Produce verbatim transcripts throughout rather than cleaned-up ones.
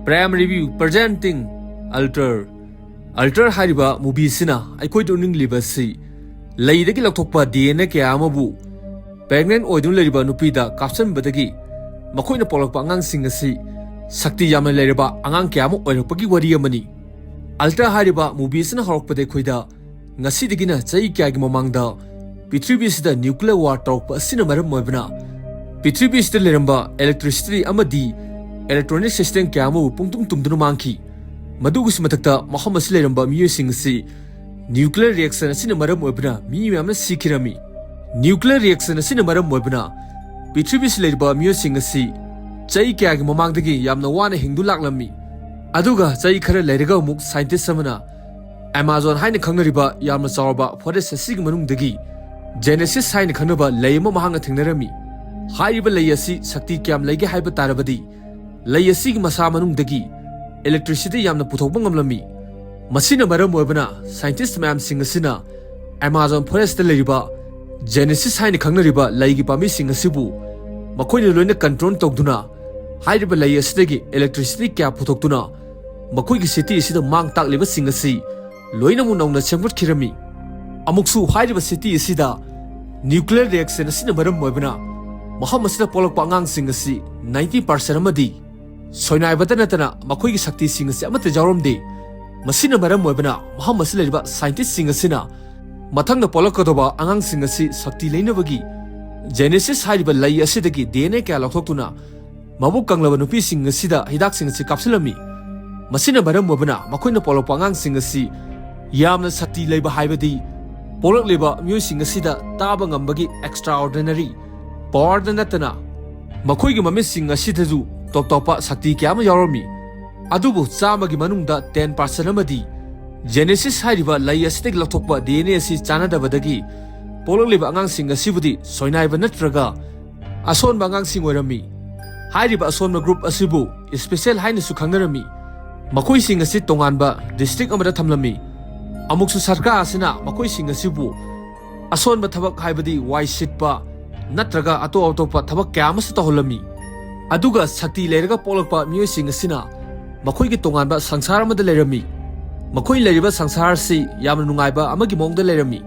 Prime Review presenting Alter. Alter ꯍꯥꯏꯔꯤꯕ movie ꯑꯁꯤꯅ ꯑꯩꯈꯣꯏꯗ ꯎꯠꯅꯤꯡꯂꯤꯕ ꯑꯁꯤ ꯂꯩꯗꯒꯤ ꯂꯧꯊꯣꯛꯄ D N A ꯀꯌꯥ ꯑꯃꯕꯨ pregnant ꯑꯣꯏꯗꯨꯅ ꯂꯩꯔꯤꯕ ꯅꯨꯄꯤꯗ ꯀꯥꯞꯁꯤꯟꯕꯗꯒꯤ ꯃꯈꯣꯏꯅ ꯄꯣꯛꯂꯛꯄ ꯑꯉꯥꯡꯁꯤꯡ ꯑꯁꯤ ꯁꯛꯇꯤ ꯌꯥꯝꯅ ꯂꯩꯔꯕ ꯑꯉꯥꯡ ꯀꯌꯥ ꯑꯃ ꯑꯣꯏꯔꯛꯄꯒꯤ ꯋꯥꯔꯤ ꯑꯃꯅꯤ꯫ Alter ꯍꯥꯏꯔꯤꯕ movie ꯑꯁꯤꯅ ꯍꯧꯔꯛꯄꯗ ꯑꯩꯈꯣꯏꯗ ꯉꯁꯤꯗꯒꯤꯅ ꯆꯍꯤ ꯀꯌꯥꯒꯤ ꯃꯃꯥꯡꯗ ꯄ꯭ꯔꯤꯊꯤꯕꯤꯁꯤꯗ nuclear war ꯇꯧꯔꯛꯄ ꯑꯁꯤꯅ ꯃꯔꯝ ꯑꯣꯏꯕꯅ ꯄ꯭ꯔꯤꯊꯤꯕꯤꯁꯤꯗ ꯂꯩꯔꯝꯕ electricity ꯑꯃꯗꯤ electronic system ꯀꯌꯥ ꯑꯃꯕꯨ ꯄꯨꯡꯇꯨꯝ ꯇꯨꯝꯗꯨꯅ ꯃꯥꯡꯈꯤ꯫ ꯃꯗꯨꯒꯤꯁꯨ ꯃꯊꯛꯇ ꯃꯐꯝ ꯑꯁꯤ ꯂꯩꯔꯝꯕ ꯃꯤꯑꯣꯏꯁꯤꯡ ꯑꯁꯤ nuclear reaction ꯑꯁꯤꯅ ꯃꯔꯝ ꯑꯣꯏꯕꯅ ꯃꯤ ꯃꯌꯥꯝꯅ ꯁꯤꯈꯤꯔꯝꯃꯤ꯫ Nuclear reaction ꯑꯁꯤꯅ ꯃꯔꯝ ꯑꯣꯏꯕꯅ ꯄ꯭ꯔꯤꯊꯤꯕꯤꯁꯤ ꯂꯩꯔꯤꯕ ꯃꯤꯑꯣꯏꯁꯤꯡ ꯑꯁꯤ ꯆꯍꯤ ꯀꯌꯥꯒꯤ ꯃꯃꯥꯡꯗꯒꯤ ꯌꯥꯝꯅ ꯋꯥꯅ ꯍꯤꯡꯗꯨ ꯂꯥꯛꯂꯝꯃꯤ꯫ ꯑꯗꯨꯒ ꯆꯍꯤ ꯈꯔ ꯂꯩꯔꯒ ꯑꯃꯨꯛ scientist ꯑꯃꯅ Amazon ꯍꯥꯏꯅ ꯈꯪꯅꯔꯤꯕ ꯌꯥꯝꯅ ꯆꯥꯎꯔꯕ forest ꯑꯁꯤꯒꯤ ꯃꯅꯨꯡꯗꯒꯤ Genesis ꯍꯥꯏꯅ ꯈꯪꯅꯕ ꯂꯩ ꯑꯃ ꯃꯍꯥꯛꯅ ꯊꯦꯡꯅꯔꯝꯃꯤ꯫ ꯍꯥꯏꯔꯤꯕ ꯂꯩ ꯑꯁꯤ ꯁꯛꯇꯤ ꯀꯌꯥꯝ ꯂꯩꯒꯦ ꯍꯥꯏꯕ ꯇꯥꯔꯕꯗꯤ, ꯂꯩ ꯑꯁꯤꯒꯤ ꯃꯁꯥ ꯃꯅꯨꯡꯗꯒꯤ electricity ꯌꯥꯝꯅ ꯄꯨꯊꯣꯛꯄ ꯉꯝꯂꯝꯃꯤ꯫ ꯃꯁꯤꯅ ꯃꯔꯝ ꯑꯣꯏꯕꯅ scientist ꯃꯌꯥꯝꯁꯤꯡ ꯑꯁꯤꯅ Amazon forest ꯇ ꯂꯩꯔꯤꯕ Genesis ꯍꯥꯏꯅ ꯈꯪꯅꯔꯤꯕ ꯂꯩꯒꯤ ꯄꯥꯝꯕꯤꯁꯤꯡ ꯑꯁꯤꯕꯨ ꯃꯈꯣꯏꯅ ꯂꯣꯏꯅ control ꯇꯧꯗꯨꯅ ꯍꯥꯏꯔꯤꯕ ꯂꯩ ꯑꯁꯤꯗꯒꯤ electricity ꯀꯌꯥ ꯄꯨꯊꯣꯛꯇꯨꯅ ꯃꯈꯣꯏꯒꯤ city ꯑꯁꯤꯗ ꯃꯥꯡ ꯇꯥꯛꯂꯤꯕꯁꯤꯡ ꯑꯁꯤ ꯂꯣꯏꯅꯃꯛ ꯅꯧꯅ ꯁꯦꯝꯒꯠꯈꯤꯔꯝꯃꯤ꯫ ꯑꯃꯨꯛꯁꯨ ꯍꯥꯏꯔꯤꯕ city ꯑꯁꯤꯗ nuclear reaction ꯑꯁꯤꯅ ꯃꯔꯝ ꯑꯣꯏꯕꯅ ꯃꯐꯝ ꯑꯁꯤꯗ ꯄꯣꯛꯂꯛꯄ ꯑꯉꯥꯡꯁꯤꯡ ꯑꯁꯤ ninety percent ꯑꯃꯗꯤ ꯁꯣꯏꯅꯥꯏꯕꯇ ꯅꯠꯇꯅ ꯃꯈꯣꯏꯒꯤ ꯁꯛꯇꯤꯁꯤꯡ ꯑꯁꯤ ꯑꯃꯠꯇ ꯌꯥꯎꯔꯝꯗꯦ꯫ ꯃꯁꯤꯅ ꯃꯔꯝ ꯑꯣꯏꯕꯅ ꯃꯐꯝ ꯑꯁꯤꯗ ꯂꯩꯔꯤꯕ scientist ꯁꯤꯡ ꯑꯁꯤꯅ ꯃꯊꯪꯗ ꯄꯣꯛꯂꯛꯀꯗꯧꯕ ꯑꯉꯥꯡꯁꯤꯡ ꯑꯁꯤ ꯁꯛꯇꯤ ꯂꯩꯅꯕꯒꯤ Genesis ꯍꯥꯏꯔꯤꯕ ꯂꯩ ꯑꯁꯤꯗꯒꯤ D N A ꯀꯌꯥ ꯂꯧꯊꯣꯛꯇꯨꯅ ꯃꯕꯨꯛ ꯀꯪꯂꯕ ꯅꯨꯄꯤꯁꯤꯡ ꯑꯁꯤꯗ ꯍꯤꯗꯥꯛꯁꯤꯡ ꯑꯁꯤ ꯀꯥꯞꯁꯤꯜꯂꯝꯃꯤ꯫ ꯃꯁꯤꯅ ꯃꯔꯝ ꯑꯣꯏꯕꯅ ꯃꯈꯣꯏꯅ ꯄꯣꯛꯂꯛꯄ ꯑꯉꯥꯡꯁꯤꯡ ꯑꯁꯤ ꯌꯥꯝꯅ ꯁꯛꯇꯤ ꯂꯩꯕ ꯍꯥꯏꯕꯗꯤ ꯄꯣꯛꯂꯛꯂꯤꯕ ꯃꯤꯑꯣꯏꯁꯤꯡ ꯑꯁꯤꯗ ꯇꯥꯕ ꯉꯝꯕꯒꯤ extraordinary power ꯗ ꯅꯠꯇꯅ ꯃꯈꯣꯏꯒꯤ ꯃꯃꯤꯠꯁꯤꯡ ꯑꯁꯤꯗꯁꯨ ꯇꯣꯞ ꯇꯣꯞꯄ ꯁꯛꯇꯤ ꯀꯌꯥ ꯑꯃ ꯌꯥꯎꯔꯝꯃꯤ꯫ ꯑꯗꯨꯕꯨ ꯆꯥꯝꯃꯒꯤ ꯃꯅꯨꯡꯗ ten percent ꯑꯃꯗꯤ Genesis ꯍꯥꯏꯔꯤꯕ ꯂꯩ ꯑꯁꯤꯗꯒꯤ ꯂꯧꯊꯣꯛꯄ D N A ꯑꯁꯤ ꯆꯥꯟꯅꯗꯕꯗꯒꯤ ꯄꯣꯛꯂꯛꯂꯤꯕ ꯑꯉꯥꯡꯁꯤꯡ ꯑꯁꯤꯕꯨꯗꯤ ꯁꯣꯏꯅꯥꯏꯕ ꯅꯠꯇ꯭ꯔꯒ ꯑꯁꯣꯟꯕ ꯑꯉꯥꯡꯁꯤꯡ ꯑꯣꯏꯔꯝꯃꯤ꯫ ꯍꯥꯏꯔꯤꯕ ꯑꯁꯣꯟꯕ group ꯑꯁꯤꯕꯨ special ꯍꯥꯏꯅꯁꯨ ꯈꯪꯅꯔꯝꯃꯤ꯫ ꯃꯈꯣꯏꯁꯤꯡ ꯑꯁꯤ ꯇꯣꯉꯥꯟꯕ district ꯑꯃꯗ ꯊꯝꯂꯝꯃꯤ꯫ ꯑꯃꯨꯛꯁꯨ ꯁꯔꯀꯥꯔ ꯑꯁꯤꯅ ꯃꯈꯣꯏꯁꯤꯡ ꯑꯁꯤꯕꯨ ꯑꯁꯣꯟꯕ ꯊꯕꯛ ꯍꯥꯏꯕꯗꯤ ꯋꯥꯏ ꯁꯤꯠꯄ ꯅꯠꯇ꯭ꯔꯒ ꯑꯇꯣꯞ ꯑꯇꯣꯞꯄ ꯊꯕꯛ ꯀꯌꯥ ꯑꯃꯁꯨ ꯇꯧꯍꯜꯂꯝꯃꯤ꯫ ꯑꯗꯨꯒ ꯁꯛꯇꯤ ꯂꯩꯔꯒ ꯄꯣꯛꯂꯛꯄ ꯃꯤꯑꯣꯏꯁꯤꯡ ꯑꯁꯤꯅ ꯃꯈꯣꯏꯒꯤ ꯇꯣꯉꯥꯟꯕ ꯁꯪꯁꯥꯔ ꯑꯃꯗ ꯂꯩꯔꯝꯃꯤ꯫ ꯃꯈꯣꯏ ꯂꯩꯔꯤꯕ ꯁꯪꯁꯥꯔ ꯑꯁꯤ ꯌꯥꯝꯅ ꯅꯨꯡꯉꯥꯏꯕ ꯑꯃꯒꯤ ꯃꯑꯣꯡꯗ ꯂꯩꯔꯝꯃꯤ꯫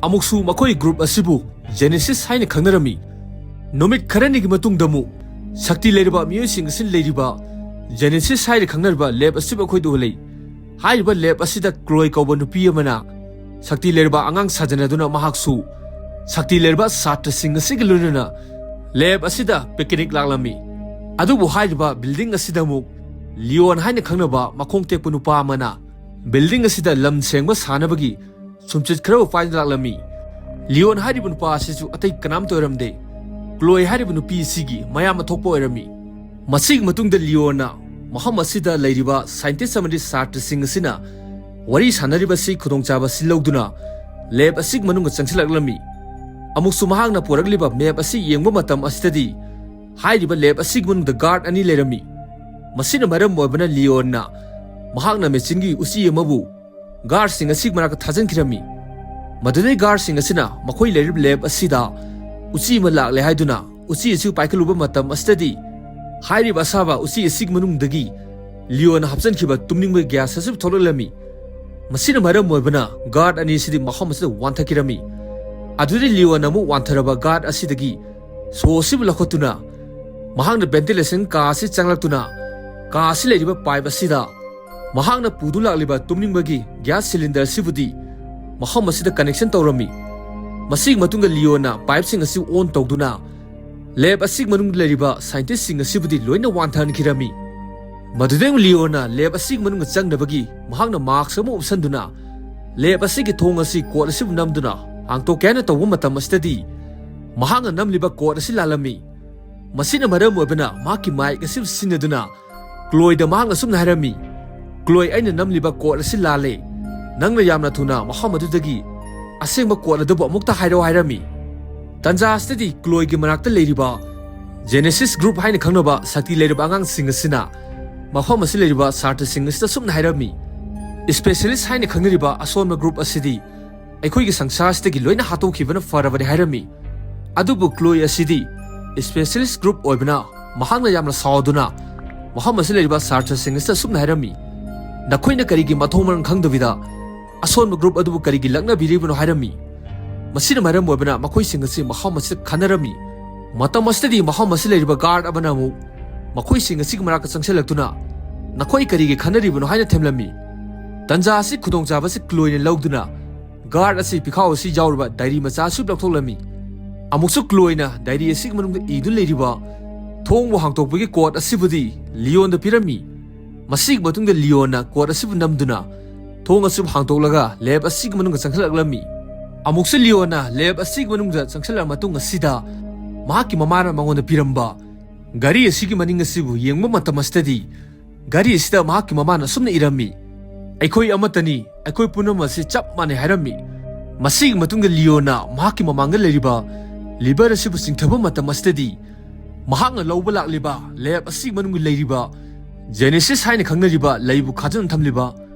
ꯑꯃꯨꯛꯁꯨ ꯃꯈꯣꯏ ꯒ꯭ꯔꯨꯞ ꯑꯁꯤꯕꯨ ꯖꯦꯅꯦꯁꯤꯁ ꯍꯥꯏꯅ ꯈꯪꯅꯔꯝꯃꯤ꯫ ꯅꯨꯃꯤꯠ ꯈꯔꯅꯤꯒꯤ ꯃꯇꯨꯡꯗ ꯑꯃꯨꯛ ꯁꯛꯇꯤ ꯂꯩꯔꯕ ꯃꯤꯑꯣꯏꯁꯤꯡ ꯑꯁꯤꯅ ꯂꯩꯔꯤꯕ ꯖꯦꯅꯦꯁꯤꯁ ꯍꯥꯏꯅ ꯈꯪꯅꯔꯤꯕ ꯂꯦꯕ ꯑꯁꯤꯕꯨ ꯑꯩꯈꯣꯏꯗ ꯎꯍꯜꯂꯤ꯫ ꯍꯥꯏꯔꯤꯕ ꯂꯦꯕ ꯑꯁꯤꯗ ꯀ꯭ꯂꯣꯏ ꯀꯧꯕ ꯅꯨꯄꯤ ꯑꯃꯅ ꯁꯛꯇꯤ ꯂꯩꯔꯕ ꯑꯉꯥꯡ ꯁꯥꯖꯅꯗꯨꯅ ꯃꯍꯥꯛꯁꯨ ꯁꯛꯇꯤ ꯂꯩꯔꯕ ꯁꯥꯇ꯭ꯔꯁꯤꯡ ꯑꯁꯤꯒ ꯂꯣꯏꯅꯅ ꯂꯦꯕ ꯑꯁꯤꯗ ꯄꯤꯛꯅꯤꯛ ꯂꯥꯛꯂꯝꯃꯤ꯫ ꯑꯗꯨꯕꯨ ꯍꯥꯏꯔꯤꯕ ꯕꯤꯜꯗꯤꯡ ꯑꯁꯤꯗ ꯑꯃꯨꯛ ꯂꯤꯌꯣꯟ ꯍꯥꯏꯅ ꯈꯪꯅꯕ ꯃꯈꯣꯡ ꯇꯦꯛꯄ ꯅꯨꯄꯥ ꯑꯃꯅ ꯕꯤꯜꯗꯤꯡ ꯑꯁꯤꯗ ꯂꯝ ꯁꯦꯡꯕ ꯁꯥꯅꯕꯒꯤ ꯁꯨꯝꯆꯤꯠ ꯈꯔꯕꯨ ꯄꯥꯏꯗꯨꯅ ꯂꯥꯛꯂꯝꯃꯤ꯫ ꯂꯤꯌꯣꯟ ꯍꯥꯏꯔꯤꯕ ꯅꯨꯄꯥ ꯑꯁꯤꯁꯨ ꯑꯇꯩ ꯀꯅꯥꯝꯇ ꯑꯣꯏꯔꯝꯗꯦ, ꯀ꯭ꯂꯣꯏ ꯍꯥꯏꯔꯤꯕ ꯅꯨꯄꯤ ꯑꯁꯤꯒꯤ ꯃꯌꯥꯝꯕ ꯊꯣꯛꯄ ꯑꯣꯏꯔꯝꯃꯤ꯫ ꯃꯁꯤꯒꯤ ꯃꯇꯨꯡꯗ ꯂꯤꯌꯣꯟꯅ ꯃꯐꯝ ꯑꯁꯤꯗ ꯂꯩꯔꯤꯕ ꯁꯥꯏꯟꯇꯤꯁ ꯑꯃꯗꯤ ꯁꯥꯇ꯭ꯔꯁꯤꯡ ꯑꯁꯤꯅ ꯋꯥꯔꯤ ꯁꯥꯟꯅꯔꯤꯕꯁꯤ ꯈꯨꯗꯣꯡꯆꯥꯕ ꯑꯁꯤ ꯂꯧꯗꯨꯅ ꯂꯦꯕ ꯑꯁꯤꯒꯤ ꯃꯅꯨꯡꯗ ꯆꯪꯁꯤꯜꯂꯛꯂꯝꯃꯤ꯫ ꯑꯃꯨꯛꯁꯨ ꯃꯍꯥꯛꯅ ꯄꯨꯔꯛꯂꯤꯕ ꯃꯦꯞ ꯑꯁꯤ ꯌꯦꯡꯕ ꯃꯇꯝ ꯑꯁꯤꯗꯗꯤ ꯍꯥꯏꯔꯤꯕ ꯂꯦꯕ ꯑꯁꯤꯒꯤ ꯃꯅꯨꯡꯗ ꯒꯥꯔꯗ ꯑꯅꯤ ꯂꯩꯔꯝꯃꯤ꯫ ꯃꯁꯤꯅ ꯃꯔꯝ ꯑꯣꯏꯕꯅ ꯂꯤꯌꯣꯟꯅ ꯃꯍꯥꯛꯅ ꯃꯦꯆꯤꯟꯒꯤ ꯎꯆꯤ ꯑꯃꯕꯨ ꯒꯥꯔꯗꯁꯤꯡ ꯑꯁꯤꯒꯤ ꯃꯅꯥꯛꯇ ꯊꯥꯖꯤꯟꯈꯤꯔꯝꯃꯤ꯫ ꯃꯗꯨꯗꯩ ꯒꯥꯔꯗꯁꯤꯡ ꯑꯁꯤꯅ ꯃꯈꯣꯏ ꯂꯩꯔꯤꯕ ꯂꯦꯕ ꯑꯁꯤꯗ ꯎꯆꯤ ꯑꯃ ꯂꯥꯛꯂꯦ ꯍꯥꯏꯗꯨꯅ ꯎꯆꯤ ꯑꯁꯤ ꯄꯥꯏꯈꯠꯂꯨꯕ ꯃꯇꯝ ꯑꯁꯤꯗꯗꯤ ꯍꯥꯏꯔꯤꯕ ꯑꯁꯥꯕ ꯎꯆꯤ ꯑꯁꯤꯒꯤ ꯃꯅꯨꯡꯗꯒꯤ ꯂꯤꯌꯣꯟꯅ ꯍꯥꯞꯆꯤꯟꯈꯤꯕ ꯇꯨꯝꯅꯤꯡꯕ ꯒ꯭ꯌꯥꯁ ꯑꯁꯤ ꯊꯣꯛꯂꯛꯂꯝꯃꯤ꯫ ꯃꯁꯤꯅ ꯃꯔꯝ ꯑꯣꯏꯕꯅ ꯒꯥꯔꯗ ꯑꯅꯤ ꯑꯁꯤꯗꯤ ꯃꯐꯝ ꯑꯁꯤꯗ ꯋꯥꯟꯊꯈꯤꯔꯝꯃꯤ꯫ ꯑꯗꯨꯗꯤ ꯂꯤꯌꯣꯟꯅ ꯑꯃꯨꯛ ꯋꯥꯟꯊꯔꯕ ꯒꯥꯔꯗ ꯑꯁꯤꯗꯒꯤ ꯁꯣ ꯑꯁꯤꯕꯨ ꯂꯧꯈꯠꯇꯨꯅ ꯃꯍꯥꯛꯅ ꯚꯦꯟꯇꯤꯂꯦꯁꯟ ꯀꯥ ꯑꯁꯤ ꯆꯪꯂꯛꯇꯨꯅ ꯀꯥ ꯑꯁꯤ ꯂꯩꯔꯤꯕ ꯄꯥꯏꯞ ꯑꯁꯤꯗ ꯃꯍꯥꯛꯅ ꯄꯨꯗꯨ ꯂꯥꯛꯂꯤꯕ ꯇꯨꯝꯅꯤꯡꯕꯒꯤ ꯒ꯭ꯌꯥꯁ ꯁꯤꯂꯤꯟꯗꯔ ꯑꯁꯤꯕꯨꯗꯤ ꯃꯐꯝ ꯑꯁꯤꯗ ꯀꯅꯦꯛꯁꯟ ꯇꯧꯔꯝꯃꯤ꯫ ꯃꯁꯤꯒꯤ ꯃꯇꯨꯡꯗ ꯂꯤꯌꯣꯅ ꯄꯥꯏꯞꯁꯤꯡ ꯑꯁꯤ ꯑꯣꯟ ꯇꯧꯗꯨꯅ ꯂꯦꯕ ꯑꯁꯤꯒꯤ ꯃꯅꯨꯡꯗ ꯂꯩꯔꯤꯕ ꯁꯥꯏꯟꯇꯤꯁꯁꯤꯡ ꯑꯁꯤꯕꯨꯗꯤ ꯂꯣꯏꯅ ꯋꯥꯟꯊꯍꯟꯈꯤꯔꯝꯃꯤ꯫ ꯃꯗꯨꯗꯩ ꯂꯤꯌꯣꯅ ꯂꯦꯕ ꯑꯁꯤꯒꯤ ꯃꯅꯨꯡꯗ ꯆꯪꯅꯕꯒꯤ ꯃꯍꯥꯛꯅ ꯃꯥꯛꯁ ꯑꯃ ꯎꯞꯁꯟꯗꯨꯅ ꯂꯦꯕ ꯑꯁꯤꯒꯤ ꯊꯣꯡ ꯑꯁꯤ ꯀꯣꯠ ꯑꯁꯤꯕꯨ ꯅꯝꯗꯨꯅ ꯍꯥꯡꯇꯣꯛꯀꯦ ꯍꯥꯏꯅ ꯇꯧꯕ ꯃꯇꯝ ꯑꯁꯤꯗꯗꯤ ꯃꯍꯥꯛꯅ ꯅꯝꯂꯤꯕ ꯀꯣꯠ ꯑꯁꯤ ꯂꯥꯜꯂꯝꯃꯤ꯫ ꯃꯁꯤꯅ ꯃꯔꯝ ꯑꯣꯏꯕꯅ ꯃꯍꯥꯛꯀꯤ ꯃꯥꯏꯛ ꯑꯁꯤꯕꯨ ꯁꯤꯖꯤꯟꯅꯗꯨꯅ ꯀ꯭ꯂꯣꯏꯗ ꯃꯍꯥꯛꯅ ꯑꯁꯨꯝꯅ ꯍꯥꯏꯔꯝꯃꯤ, "ꯀ꯭ꯂꯣꯏ, ꯑꯩꯅ ꯅꯝꯂꯤꯕ ꯀꯣꯠ ꯑꯁꯤ ꯂꯥꯜꯂꯦ꯫ ꯅꯪꯅ ꯌꯥꯝꯅ ꯊꯨꯅ ꯃꯐꯝ ꯑꯗꯨꯗꯒꯤ ꯑꯁꯦꯡꯕ ꯀꯣꯠ ꯑꯗꯨꯕꯨ ꯑꯃꯨꯛꯇ ꯍꯥꯏꯔꯛꯑꯣ" ꯍꯥꯏꯔꯝꯃꯤ꯫ ꯇꯟꯖꯥ ꯑꯁꯤꯗꯗꯤ ꯀ꯭ꯂꯣꯏꯒꯤ ꯃꯅꯥꯛꯇ ꯂꯩꯔꯤꯕ ꯖꯦꯅꯦꯁꯤꯁ ꯒ꯭ꯔꯨꯞ ꯍꯥꯏꯅ ꯈꯪꯅꯕ ꯁꯛꯇꯤ ꯂꯩꯔꯕ ꯑꯉꯥꯡꯁꯤꯡ ꯑꯁꯤꯅ ꯃꯐꯝ ꯑꯁꯤ ꯂꯩꯔꯤꯕ ꯁꯥꯇ꯭ꯔꯁꯤꯡ ꯑꯁꯤꯗ ꯑꯁꯨꯝꯅ ꯍꯥꯏꯔꯝꯃꯤ, "ꯏꯁꯄꯦꯁꯤꯌꯦꯂꯤꯁ ꯍꯥꯏꯅ ꯈꯪꯅꯔꯤꯕ ꯑꯁꯣꯟꯕ ꯒ꯭ꯔꯨꯞ ꯑꯁꯤꯗꯤ ꯑꯩꯈꯣꯏꯒꯤ ꯁꯪꯁꯥꯔꯁꯤꯗꯒꯤ ꯂꯣꯏꯅ ꯍꯥꯠꯇꯣꯛꯈꯤꯕꯅ ꯐꯔꯕꯅꯤ" ꯍꯥꯏꯔꯝꯃꯤ꯫ ꯑꯗꯨꯕꯨ ꯀ꯭ꯂꯣꯏ ꯑꯁꯤꯗꯤ ꯏꯁꯄꯦꯁꯤꯌꯦꯂꯤꯁ ꯒ꯭ꯔꯨꯞ ꯑꯣꯏꯕꯅ ꯃꯍꯥꯛꯅ ꯌꯥꯝꯅ ꯁꯥꯎꯗꯨꯅ ꯃꯐꯝ ꯑꯁꯤꯗ ꯂꯩꯔꯤꯕ ꯁꯥꯇ꯭ꯔꯁꯤꯡ ꯑꯁꯤꯗ ꯑꯁꯨꯝꯅ ꯍꯥꯏꯔꯝꯃꯤ, "ꯅꯈꯣꯏꯅ ꯀꯔꯤꯒꯤ ꯃꯊꯣꯡ ꯃꯔꯝ ꯈꯪꯗꯕꯤꯗ ꯑꯁꯣꯟꯕ ꯒ꯭ꯔꯨꯞ ꯑꯗꯨꯕꯨ ꯀꯔꯤꯒꯤ ꯂꯛꯅꯕꯤꯔꯤꯕꯅꯣ?" ꯍꯥꯏꯔꯝꯃꯤ꯫ ꯃꯁꯤꯅ ꯃꯔꯝ ꯑꯣꯏꯕꯅ ꯃꯈꯣꯏꯁꯤꯡ ꯑꯁꯤ ꯃꯐꯝ ꯑꯁꯤꯗ ꯈꯟꯅꯔꯝꯃꯤ꯫ ꯃꯇꯝ ꯑꯁꯤꯗꯗꯤ ꯃꯐꯝ ꯑꯁꯤꯗ ꯂꯩꯔꯤꯕ ꯒꯥꯔꯗ ꯑꯃꯅ ꯑꯃꯨꯛ ꯃꯈꯣꯏꯁꯤꯡ ꯑꯁꯤꯒꯤ ꯃꯅꯥꯛꯇ ꯆꯪꯁꯤꯜꯂꯛꯇꯨꯅ, "ꯅꯈꯣꯏ ꯀꯔꯤꯒꯤ ꯈꯟꯅꯔꯤꯕꯅꯣ?" ꯍꯥꯏꯅ ꯊꯦꯝꯂꯝꯃꯤ꯫ ꯇꯟꯖꯥ ꯑꯁꯤ ꯈꯨꯗꯣꯡꯆꯥꯕ ꯑꯁꯤ ꯀ꯭ꯂꯣꯏꯅ ꯂꯧꯗꯨꯅ ꯒꯥꯔꯗ ꯑꯁꯤ ꯄꯤꯈꯥꯎ ꯑꯁꯤ ꯌꯥꯎꯔꯤꯕ ꯗꯥꯏꯔꯤ ꯃꯆꯥ ꯑꯁꯤ ꯂꯧꯊꯣꯛꯂꯝꯃꯤ꯫ ꯑꯃꯨꯛꯁꯨ ꯀ꯭ꯂꯣꯏꯅ ꯗꯥꯏꯔꯤ ꯑꯁꯤꯒꯤ ꯃꯅꯨꯡꯗ ꯏꯗꯨꯅ ꯂꯩꯔꯤꯕ ꯊꯣꯡꯕꯨ ꯍꯥꯡꯗꯣꯛꯄꯒꯤ ꯀꯣꯗ ꯑꯁꯤꯕꯨꯗꯤ ꯂꯤꯌꯣꯟꯗ ꯄꯤꯔꯝꯃꯤ꯫ ꯃꯁꯤꯒꯤ ꯃꯇꯨꯡꯗ ꯂꯤꯌꯣꯟꯅ ꯀꯣꯗ ꯑꯁꯤꯕꯨ ꯅꯝꯗꯨꯅ ꯊꯣꯡ ꯑꯁꯤꯕꯨ ꯍꯥꯡꯗꯣꯛꯂꯒ ꯂꯦꯕ ꯑꯁꯤꯒꯤ ꯃꯅꯨꯡꯗ ꯆꯪꯁꯤꯜꯂꯛꯂꯝꯃꯤ꯫ ꯑꯃꯨꯛꯁꯨ ꯂꯤꯌꯣꯟꯅ ꯂꯦꯕ ꯑꯁꯤꯒꯤ ꯃꯅꯨꯡꯗ ꯆꯪꯁꯤꯜꯂꯛꯂ ꯃꯇꯨꯡ ꯑꯁꯤꯗ ꯃꯍꯥꯛꯀꯤ ꯃꯃꯥꯅ ꯃꯉꯣꯟꯗ ꯄꯤꯔꯝꯕ ꯒꯥꯔꯤ ꯑꯁꯤꯒꯤ ꯃꯅꯤꯡ ꯑꯁꯤꯕꯨ ꯌꯦꯡꯕ ꯃꯇꯝ ꯑꯁꯤꯗꯗꯤ ꯒꯥꯔꯤ ꯑꯁꯤꯗ ꯃꯍꯥꯛꯀꯤ ꯃꯃꯥꯅ ꯑꯁꯨꯝꯅ ꯏꯔꯝꯃꯤ, "ꯑꯩꯈꯣꯏ ꯑꯃꯠꯇꯅꯤ, ꯑꯩꯈꯣꯏ ꯄꯨꯝꯅꯃꯛ ꯑꯁꯤ ꯆꯞ ꯃꯥꯟꯅꯩ" ꯍꯥꯏꯔꯝꯃꯤ꯫ ꯃꯁꯤꯒꯤ ꯃꯇꯨꯡꯗ ꯂꯤꯌꯣꯅ ꯃꯍꯥꯛꯀꯤ ꯃꯃꯥꯡꯗ ꯂꯩꯔꯤꯕ ꯂꯤꯚꯔ ꯑꯁꯤꯕꯨ ꯆꯤꯡꯊꯕ ꯃꯇꯝ ꯑꯁꯤꯗꯗꯤ ꯃꯍꯥꯛꯅ ꯂꯧꯕ ꯂꯥꯛꯂꯤꯕ ꯂꯦꯕ ꯑꯁꯤꯒꯤ ꯃꯅꯨꯡꯗ ꯂꯩꯔꯤꯕ ꯖꯦꯅꯦꯁꯤꯁ ꯍꯥꯏꯅ ꯈꯪꯅꯔꯤꯕ ꯂꯩꯕꯨ ꯈꯥꯖꯤꯟꯗꯨꯅ ꯊꯝꯂꯤꯕ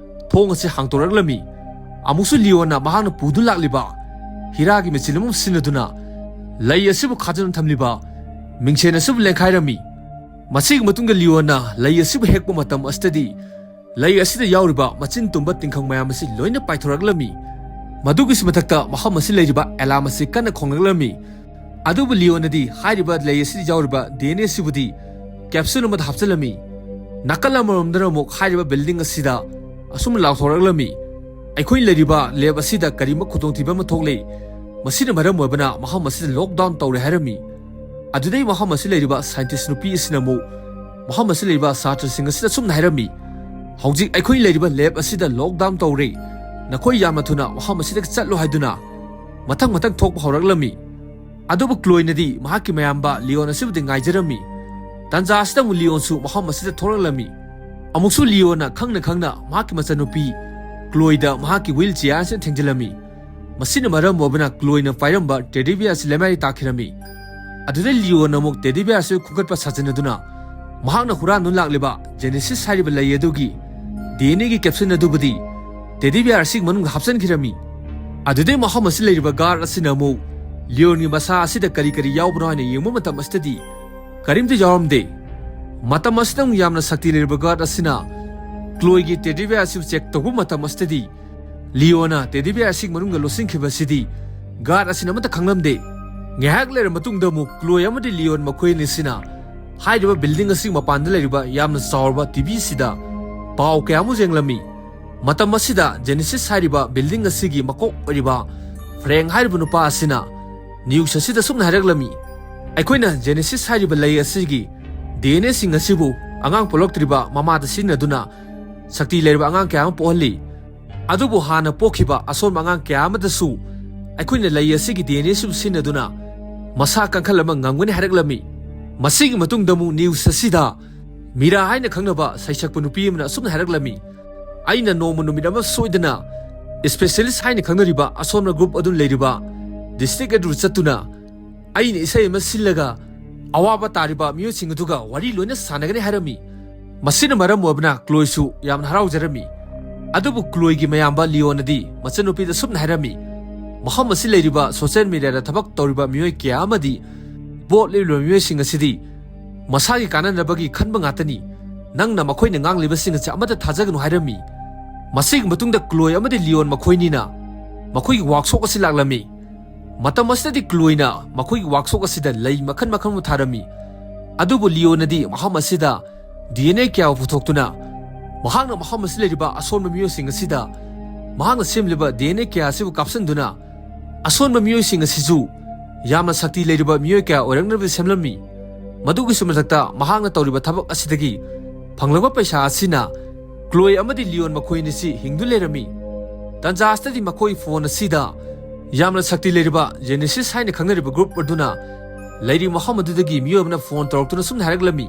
ꯊꯣꯡ ꯑꯁꯤ ꯍꯥꯡꯗꯣꯔꯛꯂꯝꯃꯤ꯫ ꯑꯃꯨꯛꯁꯨ ꯂꯤꯌꯣꯅ ꯃꯍꯥꯛꯅ ꯄꯨꯗꯨꯅ ꯂꯥꯛꯂꯤꯕ ꯍꯤꯔꯥꯒꯤ ꯃꯦꯆꯤꯟ ꯑꯃ ꯁꯤꯖꯤꯟꯅꯗꯨꯅ ꯂꯩ ꯑꯁꯤꯕꯨ ꯈꯥꯖꯤꯟꯗꯨꯅ ꯊꯝꯂꯤꯕ ꯃꯤꯡꯁꯦꯟ ꯑꯁꯤꯕꯨ ꯂꯦꯡꯈꯥꯏꯔꯝꯃꯤ꯫ ꯃꯁꯤꯒꯤ ꯃꯇꯨꯡꯗ ꯂꯤꯌꯣꯅ ꯂꯩ ꯑꯁꯤꯕꯨ ꯍꯦꯛꯄ ꯃꯇꯝ ꯑꯁꯤꯗꯗꯤ ꯂꯩ ꯑꯁꯤꯗ ꯌꯥꯎꯔꯤꯕ ꯃꯆꯤꯟ ꯇꯨꯝꯕ ꯇꯤꯡꯈꯪ ꯃꯌꯥꯝ ꯑꯁꯤ ꯂꯣꯏꯅ ꯄꯥꯏꯊꯣꯔꯛꯂꯝꯃꯤ꯫ ꯃꯗꯨꯒꯤꯁꯨ ꯃꯊꯛꯇ ꯃꯐꯝ ꯑꯁꯤ ꯂꯩꯔꯤꯕ ꯑꯦꯂꯥꯔꯝ ꯑꯁꯤ ꯀꯟꯅ ꯈꯣꯡꯂꯛꯂꯝꯃꯤ꯫ ꯑꯗꯨꯕꯨ ꯂꯤꯌꯣꯅꯗꯤ ꯍꯥꯏꯔꯤꯕ ꯂꯩ ꯑꯁꯤꯗ ꯌꯥꯎꯔꯤꯕ ꯗꯤ ꯑꯦꯟ ꯑꯦ ꯑꯁꯤꯕꯨꯗꯤ ꯀꯦꯞꯁꯨꯜ ꯑꯃꯗ ꯍꯥꯞꯆꯤꯜꯂꯝꯃꯤ꯫ ꯅꯥꯀꯜ ꯑꯃꯔꯣꯝꯗꯅ ꯑꯃꯨꯛ ꯍꯥꯏꯔꯤꯕ ꯕꯤꯜꯗꯤꯡ ꯑꯁꯤꯗ ꯑꯁꯨꯝꯅ ꯂꯥꯎꯊꯣꯔꯛꯂꯝꯃꯤ, "ꯑꯩꯈꯣꯏ ꯂꯩꯔꯤꯕ ꯂꯦꯕ ꯑꯁꯤꯗ ꯀꯔꯤꯒꯨꯝꯕ ꯈꯨꯗꯣꯡꯊꯤꯕ ꯑꯃ ꯊꯣꯛꯂꯦ꯫ ꯃꯁꯤꯅ ꯃꯔꯝ ꯑꯣꯏꯕꯅ ꯃꯐꯝ ꯑꯁꯤꯗ ꯂꯣꯛꯗꯥꯎꯟ ꯇꯧꯔꯦ" ꯍꯥꯏꯔꯝꯃꯤ꯫ ꯑꯗꯨꯗꯩ ꯃꯐꯝ ꯑꯁꯤ ꯂꯩꯔꯤꯕ ꯁꯥꯏꯟꯇꯤꯁ ꯅꯨꯄꯤ ꯑꯁꯤꯅ ꯑꯃꯨꯛ ꯃꯐꯝ ꯑꯁꯤ ꯂꯩꯔꯤꯕ ꯁꯥꯇ꯭ꯔꯁꯤꯡ ꯑꯁꯤꯗ ꯑꯁꯨꯝꯅ ꯍꯥꯏꯔꯝꯃꯤ, "ꯍꯧꯖꯤꯛ ꯑꯩꯈꯣꯏ ꯂꯩꯔꯤꯕ ꯂꯦꯕ ꯑꯁꯤꯗ ꯂꯣꯛꯗꯥꯎꯟ ꯇꯧꯔꯦ꯫ ꯅꯈꯣꯏ ꯌꯥꯝꯅ ꯊꯨꯅ ꯃꯐꯝ ꯑꯁꯤꯗꯒꯤ ꯆꯠꯂꯣ" ꯍꯥꯏꯗꯨꯅ ꯃꯊꯪ ꯃꯊꯪ ꯊꯣꯛꯄ ꯍꯧꯔꯛꯂꯝꯃꯤ꯫ ꯑꯗꯨꯕꯨ ꯀ꯭ꯂꯣꯏꯅꯗꯤ ꯃꯍꯥꯛꯀꯤ ꯃꯌꯥꯝꯕ ꯂꯤꯌꯣꯟ ꯑꯁꯤꯕꯨꯗꯤ ꯉꯥꯏꯖꯔꯝꯃꯤ꯫ ꯇꯟꯖꯥ ꯑꯁꯤꯗ ꯑꯃꯨꯛ ꯂꯤꯌꯣꯟꯁꯨ ꯃꯐꯝ ꯑꯁꯤꯗ ꯊꯣꯛꯂꯛꯂꯝꯃꯤ꯫ ꯑꯃꯨꯛꯁꯨ ꯂꯤꯌꯣꯅ ꯈꯪꯅ ꯈꯪꯅ ꯃꯍꯥꯛꯀꯤ ꯃꯆꯟꯅꯨꯄꯤ ꯀ꯭ꯂꯣꯏꯗ ꯃꯍꯥꯛꯀꯤ ꯋꯤꯜ ꯆꯤꯌꯥꯔ ꯑꯁꯤꯅ ꯊꯦꯡꯖꯤꯜꯂꯝꯃꯤ꯫ ꯃꯁꯤꯅ ꯃꯔꯝ ꯑꯣꯏꯕꯅ ꯀ꯭ꯂꯣꯏꯅ ꯄꯥꯏꯔꯝꯕ ꯇꯦꯗꯤ ꯕꯤꯌꯥꯔ ꯑꯁꯤ ꯂꯩꯃꯥꯏꯗ ꯇꯥꯈꯤꯔꯝꯃꯤ꯫ ꯑꯗꯨꯗ ꯂꯤꯌꯣꯅ ꯑꯃꯨꯛ ꯇꯦꯗꯤ ꯕꯤꯌꯥꯔ ꯑꯁꯤ ꯈꯣꯝꯒꯠꯄ ꯁꯥꯖꯤꯟꯅꯗꯨꯅ ꯃꯍꯥꯛꯅ ꯍꯨꯔꯥꯟꯗꯨꯅ ꯂꯥꯛꯂꯤꯕ ꯖꯦꯅꯦꯁꯤꯁ ꯍꯥꯏꯔꯤꯕ ꯂꯩ ꯑꯗꯨꯒꯤ ꯗꯤ ꯑꯦꯟ ꯑꯦꯒꯤ ꯀꯦꯞꯁꯨꯜ ꯑꯗꯨꯕꯨꯗꯤ ꯇꯦꯗꯤ ꯕꯤꯌꯥꯔ ꯑꯁꯤꯒꯤ ꯃꯅꯨꯡꯗ ꯍꯥꯞꯆꯤꯟꯈꯤꯔꯝꯃꯤ꯫ ꯑꯗꯨꯗꯩ ꯃꯐꯝ ꯑꯁꯤ ꯂꯩꯔꯤꯕ ꯒꯥꯔꯗ ꯑꯁꯤꯅ ꯑꯃꯨꯛ ꯂꯤꯌꯣꯟꯒꯤ ꯃꯁꯥ ꯑꯁꯤꯗ ꯀꯔꯤ ꯀꯔꯤ ꯌꯥꯎꯕꯅꯣ ꯍꯥꯏꯅ ꯌꯦꯡꯕ ꯃꯇꯝ ꯑꯁꯤꯗꯗꯤ ꯀꯔꯤꯝꯇ ꯌꯥꯎꯔꯝꯗꯦ꯫ ꯃꯇꯝ ꯑꯁꯤꯗ ꯑꯃꯨꯛ ꯌꯥꯝꯅ ꯁꯛꯇꯤ ꯂꯩꯔꯕ ꯒꯥꯔꯗ ꯑꯁꯤꯅ ꯀ꯭ꯂꯣꯏꯒꯤ ꯇꯦꯗꯤ ꯕꯤꯌꯥꯔ ꯑꯁꯤꯕꯨ ꯆꯦꯛ ꯇꯧꯕ ꯃꯇꯝ ꯑꯁꯤꯗꯗꯤ, ꯂꯤꯑꯣꯅ ꯇꯦꯗꯤ ꯕꯤꯌꯥꯔ ꯑꯁꯤꯒꯤ ꯃꯅꯨꯡꯗ ꯂꯣꯠꯁꯤꯟꯈꯤꯕ ꯑꯁꯤꯗꯤ ꯒꯥꯔꯗ ꯑꯁꯤꯅ ꯑꯃꯠꯇ ꯈꯪꯂꯝꯗꯦ꯫ ꯉꯥꯏꯍꯥꯛ ꯂꯩꯔ ꯃꯇꯨꯡꯗ ꯑꯃꯨꯛ ꯀ꯭ꯂꯣꯏ ꯑꯃꯗꯤ ꯂꯤꯑꯣꯟ ꯃꯈꯣꯏ ꯑꯅꯤꯁꯤꯅ ꯍꯥꯏꯔꯤꯕ ꯕꯤꯜꯗꯤꯡ ꯑꯁꯤꯒꯤ ꯃꯄꯥꯟꯗ ꯂꯩꯔꯤꯕ ꯌꯥꯝꯅ ꯆꯥꯎꯔꯕ ꯇꯤꯚꯤ ꯑꯁꯤꯗ ꯄꯥꯎ ꯀꯌꯥ ꯑꯃ ꯌꯦꯡꯂꯝꯃꯤ꯫ ꯃꯇꯝ ꯑꯁꯤꯗ ꯖꯦꯅꯤꯁꯤꯁ ꯍꯥꯏꯔꯤꯕ ꯕꯤꯜꯗꯤꯡ ꯑꯁꯤꯒꯤ ꯃꯀꯣꯛ ꯑꯣꯏꯔꯤꯕ ꯐ꯭ꯔꯦꯡ ꯍꯥꯏꯔꯤꯕ ꯅꯨꯄꯥ ꯑꯁꯤꯅ ꯅ꯭ꯌꯨꯁ ꯑꯁꯤꯗ ꯑꯁꯨꯝꯅ ꯍꯥꯏꯔꯛꯂꯝꯃꯤ, "ꯑꯩꯈꯣꯏꯅ ꯖꯦꯅꯤꯁꯤꯁ ꯍꯥꯏꯔꯤꯕ ꯂꯩ ꯑꯁꯤꯒꯤ ꯗꯤ ꯑꯦꯟ ꯑꯦꯁꯤꯡ ꯑꯁꯤꯕꯨ ꯑꯉꯥꯡ ꯄꯣꯛꯂꯛꯇ꯭ꯔꯤꯕ ꯃꯃꯥꯗ ꯁꯤꯖꯤꯟꯅꯗꯨꯅ ꯁꯛꯇꯤ ꯂꯩꯔꯕ ꯑꯉꯥꯡ ꯀꯌꯥ ꯑꯃ ꯄꯣꯛꯍꯜꯂꯤ꯫ ꯑꯗꯨꯕꯨ ꯍꯥꯟꯅ ꯄꯣꯛꯈꯤꯕ ꯑꯁꯣꯟꯕ ꯑꯉꯥꯡ ꯀꯌꯥ ꯑꯃꯗꯁꯨ ꯑꯩꯈꯣꯏꯅ ꯂꯩ ꯑꯁꯤꯒꯤ ꯗꯤ ꯑꯦꯟ ꯑꯦꯁꯤꯕꯨ ꯁꯤꯖꯤꯟꯅꯗꯨꯅ ꯃꯁꯥ ꯀꯟꯈꯠꯂꯕ ꯉꯝꯒꯅꯤ" ꯍꯥꯏꯔꯛꯂꯝꯃꯤ꯫ ꯃꯁꯤꯒꯤ ꯃꯇꯨꯡꯗ ꯑꯃꯨꯛ ꯅ꯭ꯌꯨꯁ ꯑꯁꯤꯗ ꯃꯤꯔꯥ ꯍꯥꯏꯅ ꯈꯪꯅꯕ ꯁꯩꯁꯛꯄ ꯅꯨꯄꯤ ꯑꯃꯅ ꯑꯁꯨꯝꯅ ꯍꯥꯏꯔꯛꯂꯝꯃꯤ, "ꯑꯩꯅ ꯅꯣꯡꯃ ꯅꯨꯃꯤꯠ ꯑꯃ ꯁꯣꯏꯗꯅ ꯏꯁꯄꯦꯁꯦꯂꯤꯁ ꯍꯥꯏꯅ ꯈꯪꯅꯔꯤꯕ ꯑꯁꯣꯟꯕ ꯒ꯭ꯔꯨꯞ ꯑꯗꯨ ꯂꯩꯔꯤꯕ ꯗꯤꯁꯇ꯭ꯔꯤꯛ ꯑꯗꯨꯗ ꯆꯠꯇꯨꯅ ꯑꯩꯅ ꯏꯁꯩ ꯑꯃ ꯁꯤꯜꯂꯒ ꯑꯋꯥꯕ ꯇꯥꯔꯤꯕ ꯃꯤꯑꯣꯏꯁꯤꯡ ꯑꯗꯨꯒ ꯋꯥꯔꯤ ꯂꯣꯏꯅ ꯁꯥꯟꯅꯒꯅꯤ" ꯍꯥꯏꯔꯝꯃꯤ꯫ ꯃꯁꯤꯅ ꯃꯔꯝ ꯑꯣꯏꯕꯅ ꯀ꯭ꯂꯣꯏꯁꯨ ꯌꯥꯝꯅ ꯍꯔꯥꯎꯖꯔꯝꯃꯤ꯫ ꯑꯗꯨꯕꯨ ꯀ꯭ꯂꯣꯏꯒꯤ ꯃꯌꯥꯝꯕ ꯂꯤꯑꯣꯅꯗꯤ ꯃꯆꯟꯅꯨꯄꯤꯗ ꯑꯁꯨꯝꯅ ꯍꯥꯏꯔꯝꯃꯤ, "ꯃꯐꯝ ꯑꯁꯤ ꯂꯩꯔꯤꯕ ꯁꯣꯁꯤꯌꯦꯜ ꯃꯤꯗꯤꯌꯥꯗ ꯊꯕꯛ ꯇꯧꯔꯤꯕ ꯃꯤꯑꯣꯏ ꯀꯌꯥ ꯑꯃꯗꯤ ꯚꯣꯠ ꯂꯦꯞꯂꯤꯕ ꯃꯤꯑꯣꯏꯁꯤꯡ ꯑꯁꯤꯗꯤ ꯃꯁꯥꯒꯤ ꯀꯥꯟꯅꯅꯕꯒꯤ ꯈꯟꯕ ꯉꯥꯛꯇꯅꯤ꯫ ꯅꯪꯅ ꯃꯈꯣꯏꯅ ꯉꯥꯡꯂꯤꯕꯁꯤꯡ ꯑꯁꯤ ꯑꯃꯠꯇ ꯊꯥꯖꯒꯅꯨ" ꯍꯥꯏꯔꯝꯃꯤ꯫ ꯃꯁꯤꯒꯤ ꯃꯇꯨꯡꯗ ꯀ꯭ꯂꯣꯏ ꯑꯃꯗꯤ ꯂꯤꯑꯣꯟ ꯃꯈꯣꯏꯅꯤꯅ ꯃꯈꯣꯏꯒꯤ ꯋꯥꯛꯁꯣꯞ ꯑꯁꯤ ꯂꯥꯛꯂꯝꯃꯤ꯫ ꯃꯇꯝ ꯑꯁꯤꯗꯗꯤ ꯀ꯭ꯂꯣꯏꯅ ꯃꯈꯣꯏꯒꯤ ꯋꯥꯛꯁꯣꯞ ꯑꯁꯤꯗ ꯂꯩ ꯃꯈꯜ ꯃꯈꯜ ꯑꯃ ꯊꯥꯔꯝꯃꯤ꯫ ꯑꯗꯨꯕꯨ ꯂꯤꯑꯣꯅꯗꯤ ꯃꯐꯝ ꯑꯁꯤꯗ ꯗꯤ ꯑꯦꯟ ꯑꯦ ꯀꯌꯥ ꯄꯨꯊꯣꯛꯇꯨꯅ ꯃꯍꯥꯛꯅ ꯃꯐꯝ ꯑꯁꯤꯗ ꯂꯩꯔꯤꯕ ꯑꯁꯣꯟꯕ ꯃꯤꯑꯣꯏꯁꯤꯡ ꯑꯁꯤꯗ ꯃꯍꯥꯛꯅ ꯁꯦꯝꯂꯤꯕ ꯗꯤ ꯑꯦꯟ ꯑꯦ ꯀꯌꯥ ꯑꯁꯤꯕꯨ ꯀꯥꯞꯁꯤꯟꯗꯨꯅ ꯑꯁꯣꯟꯕ ꯃꯤꯑꯣꯏꯁꯤꯡ ꯑꯁꯤꯁꯨ ꯌꯥꯝꯅ ꯁꯛꯇꯤ ꯂꯩꯔꯕ ꯃꯤꯑꯣꯏ ꯀꯌꯥ ꯑꯣꯏꯔꯛꯅꯕ ꯁꯦꯝꯂꯝꯃꯤ꯫ ꯃꯗꯨꯒꯤꯁꯨ ꯃꯊꯛꯇ ꯃꯍꯥꯛꯅ ꯇꯧꯔꯤꯕ ꯊꯕꯛ ꯑꯁꯤꯗꯒꯤ ꯐꯪꯂꯛꯄ ꯄꯩꯁꯥ ꯑꯁꯤꯅ ꯀ꯭ꯂꯣꯏ ꯑꯃꯗꯤ ꯂꯤꯑꯣꯟ ꯃꯈꯣꯏ ꯑꯅꯤꯁꯤ ꯍꯤꯡꯗꯨꯅ ꯂꯩꯔꯝꯃꯤ꯫ ꯇꯟꯖꯥ ꯑꯁꯤꯗꯗꯤ ꯃꯈꯣꯏ ꯐꯣꯟ ꯑꯁꯤꯗ ꯌꯥꯝꯅ ꯁꯛꯇꯤ ꯂꯩꯔꯕ ꯖꯦꯅꯦꯁꯤꯁ ꯍꯥꯏꯅ ꯈꯪꯅꯔꯤꯕ ꯒ꯭ꯔꯨꯞ ꯑꯗꯨꯅ ꯂꯩꯔꯤꯕ ꯃꯐꯝ ꯑꯗꯨꯗꯒꯤ ꯃꯤꯑꯣꯏ ꯑꯃꯅ ꯐꯣꯟ ꯇꯧꯔꯛꯇꯨꯅ ꯁꯨꯝꯅ ꯍꯥꯏꯔꯛꯂꯝꯃꯤ,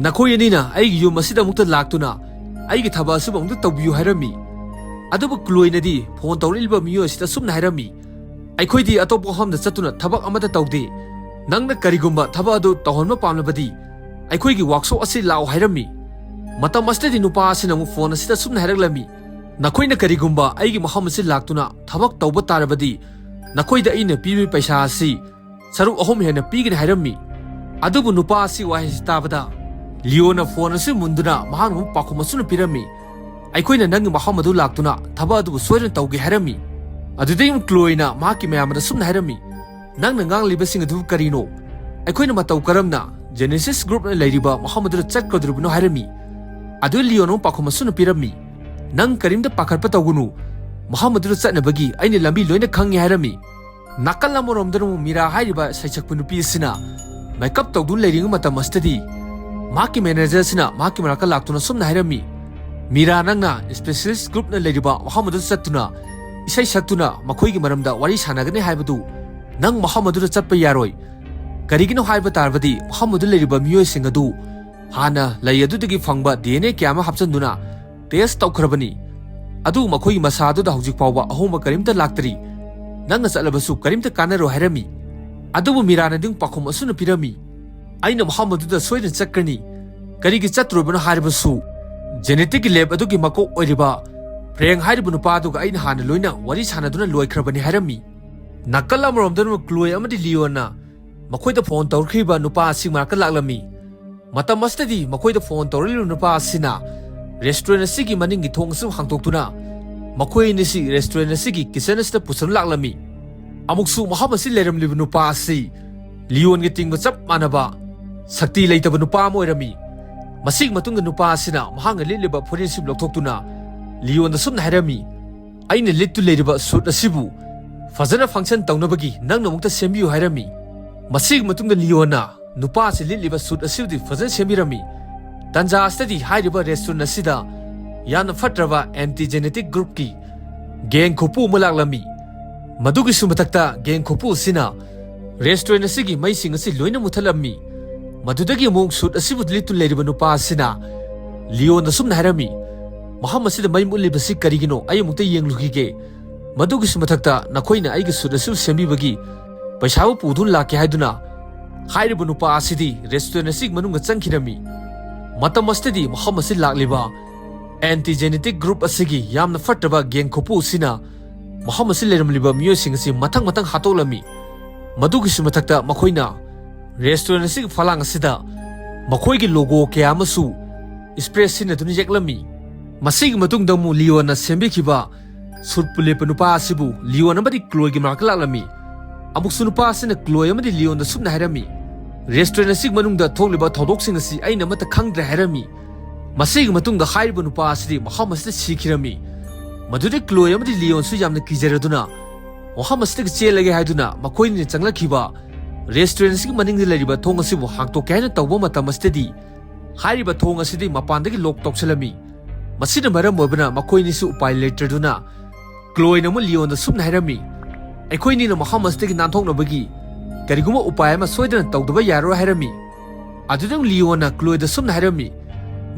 "ꯅꯈꯣꯏ ꯑꯅꯤꯅ ꯑꯩꯒꯤ ꯌꯨꯝ ꯑꯁꯤꯗ ꯑꯃꯨꯛꯇ ꯂꯥꯛꯇꯨꯅ ꯑꯩꯒꯤ ꯊꯕꯛ ꯑꯁꯤꯕꯨ ꯑꯃꯨꯛꯇ ꯇꯧꯕꯤꯌꯨ" ꯍꯥꯏꯔꯝꯃꯤ꯫ ꯑꯗꯨꯕꯨ ꯀ꯭ꯂꯣꯏꯅꯗꯤ ꯐꯣꯟ ꯇꯧꯔꯛꯂꯤꯕ ꯃꯤꯑꯣꯏ ꯑꯁꯤꯗ ꯁꯨꯝꯅ ꯍꯥꯏꯔꯝꯃꯤ, "ꯑꯩꯈꯣꯏꯗꯤ ꯑꯇꯣꯞꯄ ꯃꯐꯝꯗ ꯆꯠꯇꯨꯅ ꯊꯕꯛ ꯑꯃꯠꯇ ꯇꯧꯗꯦ꯫ ꯅꯪꯅ ꯀꯔꯤꯒꯨꯝꯕ ꯊꯕꯛ ꯑꯗꯨ ꯇꯧꯍꯟꯕ ꯄꯥꯝꯂꯕꯗꯤ ꯑꯩꯈꯣꯏꯒꯤ ꯋꯥꯛꯁꯣꯞ ꯑꯁꯤ ꯂꯥꯛꯑꯣ" ꯍꯥꯏꯔꯝꯃꯤ꯫ ꯃꯇꯝ ꯑꯁꯤꯗꯗꯤ ꯅꯨꯄꯥ ꯑꯁꯤꯅ ꯑꯃꯨꯛ ꯐꯣꯟ ꯑꯁꯤꯗ ꯁꯨꯝꯅ ꯍꯥꯏꯔꯛꯂꯝꯃꯤ, "ꯅꯈꯣꯏꯅ ꯀꯔꯤꯒꯨꯝꯕ ꯑꯩꯒꯤ ꯃꯐꯝ ꯑꯁꯤ ꯂꯥꯛꯇꯨꯅ ꯊꯕꯛ ꯇꯧꯕ ꯇꯥꯔꯕꯗꯤ ꯅꯈꯣꯏꯗ ꯑꯩꯅ ꯄꯤꯕꯒꯤ ꯄꯩꯁꯥ ꯑꯁꯤ ꯁꯔꯨꯛ ꯑꯍꯨꯝ ꯍꯦꯟꯅ ꯄꯤꯒꯅꯤ" ꯍꯥꯏꯔꯝꯃꯤ꯫ ꯑꯗꯨꯕꯨ ꯅꯨꯄꯥ ꯑꯁꯤ ꯋꯥꯍꯩꯁꯤ ꯇꯥꯕꯗ ꯂꯤꯌꯣꯅ ꯐꯣꯟ ꯑꯁꯤ ꯃꯨꯟꯗꯨꯅ ꯃꯍꯥꯛꯅ ꯑꯃꯨꯛ ꯄꯥꯎꯈꯨꯝ ꯑꯁꯨꯝꯅ ꯄꯤꯔꯝꯃꯤ: "ꯑꯩꯈꯣꯏꯅ ꯅꯪꯒꯤ ꯃꯐꯝ ꯑꯗꯨ ꯂꯥꯛꯇꯨꯅ ꯊꯕꯛ ꯑꯗꯨꯕꯨ ꯁꯣꯏꯗꯅ ꯇꯧꯒꯦ" ꯍꯥꯏꯔꯝꯃꯤ꯫ ꯑꯗꯨꯗꯩ ꯑꯃꯨꯛ ꯀ꯭ꯂꯣꯏꯅ ꯃꯍꯥꯛꯀꯤ ꯃꯌꯥꯝꯕꯗ ꯑꯁꯨꯝꯅ ꯍꯥꯏꯔꯝꯃꯤ: "ꯅꯪꯅ ꯉꯥꯡꯂꯤꯕꯁꯤꯡ ꯑꯗꯨ ꯀꯔꯤꯅꯣ? ꯑꯩꯈꯣꯏꯅ ꯃꯇꯧ ꯀꯔꯝꯅ ꯖꯦꯅꯦꯁꯤꯁ ꯒ꯭ꯔꯨꯞꯅ ꯂꯩꯔꯤꯕ ꯃꯐꯝ ꯑꯗꯨꯗ ꯆꯠꯀꯗꯧꯔꯤꯕꯅꯣ?" ꯍꯥꯏꯔꯝꯃꯤ꯫ ꯑꯗꯨ ꯂꯤꯌꯣꯅ ꯑꯃꯨꯛ ꯄꯥꯎꯈꯨꯝ ꯑꯁꯨꯝꯅ ꯄꯤꯔꯝꯃꯤ: "ꯅꯪ ꯀꯔꯤꯝꯇ ꯄꯥꯈꯠꯄ ꯇꯧꯒꯅꯨ, ꯃꯐꯝ ꯑꯗꯨꯗ ꯆꯠꯅꯕꯒꯤ ꯑꯩꯅ ꯂꯝꯕꯤ ꯂꯣꯏꯅ ꯈꯪꯉꯤ" ꯍꯥꯏꯔꯝꯃꯤ꯫ ꯅꯥꯀꯜ ꯑꯃꯔꯣꯝꯗꯅ ꯑꯃꯨꯛ ꯃꯤꯔꯥ ꯍꯥꯏꯔꯤꯕ ꯁꯩꯁꯛꯄ ꯅꯨꯄꯤ ꯑꯁꯤꯅ ꯃꯦꯀꯞ ꯇꯧꯗꯨꯅ ꯂꯩꯔꯤꯉꯩ ꯃꯇꯝ ꯑꯁꯤꯗꯗꯤ ꯃꯍꯥꯛꯀꯤ ꯃꯦꯅꯦꯖꯔ ꯑꯁꯤꯅ ꯃꯍꯥꯛꯀꯤ ꯃꯅꯥꯛꯇ ꯂꯥꯛꯇꯨꯅ ꯑꯁꯨꯝꯅ ꯍꯥꯏꯔꯝꯃꯤ: "ꯃꯤꯔꯥ, ꯅꯪꯅ ꯁ꯭ꯄꯦꯁꯤꯌꯦꯂꯤꯁ ꯒ꯭ꯔꯨꯞꯅ ꯂꯩꯔꯤꯕ ꯃꯐꯝ ꯑꯗꯨꯗ ꯆꯠꯇꯨꯅ ꯏꯁꯩ ꯁꯛꯇꯨꯅ ꯃꯈꯣꯏꯒꯤ ꯃꯔꯝꯗ ꯋꯥꯔꯤ ꯁꯥꯟꯅꯒꯅꯤ ꯍꯥꯏꯕꯗꯨ ꯅꯪ ꯃꯐꯝ ꯑꯗꯨꯗ ꯆꯠꯄ ꯌꯥꯔꯣꯏ꯫ ꯀꯔꯤꯒꯤꯅꯣ ꯍꯥꯏꯕ ꯇꯥꯔꯕꯗꯤ ꯃꯐꯝ ꯑꯗꯨꯗ ꯂꯩꯔꯤꯕ ꯃꯤꯑꯣꯏꯁꯤꯡ ꯑꯗꯨ ꯍꯥꯟꯅ ꯂꯩ ꯑꯗꯨꯗꯒꯤ ꯐꯪꯕ ꯗꯤ ꯑꯦꯟ ꯑꯦ ꯀꯌꯥ ꯑꯃ ꯍꯥꯞꯆꯤꯟꯗꯨꯅ ꯇꯦꯁ ꯇꯧꯈ꯭ꯔꯕꯅꯤ꯫ ꯑꯗꯨꯕꯨ ꯃꯈꯣꯏꯒꯤ ꯃꯁꯥ ꯑꯗꯨꯗ ꯍꯧꯖꯤꯛ ꯐꯥꯎꯕ ꯑꯍꯣꯡꯕ ꯀꯔꯤꯝꯇ ꯂꯥꯛꯇ꯭ꯔꯤ꯫ ꯅꯪꯅ ꯆꯠꯂꯕꯁꯨ ꯀꯔꯤꯝꯇ ꯀꯥꯟꯅꯔꯣꯏ" ꯍꯥꯏꯔꯝꯃꯤ꯫ ꯑꯗꯨꯕꯨ ꯃꯤꯔꯥꯅꯗꯤ ꯑꯃꯨꯛ ꯄꯥꯎꯈꯨꯝ ꯑꯁꯨꯝꯅ ꯄꯤꯔꯝꯃꯤ: "ꯑꯩꯅ ꯃꯐꯝ ꯑꯗꯨꯗ ꯁꯣꯏꯗꯅ ꯆꯠꯀꯅꯤ꯫ ꯀꯔꯤꯒꯤ ꯆꯠꯇ꯭ꯔꯣꯏꯕꯅꯣ ꯍꯥꯏꯔꯕꯁꯨ ꯖꯦꯅꯦꯇꯤꯛꯀꯤ ꯂꯦꯕ ꯑꯗꯨꯒꯤ ꯃꯀꯣꯛ ꯑꯣꯏꯔꯤꯕ ꯐ꯭ꯔꯦꯡ ꯍꯥꯏꯔꯤꯕ ꯅꯨꯄꯥ ꯑꯗꯨꯒ ꯑꯩꯅ ꯍꯥꯟꯅ ꯂꯣꯏꯅ ꯋꯥꯔꯤ ꯁꯥꯟꯅꯗꯨꯅ ꯂꯣꯏꯈ꯭ꯔꯕꯅꯤ" ꯍꯥꯏꯔꯝꯃꯤ꯫ ꯅꯥꯀꯜ ꯑꯃꯔꯣꯝꯗꯅ ꯀ꯭ꯂꯣꯏ ꯑꯃꯗꯤ ꯂꯤꯌꯣꯅ ꯃꯈꯣꯏꯗ ꯐꯣꯟ ꯇꯧꯔꯛꯈꯤꯕ ꯅꯨꯄꯥ ꯑꯁꯤ ꯃꯅꯥꯛꯇ ꯂꯥꯛꯂꯝꯃꯤ꯫ ꯃꯇꯝ ꯑꯁꯤꯗꯗꯤ ꯃꯈꯣꯏꯗ ꯐꯣꯟ ꯇꯧꯔꯛꯂꯤꯕ ꯅꯨꯄꯥ ꯑꯁꯤꯅ ꯔꯦꯁꯇꯨꯔꯦꯟ ꯑꯁꯤꯒꯤ ꯃꯅꯤꯡꯒꯤ ꯊꯣꯡ ꯑꯁꯤ ꯍꯥꯡꯗꯣꯛꯇꯨꯅ ꯃꯈꯣꯏ ꯑꯅꯤꯁꯤ ꯔꯦꯁꯇꯨꯔꯦꯟ ꯑꯁꯤꯒꯤ ꯀꯤꯆꯟ ꯑꯁꯤꯗ ꯄꯨꯁꯤꯟ ꯂꯥꯛꯂꯝꯃꯤ꯫ ꯑꯃꯨꯛꯁꯨ ꯃꯐꯝ ꯑꯁꯤ ꯂꯩꯔꯝꯂꯤꯕ ꯅꯨꯄꯥ ꯑꯁꯤ ꯂꯤꯌꯣꯟꯒ ꯇꯤꯡꯕ ꯆꯞ ꯃꯥꯟꯅꯕ ꯁꯛꯇꯤ ꯂꯩꯇꯕ ꯅꯨꯄꯥ ꯑꯃ ꯑꯣꯏꯔꯝꯃꯤ꯫ ꯃꯁꯤꯒꯤ ꯃꯇꯨꯡꯗ ꯅꯨꯄꯥ ꯑꯁꯤꯅ ꯃꯍꯥꯛꯅ ꯂꯤꯠꯂꯤꯕ ꯐꯨꯔꯤꯠ ꯑꯁꯤ ꯂꯧꯊꯣꯛꯇꯨꯅ ꯂꯤꯌꯣꯟꯗ ꯁꯨꯝꯅ ꯍꯥꯏꯔꯝꯃꯤ: "ꯑꯩꯅ ꯂꯤꯠꯇꯨ ꯂꯩꯔꯤꯕ ꯁꯨꯠ ꯑꯁꯤꯕꯨ ꯐꯖꯅ ꯐꯪꯁꯟ ꯇꯧꯅꯕꯒꯤ ꯅꯪꯅ ꯑꯃꯨꯛꯇ ꯁꯦꯝꯕꯤꯌꯨ" ꯍꯥꯏꯔꯝꯃꯤ꯫ ꯃꯁꯤꯒꯤ ꯃꯇꯨꯡꯗ ꯂꯤꯌꯣꯅ ꯅꯨꯄꯥ ꯑꯁꯤ ꯂꯤꯠꯂꯤꯕ ꯁꯨꯠ ꯑꯁꯤꯕꯨꯗꯤ ꯐꯖꯅ ꯁꯦꯝꯕꯤꯔꯝꯃꯤ꯫ ꯇꯟꯖꯥ ꯑꯁꯤꯗꯗꯤ ꯍꯥꯏꯔꯤꯕ ꯔꯦꯁꯇꯨꯔꯦꯟ ꯑꯁꯤꯗ ꯌꯥꯝꯅ ꯐꯠꯇ꯭ꯔꯕ ꯑꯦꯟꯇꯤ ꯖꯦꯅꯦꯇꯤꯛ ꯒ꯭ꯔꯨꯞꯀꯤ ꯒꯦꯡ ꯈꯨꯄꯨ ꯑꯃ ꯂꯥꯛꯂꯝꯃꯤ꯫ ꯃꯗꯨꯒꯤꯁꯨ ꯃꯊꯛꯇ ꯒꯦꯡ ꯈꯨꯄꯨ ꯑꯁꯤꯅ ꯔꯦꯁꯇꯨꯔꯦꯟ ꯑꯁꯤꯒꯤ ꯃꯩꯁꯤꯡ ꯑꯁꯤ ꯂꯣꯏꯅ ꯃꯨꯊꯠꯂꯝꯃꯤ꯫ ꯃꯗꯨꯗꯒꯤ ꯑꯃꯨꯛ ꯁꯨꯠ ꯑꯁꯤꯕꯨ ꯂꯤꯠꯇꯨꯅ ꯂꯩꯔꯤꯕ ꯅꯨꯄꯥ ꯑꯁꯤꯅ ꯂꯤꯌꯣꯟꯗ ꯁꯨꯝꯅ ꯍꯥꯏꯔꯝꯃꯤ: "ꯃꯐꯝ ꯑꯁꯤꯗ ꯃꯩ ꯃꯨꯠꯂꯤꯕꯁꯤ ꯀꯔꯤꯒꯤꯅꯣ? ꯑꯩ ꯑꯃꯨꯛꯇ ꯌꯦꯡꯂꯨꯈꯤꯒꯦ꯫ ꯃꯗꯨꯒꯤꯁꯨ ꯃꯊꯛꯇ ꯅꯈꯣꯏꯅ ꯑꯩꯒꯤ ꯁꯨꯠ ꯑꯁꯤꯕꯨ ꯁꯦꯝꯕꯤꯕꯒꯤ ꯄꯩꯁꯥꯕꯨ ꯄꯨꯗꯨꯅ ꯂꯥꯛꯀꯦ" ꯍꯥꯏꯗꯨꯅ ꯍꯥꯏꯔꯤꯕ ꯅꯨꯄꯥ ꯑꯁꯤꯗꯤ ꯔꯦꯁꯇꯨꯔꯦꯟ ꯑꯁꯤꯒꯤ ꯃꯅꯨꯡꯗ ꯆꯪꯈꯤꯔꯝꯃꯤ꯫ ꯃꯇꯝ ꯑꯁꯤꯗꯗꯤ ꯃꯐꯝ ꯑꯁꯤ ꯂꯥꯛꯂꯤꯕ ꯑꯦꯟꯇꯤ ꯖꯦꯅꯦꯇꯤꯛ ꯒ꯭ꯔꯨꯞ ꯑꯁꯤꯒꯤ ꯌꯥꯝꯅ ꯐꯠꯇꯕ ꯒꯦꯡ ꯈꯨꯄꯨ ꯑꯁꯤꯅ ꯃꯐꯝ ꯑꯁꯤ ꯂꯩꯔꯝꯂꯤꯕ ꯃꯤꯑꯣꯏꯁꯤꯡ ꯑꯁꯤ ꯃꯊꯪ ꯃꯊꯪ ꯍꯥꯠꯇꯣꯛꯂꯝꯃꯤ꯫ ꯃꯗꯨꯒꯤꯁꯨ ꯃꯊꯛꯇ ꯃꯈꯣꯏꯅ ꯔꯦꯁꯇꯨꯔꯦꯟ ꯑꯁꯤꯒꯤ ꯐꯂꯥꯡ ꯑꯁꯤꯗ ꯃꯈꯣꯏꯒꯤ ꯂꯣꯒꯣ ꯀꯌꯥ ꯑꯃꯁꯨ ꯁ꯭ꯄ꯭ꯔꯦ ꯁꯤꯖꯤꯟꯅꯗꯨꯅ ꯌꯦꯛꯂꯝꯃꯤ꯫ ꯃꯁꯤꯒꯤ ꯃꯇꯨꯡꯗ ꯑꯃꯨꯛ ꯂꯤꯌꯣꯟꯅ ꯁꯦꯝꯕꯤꯈꯤꯕ ꯁꯨꯠꯄꯨ ꯂꯤꯠꯄ ꯅꯨꯄꯥ ꯑꯁꯤꯕꯨ ꯂꯤꯌꯣꯟ ꯑꯃꯗꯤ ꯀ꯭ꯂꯣꯏꯒꯤ ꯃꯅꯥꯛꯇ ꯂꯥꯛꯂꯝꯃꯤ꯫ ꯑꯃꯨꯛꯁꯨ ꯅꯨꯄꯥ ꯑꯁꯤꯅ ꯀ꯭ꯂꯣꯏ ꯑꯃꯗꯤ ꯂꯤꯌꯣꯟꯗ ꯁꯨꯝꯅ ꯍꯥꯏꯔꯝꯃꯤ, "ꯔꯦꯁꯇꯨꯔꯦꯟ ꯑꯁꯤꯒꯤ ꯃꯅꯨꯡꯗ ꯊꯣꯛꯂꯤꯕ ꯊꯧꯗꯣꯛꯁꯤꯡ ꯑꯁꯤ ꯑꯩꯅ ꯑꯃꯠꯇ ꯈꯪꯗ꯭ꯔꯦ" ꯍꯥꯏꯔꯝꯃꯤ꯫ ꯃꯁꯤꯒꯤ ꯃꯇꯨꯡꯗ ꯍꯥꯏꯔꯤꯕ ꯅꯨꯄꯥ ꯑꯁꯤꯗꯤ ꯃꯐꯝ ꯑꯁꯤꯗ ꯁꯤꯈꯤꯔꯝꯃꯤ꯫ ꯃꯗꯨꯗ ꯀ꯭ꯂꯣꯏ ꯑꯃꯗꯤ ꯂꯤꯌꯣꯟꯁꯨ ꯌꯥꯝꯅ ꯀꯤꯖꯔꯗꯨꯅ ꯃꯐꯝ ꯑꯁꯤꯗꯒꯤ ꯆꯦꯜꯂꯒꯦ ꯍꯥꯏꯗꯨꯅ ꯃꯈꯣꯏꯅ ꯆꯪꯂꯛꯈꯤꯕ ꯔꯦꯁꯇꯨꯔꯦꯟ ꯑꯁꯤꯒꯤ ꯃꯅꯤꯡꯗ ꯂꯩꯔꯤꯕ ꯊꯣꯡ ꯑꯁꯤꯕꯨ ꯍꯥꯡꯇꯣꯛꯀꯦ ꯍꯥꯏꯅ ꯇꯧꯕ ꯃꯇꯝ ꯑꯁꯤꯗꯗꯤ ꯍꯥꯏꯔꯤꯕ ꯊꯣꯡ ꯑꯁꯤꯗꯤ ꯃꯄꯥꯟꯗꯒꯤ ꯂꯣꯛ ꯇꯧꯁꯤꯜꯂꯝꯃꯤ꯫ ꯃꯁꯤꯅ ꯃꯔꯝ ꯑꯣꯏꯕꯅ ꯃꯈꯣꯏꯅꯤꯁꯨ ꯎꯄꯥꯏ ꯂꯩꯇ꯭ꯔꯗꯨꯅ ꯀ꯭ꯂꯣꯏꯅ ꯑꯃꯨꯛ ꯂꯤꯌꯣꯟꯗ ꯁꯨꯝꯅ ꯍꯥꯏꯔꯝꯃꯤ, "ꯑꯩꯈꯣꯏꯅꯤꯅ ꯃꯐꯝ ꯑꯁꯤꯗꯒꯤ ꯅꯥꯟꯊꯣꯛꯅꯕꯒꯤ ꯀꯔꯤꯒꯨꯝꯕ ꯎꯄꯥꯏ ꯑꯃ ꯁꯣꯏꯗꯅ ꯇꯧꯗꯕ ꯌꯥꯔꯣꯏ" ꯍꯥꯏꯔꯝꯃꯤ꯫ ꯑꯗꯨꯗ ꯂꯤꯌꯣꯟꯅ ꯀ꯭ꯂꯣꯏꯗ ꯁꯨꯝꯅ ꯍꯥꯏꯔꯝꯃꯤ,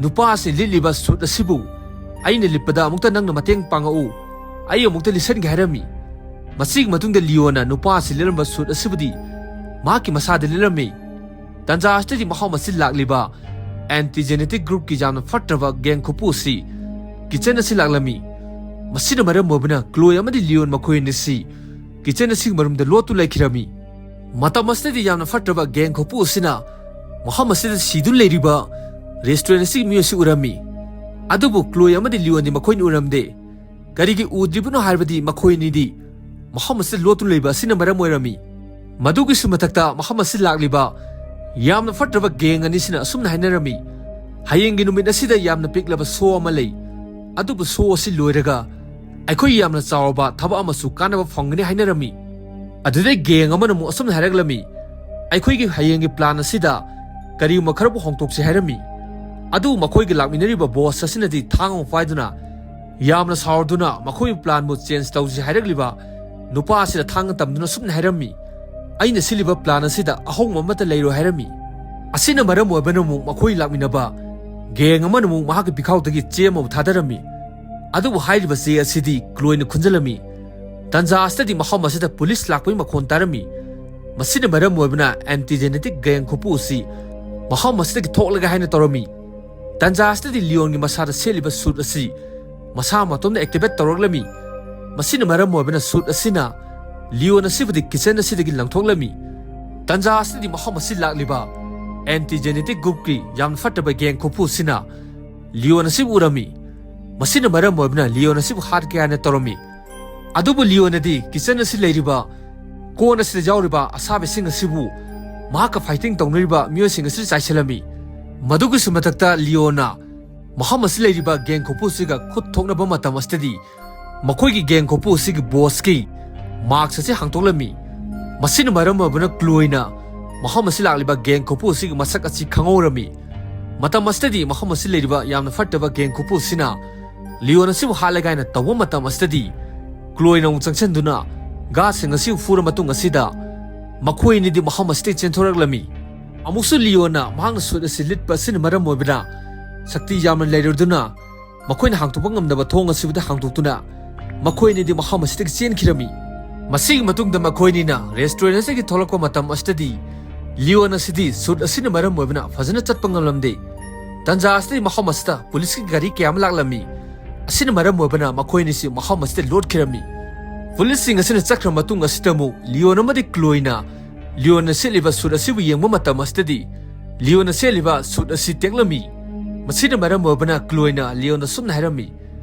"ꯅꯨꯄꯥ ꯑꯁꯤ ꯂꯤꯠꯂꯤꯕ ꯁꯨꯠ ꯑꯁꯤꯕꯨ ꯑꯩꯅ ꯂꯤꯠꯄꯗ ꯑꯃꯨꯛꯇ ꯅꯪꯅ ꯃꯇꯦꯡ ꯄꯥꯡꯉꯛꯎ, ꯑꯩ ꯑꯃꯨꯛꯇ ꯂꯤꯠꯁꯟꯒꯦ" ꯍꯥꯏꯔꯝꯃꯤ꯫ ꯃꯁꯤꯒꯤ ꯃꯇꯨꯡꯗ ꯂꯤꯌꯣꯟꯅ ꯅꯨꯄꯥ ꯑꯁꯤ ꯂꯤꯠꯂꯝꯕ ꯁꯨꯠ ꯑꯁꯤꯕꯨꯗꯤ ꯃꯍꯥꯛꯀꯤ ꯃꯁꯥꯗ ꯂꯤꯠꯂꯝꯃꯤ꯫ ꯇꯟꯖꯥ ꯑꯁꯤꯗꯗꯤ ꯃꯐꯝ ꯑꯁꯤ ꯂꯥꯛꯂꯤꯕ ꯑꯦꯟꯇꯤꯖꯦꯅꯦꯇꯤꯛ ꯒ꯭ꯔꯨꯞꯀꯤ ꯌꯥꯝꯅ ꯐꯠꯇ꯭ꯔꯕ ꯒꯦꯡ ꯈꯨꯄꯨ ꯑꯁꯤ ꯀꯤꯆꯟ ꯑꯁꯤ ꯂꯥꯛꯂꯝꯃꯤ꯫ ꯃꯁꯤꯅ ꯃꯔꯝ ꯑꯣꯏꯕꯅ ꯀ꯭ꯂꯣꯏ ꯑꯃꯗꯤ ꯂꯤꯌꯣꯟ ꯃꯈꯣꯏ ꯑꯅꯤꯁꯤ ꯀꯤꯆꯟ ꯑꯁꯤꯒꯤ ꯃꯅꯨꯡꯗ ꯂꯣꯠꯇꯨ ꯂꯩꯈꯤꯔꯝꯃꯤ꯫ ꯃꯇꯝ ꯑꯁꯤꯗꯗꯤ ꯌꯥꯝꯅ ꯐꯠꯇ꯭ꯔꯕ ꯒꯦꯡ ꯈꯨꯄꯨ ꯑꯁꯤꯅ ꯃꯐꯝ ꯑꯁꯤꯗ ꯁꯤꯗꯨꯅ ꯂꯩꯔꯤꯕ ꯔꯦꯁꯇꯨꯔꯦꯟ ꯑꯁꯤꯒꯤ ꯃꯤꯑꯣꯏ ꯑꯁꯤ ꯎꯔꯝꯃꯤ꯫ ꯑꯗꯨꯕꯨ ꯀ꯭ꯂꯣꯏ ꯑꯃꯗꯤ ꯂꯤꯌꯣꯟꯗꯤ ꯃꯈꯣꯏꯅ ꯎꯔꯝꯗꯦ꯫ ꯀꯔꯤꯒꯤ ꯎꯗ꯭ꯔꯤꯕꯅꯣ ꯍꯥꯏꯔꯕꯗꯤ ꯃꯈꯣꯏ ꯑꯅꯤꯗꯤ ꯃꯐꯝ ꯑꯁꯤꯗ ꯂꯣꯠꯇꯨꯅ ꯂꯩꯕ ꯑꯁꯤꯅ ꯃꯔꯝ ꯑꯣꯏꯔꯝꯃꯤ꯫ ꯃꯗꯨꯒꯤꯁꯨ ꯃꯊꯛꯇ ꯃꯐꯝ ꯑꯁꯤꯗ ꯂꯥꯛꯂꯤꯕ ꯌꯥꯝꯅ ꯐꯠꯇ꯭ꯔꯕ ꯒꯦꯡ ꯑꯅꯤꯁꯤꯅ ꯑꯁꯨꯝꯅ ꯍꯥꯏꯅꯔꯝꯃꯤ, "ꯍꯌꯦꯡꯒꯤ ꯅꯨꯃꯤꯠ ꯑꯁꯤꯗ ꯌꯥꯝꯅ ꯄꯤꯛꯂꯕ ꯁꯣ ꯑꯃ ꯂꯩ, ꯑꯗꯨꯕꯨ ꯁꯣ ꯑꯁꯤ ꯂꯣꯏꯔꯒ ꯑꯩꯈꯣꯏ ꯌꯥꯝꯅ ꯆꯥꯎꯔꯕ ꯊꯕꯛ ꯑꯃꯁꯨ ꯀꯥꯟꯅꯕ ꯐꯪꯒꯅꯤ" ꯍꯥꯏꯅꯔꯝꯃꯤ꯫ ꯑꯗꯨꯗꯩ ꯒꯦꯡ ꯑꯃꯅ ꯑꯃꯨꯛ ꯑꯁꯨꯝꯅ ꯍꯥꯏꯔꯛꯂꯝꯃꯤ, "ꯑꯩꯈꯣꯏꯒꯤ ꯍꯌꯦꯡꯒꯤ ꯄ꯭ꯂꯥꯟ ꯑꯁꯤꯗ ꯀꯔꯤꯒꯨꯝꯕ ꯈꯔꯕꯨ ꯍꯣꯡꯗꯣꯛꯁꯤ" ꯍꯥꯏꯔꯝꯃꯤ꯫ ꯑꯗꯨꯕꯨ ꯃꯈꯣꯏꯒꯤ ꯂꯥꯛꯃꯤꯟꯅꯔꯤꯕ ꯕꯣꯁ ꯑꯁꯤꯅꯗꯤ ꯊꯥꯡ ꯑꯃ ꯄꯥꯏꯗꯨꯅ ꯌꯥꯝꯅ ꯁꯥꯎꯔꯗꯨꯅ ꯃꯈꯣꯏꯒꯤ ꯄ꯭ꯂꯥꯟꯕꯨ ꯆꯦꯟꯖ ꯇꯧꯁꯤ ꯍꯥꯏꯔꯛꯂꯤꯕ ꯅꯨꯄꯥ ꯑꯁꯤꯗ ꯊꯥꯡꯅ ꯇꯝꯗꯨꯅ ꯁꯨꯝꯅ ꯍꯥꯏꯔꯝꯃꯤ, "ꯑꯩꯅ ꯁꯤꯜꯂꯤꯕ ꯄ꯭ꯂꯥꯟ ꯑꯁꯤꯗ ꯑꯍꯣꯡꯕ ꯑꯃꯠꯇ ꯂꯩꯔꯣꯏ" ꯍꯥꯏꯔꯝꯃꯤ꯫ ꯑꯁꯤꯅ ꯃꯔꯝ ꯑꯣꯏꯕꯅ ꯑꯃꯨꯛ ꯃꯈꯣꯏ ꯂꯥꯛꯃꯤꯟꯅꯕ ꯒꯦꯡ ꯑꯃꯅ ꯑꯃꯨꯛ ꯃꯍꯥꯛꯀꯤ ꯄꯤꯈꯥꯎꯗꯒꯤ ꯆꯦ ꯑꯃꯕꯨ ꯊꯥꯗꯔꯝꯃꯤ꯫ ꯑꯗꯨꯕꯨ ꯍꯥꯏꯔꯤꯕ ꯆꯦ ꯑꯁꯤꯗꯤ ꯀ꯭ꯂꯣꯏꯅ ꯈꯨꯟꯖꯤꯜꯂꯝꯃꯤ꯫ ꯇꯟꯖꯥ ꯑꯁꯤꯗꯗꯤ ꯃꯐꯝ ꯑꯁꯤꯗ ꯄꯨꯂꯤꯁ ꯂꯥꯛꯄꯒꯤ ꯃꯈꯣꯟ ꯇꯥꯔꯝꯃꯤ꯫ ꯃꯁꯤꯅ ꯃꯔꯝ ꯑꯣꯏꯕꯅ ꯑꯦꯟꯇꯤꯖꯦꯅꯦꯇꯤꯛ ꯒꯦꯡ ꯈꯨꯄꯨ ꯑꯁꯤ ꯃꯐꯝ ꯑꯁꯤꯗꯒꯤ ꯊꯣꯛꯂꯒꯦ ꯍꯥꯏꯅ ꯇꯧꯔꯝꯃꯤ꯫ ꯇꯟꯖꯥ ꯑꯁꯤꯗꯗꯤ ꯂꯤꯌꯣꯟꯒꯤ ꯃꯁꯥꯗ ꯁꯦꯠꯂꯤꯕ ꯁꯨꯠ ꯑꯁꯤ ꯃꯁꯥ ꯃꯇꯣꯝꯗ ꯑꯦꯛꯇꯤꯚꯦꯠ ꯇꯧꯔꯛꯂꯝꯃꯤ꯫ ꯃꯁꯤꯅ ꯃꯔꯝ ꯑꯣꯏꯕꯅ ꯁꯨꯠ ꯑꯁꯤꯅ ꯂꯤꯌꯣꯟ ꯑꯁꯤꯕꯨꯗꯤ ꯀꯤꯆꯟ ꯑꯁꯤꯗꯒꯤ ꯂꯪꯊꯣꯛꯂꯝꯃꯤ꯫ ꯇꯟꯖꯥ ꯑꯁꯤꯗꯗꯤ ꯃꯐꯝ ꯑꯁꯤ ꯂꯥꯛꯂꯤꯕ ꯑꯦꯟꯇꯤꯖꯦꯅꯦꯇꯤꯛ ꯒ꯭ꯔꯨꯞꯀꯤ ꯌꯥꯝꯅ ꯐꯠꯇꯕ ꯒꯦꯡ ꯈꯨꯄꯨ ꯑꯁꯤꯅ ꯂꯤꯌꯣꯟ ꯑꯁꯤꯕꯨ ꯎꯔꯝꯃꯤ꯫ ꯃꯁꯤꯅ ꯃꯔꯝ ꯑꯣꯏꯕꯅ ꯂꯤꯌꯣꯟ ꯑꯁꯤꯕꯨ ꯍꯥꯠꯀꯦ ꯍꯥꯏꯅ ꯇꯧꯔꯝꯃꯤ꯫ ꯑꯗꯨꯕꯨ ꯂꯤꯌꯣꯟꯅꯗꯤ ꯀꯤꯆꯟ ꯑꯁꯤ ꯂꯩꯔꯤꯕ ꯀꯣꯟ ꯑꯁꯤꯗ ꯌꯥꯎꯔꯤꯕ ꯑꯁꯥꯕꯁꯤꯡ ꯑꯁꯤꯕꯨ ꯃꯍꯥꯛꯀ ꯐꯥꯏꯇꯤꯡ ꯇꯧꯅꯔꯤꯕ ꯃꯤꯑꯣꯏꯁꯤꯡ ꯑꯁꯤꯗ ꯆꯥꯏꯁꯤꯜꯂꯝꯃꯤ꯫ ꯃꯗꯨꯒꯤꯁꯨ ꯃꯊꯛꯇ ꯂꯤꯌꯣꯟꯅ ꯃꯐꯝ ꯑꯁꯤ ꯂꯩꯔꯤꯕ ꯒꯦꯡ ꯈꯨꯄꯨ ꯑꯁꯤꯒ ꯈꯨꯠ ꯊꯣꯛꯅꯕ ꯃꯇꯝ ꯑꯁꯤꯗꯗꯤ ꯃꯈꯣꯏꯒꯤ ꯒꯦꯡ ꯈꯨꯄꯨ ꯑꯁꯤꯒꯤ ꯕꯣꯁꯀꯤ ꯃꯥꯛꯁ ꯑꯁꯤ ꯍꯥꯡꯗꯣꯛꯂꯝꯃꯤ꯫ ꯃꯁꯤꯅ ꯃꯔꯝ ꯑꯣꯏꯕꯅ ꯀ꯭ꯂꯣꯏꯅ ꯃꯐꯝ ꯑꯁꯤ ꯂꯥꯛꯂꯤꯕ ꯒꯦꯡ ꯈꯨꯄꯨ ꯑꯁꯤꯒꯤ ꯃꯁꯛ ꯑꯁꯤ ꯈꯪꯍꯧꯔꯝꯃꯤ꯫ ꯃꯇꯝ ꯑꯁꯤꯗꯗꯤ ꯃꯐꯝ ꯑꯁꯤ ꯂꯩꯔꯤꯕ ꯌꯥꯝꯅ ꯐꯠꯇꯕ ꯒꯦꯡ ꯈꯨꯄꯨ ꯑꯁꯤꯅ ꯂꯤꯌꯣꯟ ꯑꯁꯤꯕꯨ ꯍꯥꯠꯂꯒꯦ ꯍꯥꯏꯅ ꯇꯧꯕ ꯃꯇꯝ ꯑꯁꯤꯗꯗꯤ ꯀ꯭ꯂꯣꯏꯅ ꯑꯃꯨꯛ ꯆꯪꯁꯤꯟꯗꯨꯅ ꯒꯥꯔꯗꯁꯤꯡ ꯑꯁꯤꯕꯨ ꯐꯨꯔ ꯃꯇꯨꯡ ꯑꯁꯤꯗ ꯃꯈꯣꯏ ꯑꯅꯤꯗꯤ ꯃꯐꯝ ꯑꯁꯤꯗꯒꯤ ꯆꯦꯟꯊꯣꯔꯛꯂꯝꯃꯤ꯫ ꯑꯃꯨꯛꯁꯨ ꯂꯤꯌꯣꯟꯅ ꯃꯍꯥꯛꯅ ꯁꯨꯠ ꯑꯁꯤ ꯂꯤꯠꯄ ꯑꯁꯤꯅ ꯃꯔꯝ ꯑꯣꯏꯕꯅ ꯁꯛꯇꯤ ꯌꯥꯝꯅ ꯂꯩꯔꯗꯨꯅ ꯃꯈꯣꯏꯅ ꯍꯥꯡꯗꯣꯛꯄ ꯉꯝꯗꯕ ꯊꯣꯡ ꯑꯁꯤꯕꯨꯗꯤ ꯍꯥꯡꯗꯣꯛꯇꯨꯅ ꯃꯈꯣꯏ ꯑꯅꯤꯗꯤ ꯃꯐꯝ ꯑꯁꯤꯗꯒꯤ ꯆꯦꯟꯈꯤꯔꯝꯃꯤ꯫ ꯃꯁꯤꯒꯤ ꯃꯇꯨꯡꯗ ꯃꯈꯣꯏ ꯑꯅꯤꯅ ꯔꯦꯁꯇꯨꯔꯦꯟ ꯑꯁꯤꯗꯒꯤ ꯊꯣꯛꯂꯛꯄ ꯃꯇꯝ ꯑꯁꯤꯗꯗꯤ ꯂꯤꯌꯣꯟ ꯑꯁꯤꯗꯤ ꯁꯨꯠ ꯑꯁꯤꯅ ꯃꯔꯝ ꯑꯣꯏꯕꯅ ꯐꯖꯅ ꯆꯠꯄ ꯉꯝꯂꯝꯗꯦ꯫ ꯇꯟꯖꯥ ꯑꯁꯤꯗ ꯃꯐꯝ ꯑꯁꯤꯗ ꯄꯨꯂꯤꯁꯀꯤ ꯒꯥꯔꯤ ꯀꯌꯥ ꯑꯃ ꯂꯥꯛꯂꯝꯃꯤ꯫ ꯑꯁꯤꯅ ꯃꯔꯝ ꯑꯣꯏꯕꯅ ꯃꯈꯣꯏ ꯑꯅꯤꯁꯤ ꯃꯐꯝ ꯑꯁꯤꯗ ꯂꯣꯠꯈꯤꯔꯝꯃꯤ꯫ ꯄꯨꯂꯤꯁꯁꯤꯡ ꯑꯁꯤꯅ ꯆꯠꯈ꯭ꯔ ꯃꯇꯨꯡ ꯑꯁꯤꯗ ꯑꯃꯨꯛ ꯂꯤꯌꯣꯟ ꯑꯃꯗꯤ ꯀ꯭ꯂꯣꯏꯅ ꯂꯤꯌꯣꯟꯅ ꯁꯦꯠꯂꯤꯕ ꯁꯨꯠ ꯑꯁꯤꯕꯨ ꯌꯦꯡꯕ ꯃꯇꯝ ꯑꯁꯤꯗꯗꯤ ꯂꯤꯌꯣꯟꯅ ꯁꯦꯠꯂꯤꯕ ꯁꯨꯠ ꯑꯁꯤ ꯇꯦꯛꯂꯝꯃꯤ꯫ ꯃꯁꯤꯅ ꯃꯔꯝ ꯑꯣꯏꯕꯅ ꯀ꯭ꯂꯣꯏꯅ ꯂꯤꯌꯣꯟꯗ ꯁꯨꯝꯅ ꯍꯥꯏꯔꯝꯃꯤ,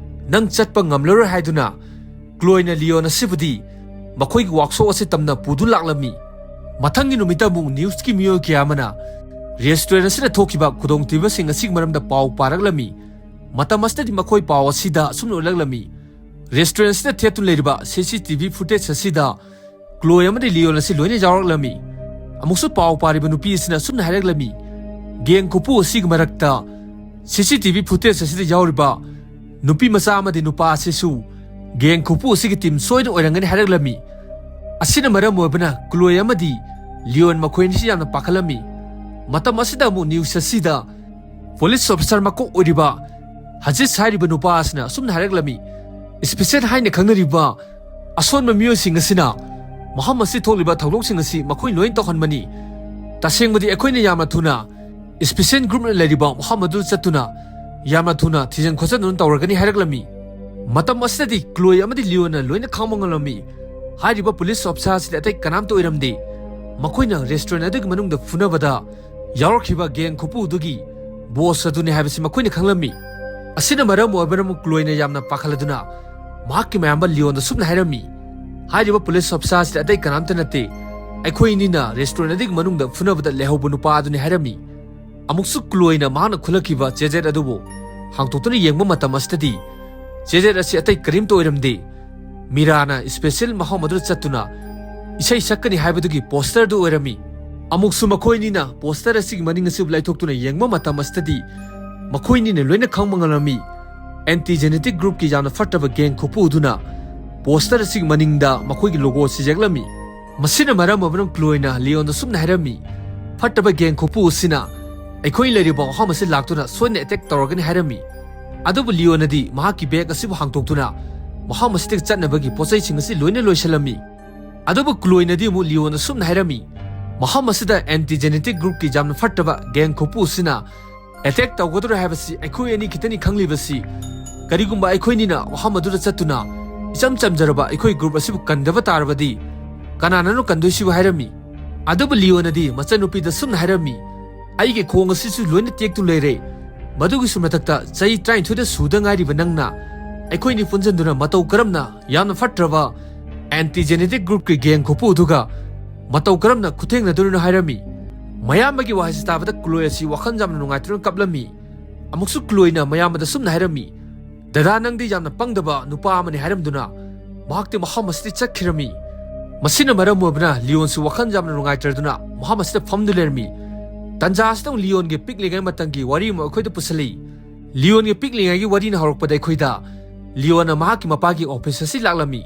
"ꯅꯪ ꯆꯠꯄ ꯉꯝꯂꯔꯣꯏ" ꯍꯥꯏꯗꯨꯅ ꯀ꯭ꯂꯣꯏꯅ ꯂꯤꯌꯣꯟ ꯑꯁꯤꯕꯨꯗꯤ ꯃꯈꯣꯏꯒꯤ ꯋꯥꯛꯁꯣꯞ ꯑꯁꯤ ꯇꯝꯅ ꯄꯨꯗꯨ ꯂꯥꯛꯂꯝꯃꯤ꯫ ꯃꯊꯪꯒꯤ ꯅꯨꯃꯤꯠꯇ ꯑꯃꯨꯛ ꯅ꯭ꯌꯨꯁꯀꯤ ꯃꯤꯑꯣꯏ ꯀꯌꯥ ꯑꯃꯅ ꯔꯦꯁꯇꯨꯔꯦꯟ ꯑꯁꯤꯗ ꯊꯣꯛꯈꯤꯕ ꯈꯨꯗꯣꯡꯊꯤꯕꯁꯤꯡ ꯑꯁꯤꯒꯤ ꯃꯔꯝꯗ ꯄꯥꯎ ꯄꯥꯔꯛꯂꯝꯃꯤ꯫ ꯃꯇꯝ ꯑꯁꯤꯗꯗꯤ ꯃꯈꯣꯏ ꯄꯥꯎ ꯑꯁꯤꯗ ꯑꯁꯨꯝꯅ ꯎꯠꯂꯛꯂꯝꯃꯤ, ꯔꯦꯁꯇꯨꯔꯦꯟ ꯑꯁꯤꯗ ꯊꯦꯠꯇꯨꯅ ꯂꯩꯔꯤꯕ ꯁꯤ ꯁꯤ ꯇꯤ ꯚꯤ ꯐꯨꯇꯦꯖ ꯑꯁꯤꯗ ꯀ꯭ꯂꯣꯏ ꯑꯃꯗꯤ ꯂꯤꯌꯣꯟ ꯑꯁꯤ ꯂꯣꯏꯅ ꯌꯥꯎꯔꯛꯂꯝꯃꯤ꯫ ꯑꯃꯨꯛꯁꯨ ꯄꯥꯎ ꯄꯥꯔꯤꯕ ꯅꯨꯄꯤ ꯑꯁꯤꯅ ꯑꯁꯨꯝꯅ ꯍꯥꯏꯔꯛꯂꯝꯃꯤ, ꯒꯦꯡ ꯈꯨꯄꯨ ꯑꯁꯤꯒꯤ ꯃꯔꯛꯇ ꯁꯤ ꯁꯤ ꯇꯤ ꯚꯤ ꯐꯨꯇꯦꯖ ꯑꯁꯤꯗ ꯌꯥꯎꯔꯤꯕ ꯅꯨꯄꯤ ꯃꯆꯥ ꯑꯃꯗꯤ ꯅꯨꯄꯥ ꯑꯁꯤꯁꯨ ꯒꯦꯡ ꯈꯨꯄꯨ ꯑꯁꯤꯒꯤ ꯇꯤꯝ ꯁꯣꯏꯗꯅ ꯑꯣꯏꯔꯝꯒꯅꯤ ꯍꯥꯏꯔꯛꯂꯝꯃꯤ꯫ ꯑꯁꯤꯅ ꯃꯔꯝ ꯑꯣꯏꯕꯅ ꯀ꯭ꯂꯣꯏ ꯑꯃꯗꯤ ꯂꯤꯌꯣꯟ ꯃꯈꯣꯏ ꯑꯅꯤꯁꯤ ꯌꯥꯝꯅ ꯄꯥꯈꯠꯂꯝꯃꯤ꯫ ꯃꯇꯝ ꯑꯁꯤꯗ ꯑꯃꯨꯛ ꯅ꯭ꯌꯨꯁ ꯑꯁꯤꯗ ꯄꯨꯂꯤꯁ ꯑꯣꯐꯤꯁꯥꯔ ꯃꯀꯣꯛ ꯑꯣꯏꯔꯤꯕ ꯍꯖꯤꯁ ꯍꯥꯏꯔꯤꯕ ꯅꯨꯄꯥ ꯑꯁꯤꯅ ꯑꯁꯨꯝꯅ ꯍꯥꯏꯔꯛꯂꯝꯃꯤ, "ꯏꯁꯄꯤꯁꯦꯟ ꯍꯥꯏꯅ ꯈꯪꯅꯔꯤꯕ ꯑꯁꯣꯟꯕ ꯃꯤꯑꯣꯏꯁꯤꯡ ꯑꯁꯤꯅ ꯃꯐꯝ ꯑꯁꯤ ꯊꯣꯛꯂꯤꯕ ꯊꯧꯗꯣꯛꯁꯤꯡ ꯑꯁꯤ ꯃꯈꯣꯏ ꯂꯣꯏꯅ ꯇꯧꯍꯟꯕꯅꯤ꯫ ꯇꯁꯦꯡꯕꯗꯤ ꯑꯩꯈꯣꯏꯅ ꯌꯥꯝꯅ ꯊꯨꯅ ꯏꯁꯄꯤꯁꯦꯟ ꯒ꯭ꯔꯨꯞꯅ ꯂꯩꯔꯤꯕ ꯃꯐꯝ ꯑꯗꯨ ꯆꯠꯇꯨꯅ ꯌꯥꯝꯅ ꯊꯨꯅ ꯊꯤꯖꯤꯟ ꯈꯣꯠꯆꯤꯟꯗꯨꯅ ꯇꯧꯔꯒꯅꯤ" ꯍꯥꯏꯔꯛꯂꯝꯃꯤ꯫ ꯃꯇꯝ ꯑꯁꯤꯗꯗꯤ ꯀ꯭ꯂꯣꯏ ꯑꯃꯗꯤ ꯂꯤꯌꯣꯟꯅ ꯂꯣꯏꯅ ꯈꯪꯕ ꯉꯝꯂꯝꯃꯤ꯫ ꯍꯥꯏꯔꯤꯕ ꯄꯨꯂꯤꯁ ꯑꯣꯐꯤꯁꯥꯔ ꯑꯁꯤꯗꯤ ꯑꯇꯩ ꯀꯅꯥꯝꯇ ꯑꯣꯏꯔꯝꯗꯦ꯫ ꯃꯈꯣꯏꯅ ꯔꯦꯁꯇꯨꯔꯦꯟ ꯑꯗꯨꯒꯤ ꯃꯅꯨꯡꯗ ꯐꯨꯅꯕꯗ ꯌꯥꯎꯔꯛꯈꯤꯕ ꯒꯦꯡ ꯈꯨꯄꯨꯗꯨꯒꯤ ꯕꯣꯁ ꯑꯗꯨꯅꯤ ꯍꯥꯏꯕꯁꯤ ꯃꯈꯣꯏꯅ ꯈꯪꯂꯝꯃꯤ꯫ ꯑꯁꯤꯅ ꯃꯔꯝ ꯑꯣꯏꯕꯅ ꯑꯃꯨꯛ ꯀ꯭ꯂꯣꯏꯅ ꯌꯥꯝꯅ ꯄꯥꯈꯠꯂꯗꯨꯅ ꯃꯍꯥꯛꯀꯤ ꯃꯌꯥꯝꯕ ꯂꯤꯑꯣꯟꯗ ꯁꯨꯝꯅ ꯍꯥꯏꯔꯝꯃꯤ, "ꯍꯥꯏꯔꯤꯕ ꯄꯨꯂꯤꯁ ꯑꯣꯐꯤꯁꯥꯔꯁꯤꯗꯤ ꯑꯇꯩ ꯀꯅꯥꯝꯇ ꯅꯠꯇꯦ, ꯑꯩꯈꯣꯏ ꯑꯅꯤꯅ ꯔꯦꯁꯇꯨꯔꯦꯟ ꯑꯗꯨꯒꯤ ꯃꯅꯨꯡꯗ ꯐꯨꯅꯕꯗ ꯂꯩꯍꯧꯕ ꯅꯨꯄꯥ ꯑꯗꯨꯅꯤ" ꯍꯥꯏꯔꯝꯃꯤ꯫ ꯑꯃꯨꯛꯁꯨ ꯀ꯭ꯂꯣꯏꯅ ꯃꯍꯥꯛꯅ ꯈꯨꯜꯂꯛꯈꯤꯕ ꯆꯦꯖꯦꯠ ꯑꯗꯨꯕꯨ ꯍꯥꯡꯗꯣꯛꯇꯨꯅ ꯌꯦꯡꯕ ꯃꯇꯝ ꯑꯁꯤꯗꯗꯤ ꯆꯦꯖꯦꯠ ꯑꯁꯤ ꯑꯇꯩ ꯀꯔꯤꯝꯇ ꯑꯣꯏꯔꯝꯗꯦ꯫ ꯃꯤꯔꯥꯅ ꯁ꯭ꯄꯦꯁꯦꯜ ꯃꯐꯝ ꯑꯗꯨꯗ ꯆꯠꯇꯨꯅ ꯏꯁꯩ ꯁꯛꯀꯅꯤ ꯍꯥꯏꯕꯗꯨꯒꯤ ꯄꯣꯁꯇꯔꯗꯨ ꯑꯣꯏꯔꯝꯃꯤ꯫ ꯑꯃꯨꯛꯁꯨ ꯃꯈꯣꯏꯅꯤꯅ ꯄꯣꯁꯇꯔ ꯑꯁꯤꯒꯤ ꯃꯅꯤꯡ ꯑꯁꯤꯕꯨ ꯂꯩꯊꯣꯛꯇꯨꯅ ꯌꯦꯡꯕ ꯃꯇꯝ ꯑꯁꯤꯗꯗꯤ ꯃꯈꯣꯏꯅꯤꯅ ꯂꯣꯏꯅ ꯈꯪꯕ ꯉꯝꯂꯝꯃꯤ꯫ ꯑꯦꯟꯇꯤ ꯖꯦꯅꯦꯇꯤꯛ ꯒ꯭ꯔꯨꯞꯀꯤ ꯌꯥꯝꯅ ꯐꯠꯇꯕ ꯒꯦꯡ ꯈꯨꯄꯨ ꯑꯗꯨꯅ ꯄꯣꯁꯇꯔ ꯑꯁꯤꯒꯤ ꯃꯅꯤꯡꯗ ꯃꯈꯣꯏꯒꯤ ꯂꯣꯒꯣ ꯑꯁꯤ ꯌꯦꯛꯂꯝꯃꯤ꯫ ꯃꯁꯤꯅ ꯃꯔꯝ ꯑꯣꯏꯗꯨꯅ ꯀ꯭ꯂꯣꯏꯅ ꯂꯤꯑꯣꯟꯗ ꯁꯨꯝꯅ ꯍꯥꯏꯔꯝꯃꯤ, "ꯐꯠꯇꯕ ꯒꯦꯡ ꯈꯨꯄꯨ ꯑꯁꯤꯅ ꯑꯩꯈꯣꯏ ꯂꯩꯔꯤꯕ ꯃꯐꯝ ꯑꯁꯤ ꯂꯥꯛꯇꯨꯅ ꯁꯣꯏꯗꯅ ꯑꯦꯇꯦꯛ ꯇꯧꯔꯒꯅꯤ" ꯍꯥꯏꯔꯝꯃꯤ꯫ ꯑꯗꯨꯕꯨ ꯂꯤꯑꯣꯅꯗꯤ ꯃꯍꯥꯛꯀꯤ ꯕꯦꯒ ꯑꯁꯤꯕꯨ ꯍꯥꯡꯗꯣꯛꯇꯨꯅ ꯃꯐꯝ ꯑꯁꯤꯗ ꯆꯠꯅꯕꯒꯤ ꯄꯣꯠꯆꯩꯁꯤꯡ ꯑꯁꯤ ꯂꯣꯏꯅ ꯂꯣꯏꯁꯤꯜꯂꯝꯃꯤ꯫ ꯑꯗꯨꯕꯨ ꯀ꯭ꯂꯣꯏꯅꯗꯤ ꯑꯃꯨꯛ ꯂꯤꯑꯣꯅ ꯁꯨꯝꯅ ꯍꯥꯏꯔꯝꯃꯤ, "ꯃꯐꯝ ꯑꯁꯤꯗ ꯑꯦꯟꯇꯤ ꯖꯦꯅꯦꯇꯤꯛ ꯒ꯭ꯔꯨꯞꯀꯤ ꯌꯥꯝꯅ ꯐꯠꯇꯕ ꯒꯦꯡ ꯈꯨꯄꯨ ꯑꯁꯤꯅ ꯑꯦꯇꯦꯛ ꯇꯧꯒꯗꯧꯔꯦ ꯍꯥꯏꯕꯁꯤ ꯑꯩꯈꯣꯏ ꯑꯅꯤ ꯈꯤꯇꯅꯤ ꯈꯪꯂꯤꯕꯁꯤ꯫ ꯀꯔꯤꯒꯨꯝꯕ ꯑꯩꯈꯣꯏꯅꯤꯅ ꯃꯐꯝ ꯑꯗꯨꯗ ꯆꯠꯇꯨꯅ ꯏꯆꯝ ꯆꯝꯖꯔꯕ ꯑꯩꯈꯣꯏ ꯒ꯭ꯔꯨꯞ ꯑꯁꯤꯕꯨ ꯀꯟꯗꯕ ꯇꯥꯔꯕꯗꯤ ꯀꯅꯥꯅꯅꯣ ꯀꯟꯗꯣꯏꯁꯤꯕꯨ?" ꯍꯥꯏꯔꯝꯃꯤ꯫ ꯑꯗꯨꯕꯨ ꯂꯤꯑꯣꯅꯗꯤ ꯃꯆꯟꯅꯨꯄꯤꯗ ꯁꯨꯝꯅ ꯍꯥꯏꯔꯝꯃꯤ, "ꯑꯩꯒꯤ ꯈꯣꯡ ꯑꯁꯤꯁꯨ ꯂꯣꯏꯅ ꯇꯦꯛꯇꯨ ꯂꯩꯔꯦ꯫ ꯃꯗꯨꯒꯤꯁꯨ ꯃꯊꯛꯇ ꯆꯍꯤ ꯇꯔꯥꯅꯤꯊꯣꯏꯗ ꯁꯨꯗ ꯉꯥꯏꯔꯤꯕ ꯅꯪꯅ ꯑꯩꯈꯣꯏꯅꯤ ꯄꯨꯟꯁꯤꯟꯗꯨꯅ ꯃꯇꯧ ꯀꯔꯝꯅ ꯌꯥꯝꯅ ꯐꯠꯇ꯭ꯔꯕ ꯑꯦꯟꯇꯤ ꯖꯦꯅꯦꯇꯤꯛ ꯒ꯭ꯔꯨꯞꯀꯤ ꯒꯦꯡ ꯈꯨꯄꯨ ꯑꯗꯨꯒ ꯃꯇꯧ ꯀꯔꯝꯅ ꯈꯨꯊꯦꯡꯅꯗꯣꯔꯤꯅꯣ?" ꯍꯥꯏꯔꯝꯃꯤ꯫ ꯃꯌꯥꯝꯕꯒꯤ ꯋꯥꯍꯩꯁꯤ ꯇꯥꯕꯗ ꯀ꯭ꯂꯣꯏ ꯑꯁꯤ ꯋꯥꯈꯜ ꯌꯥꯝꯅ ꯅꯨꯡꯉꯥꯏꯇꯨꯅ ꯀꯞꯂꯝꯃꯤ꯫ ꯑꯃꯨꯛꯁꯨ ꯀ꯭ꯂꯣꯏꯅ ꯃꯌꯥꯝꯕꯗ ꯁꯨꯝꯅ ꯍꯥꯏꯔꯝꯃꯤ, "ꯗꯗꯥ, ꯅꯪꯗꯤ ꯌꯥꯝꯅ ꯄꯪꯗꯕ ꯅꯨꯄꯥ ꯑꯃꯅꯤ" ꯍꯥꯏꯔꯝꯗꯨꯅ ꯃꯍꯥꯛꯇꯤ ꯃꯐꯝ ꯑꯁꯤꯗꯒꯤ ꯆꯠꯈꯤꯔꯝꯃꯤ꯫ ꯃꯁꯤꯅ ꯃꯔꯝ ꯑꯣꯏꯕꯅ ꯂꯤꯑꯣꯟꯁꯨ ꯋꯥꯈꯜ ꯌꯥꯝꯅ ꯅꯨꯡꯉꯥꯏꯇ꯭ꯔꯗꯨꯅ ꯃꯐꯝ ꯑꯁꯤꯗ ꯐꯝꯗꯨꯅ ꯂꯩꯔꯝꯃꯤ꯫ ꯇꯟꯖꯥ ꯑꯁꯤꯗ ꯑꯃꯨꯛ ꯂꯤꯑꯣꯟꯒꯤ ꯄꯤꯛꯂꯤꯉꯩ ꯃꯇꯝꯒꯤ ꯋꯥꯔꯤ ꯑꯃ ꯑꯩꯈꯣꯏꯗ ꯄꯨꯁꯜꯂꯤ꯫ ꯂꯤꯑꯣꯟꯒꯤ ꯄꯤꯛꯂꯤꯉꯩꯒꯤ ꯋꯥꯔꯤꯅ ꯍꯧꯔꯛꯄꯗ ꯑꯩꯈꯣꯏꯗ ꯂꯤꯑꯣꯟꯅ ꯃꯍꯥꯛꯀꯤ ꯃꯄꯥꯒꯤ ꯑꯣꯐꯤꯁ ꯑꯁꯤ ꯂꯥꯛꯂꯝꯃꯤ꯫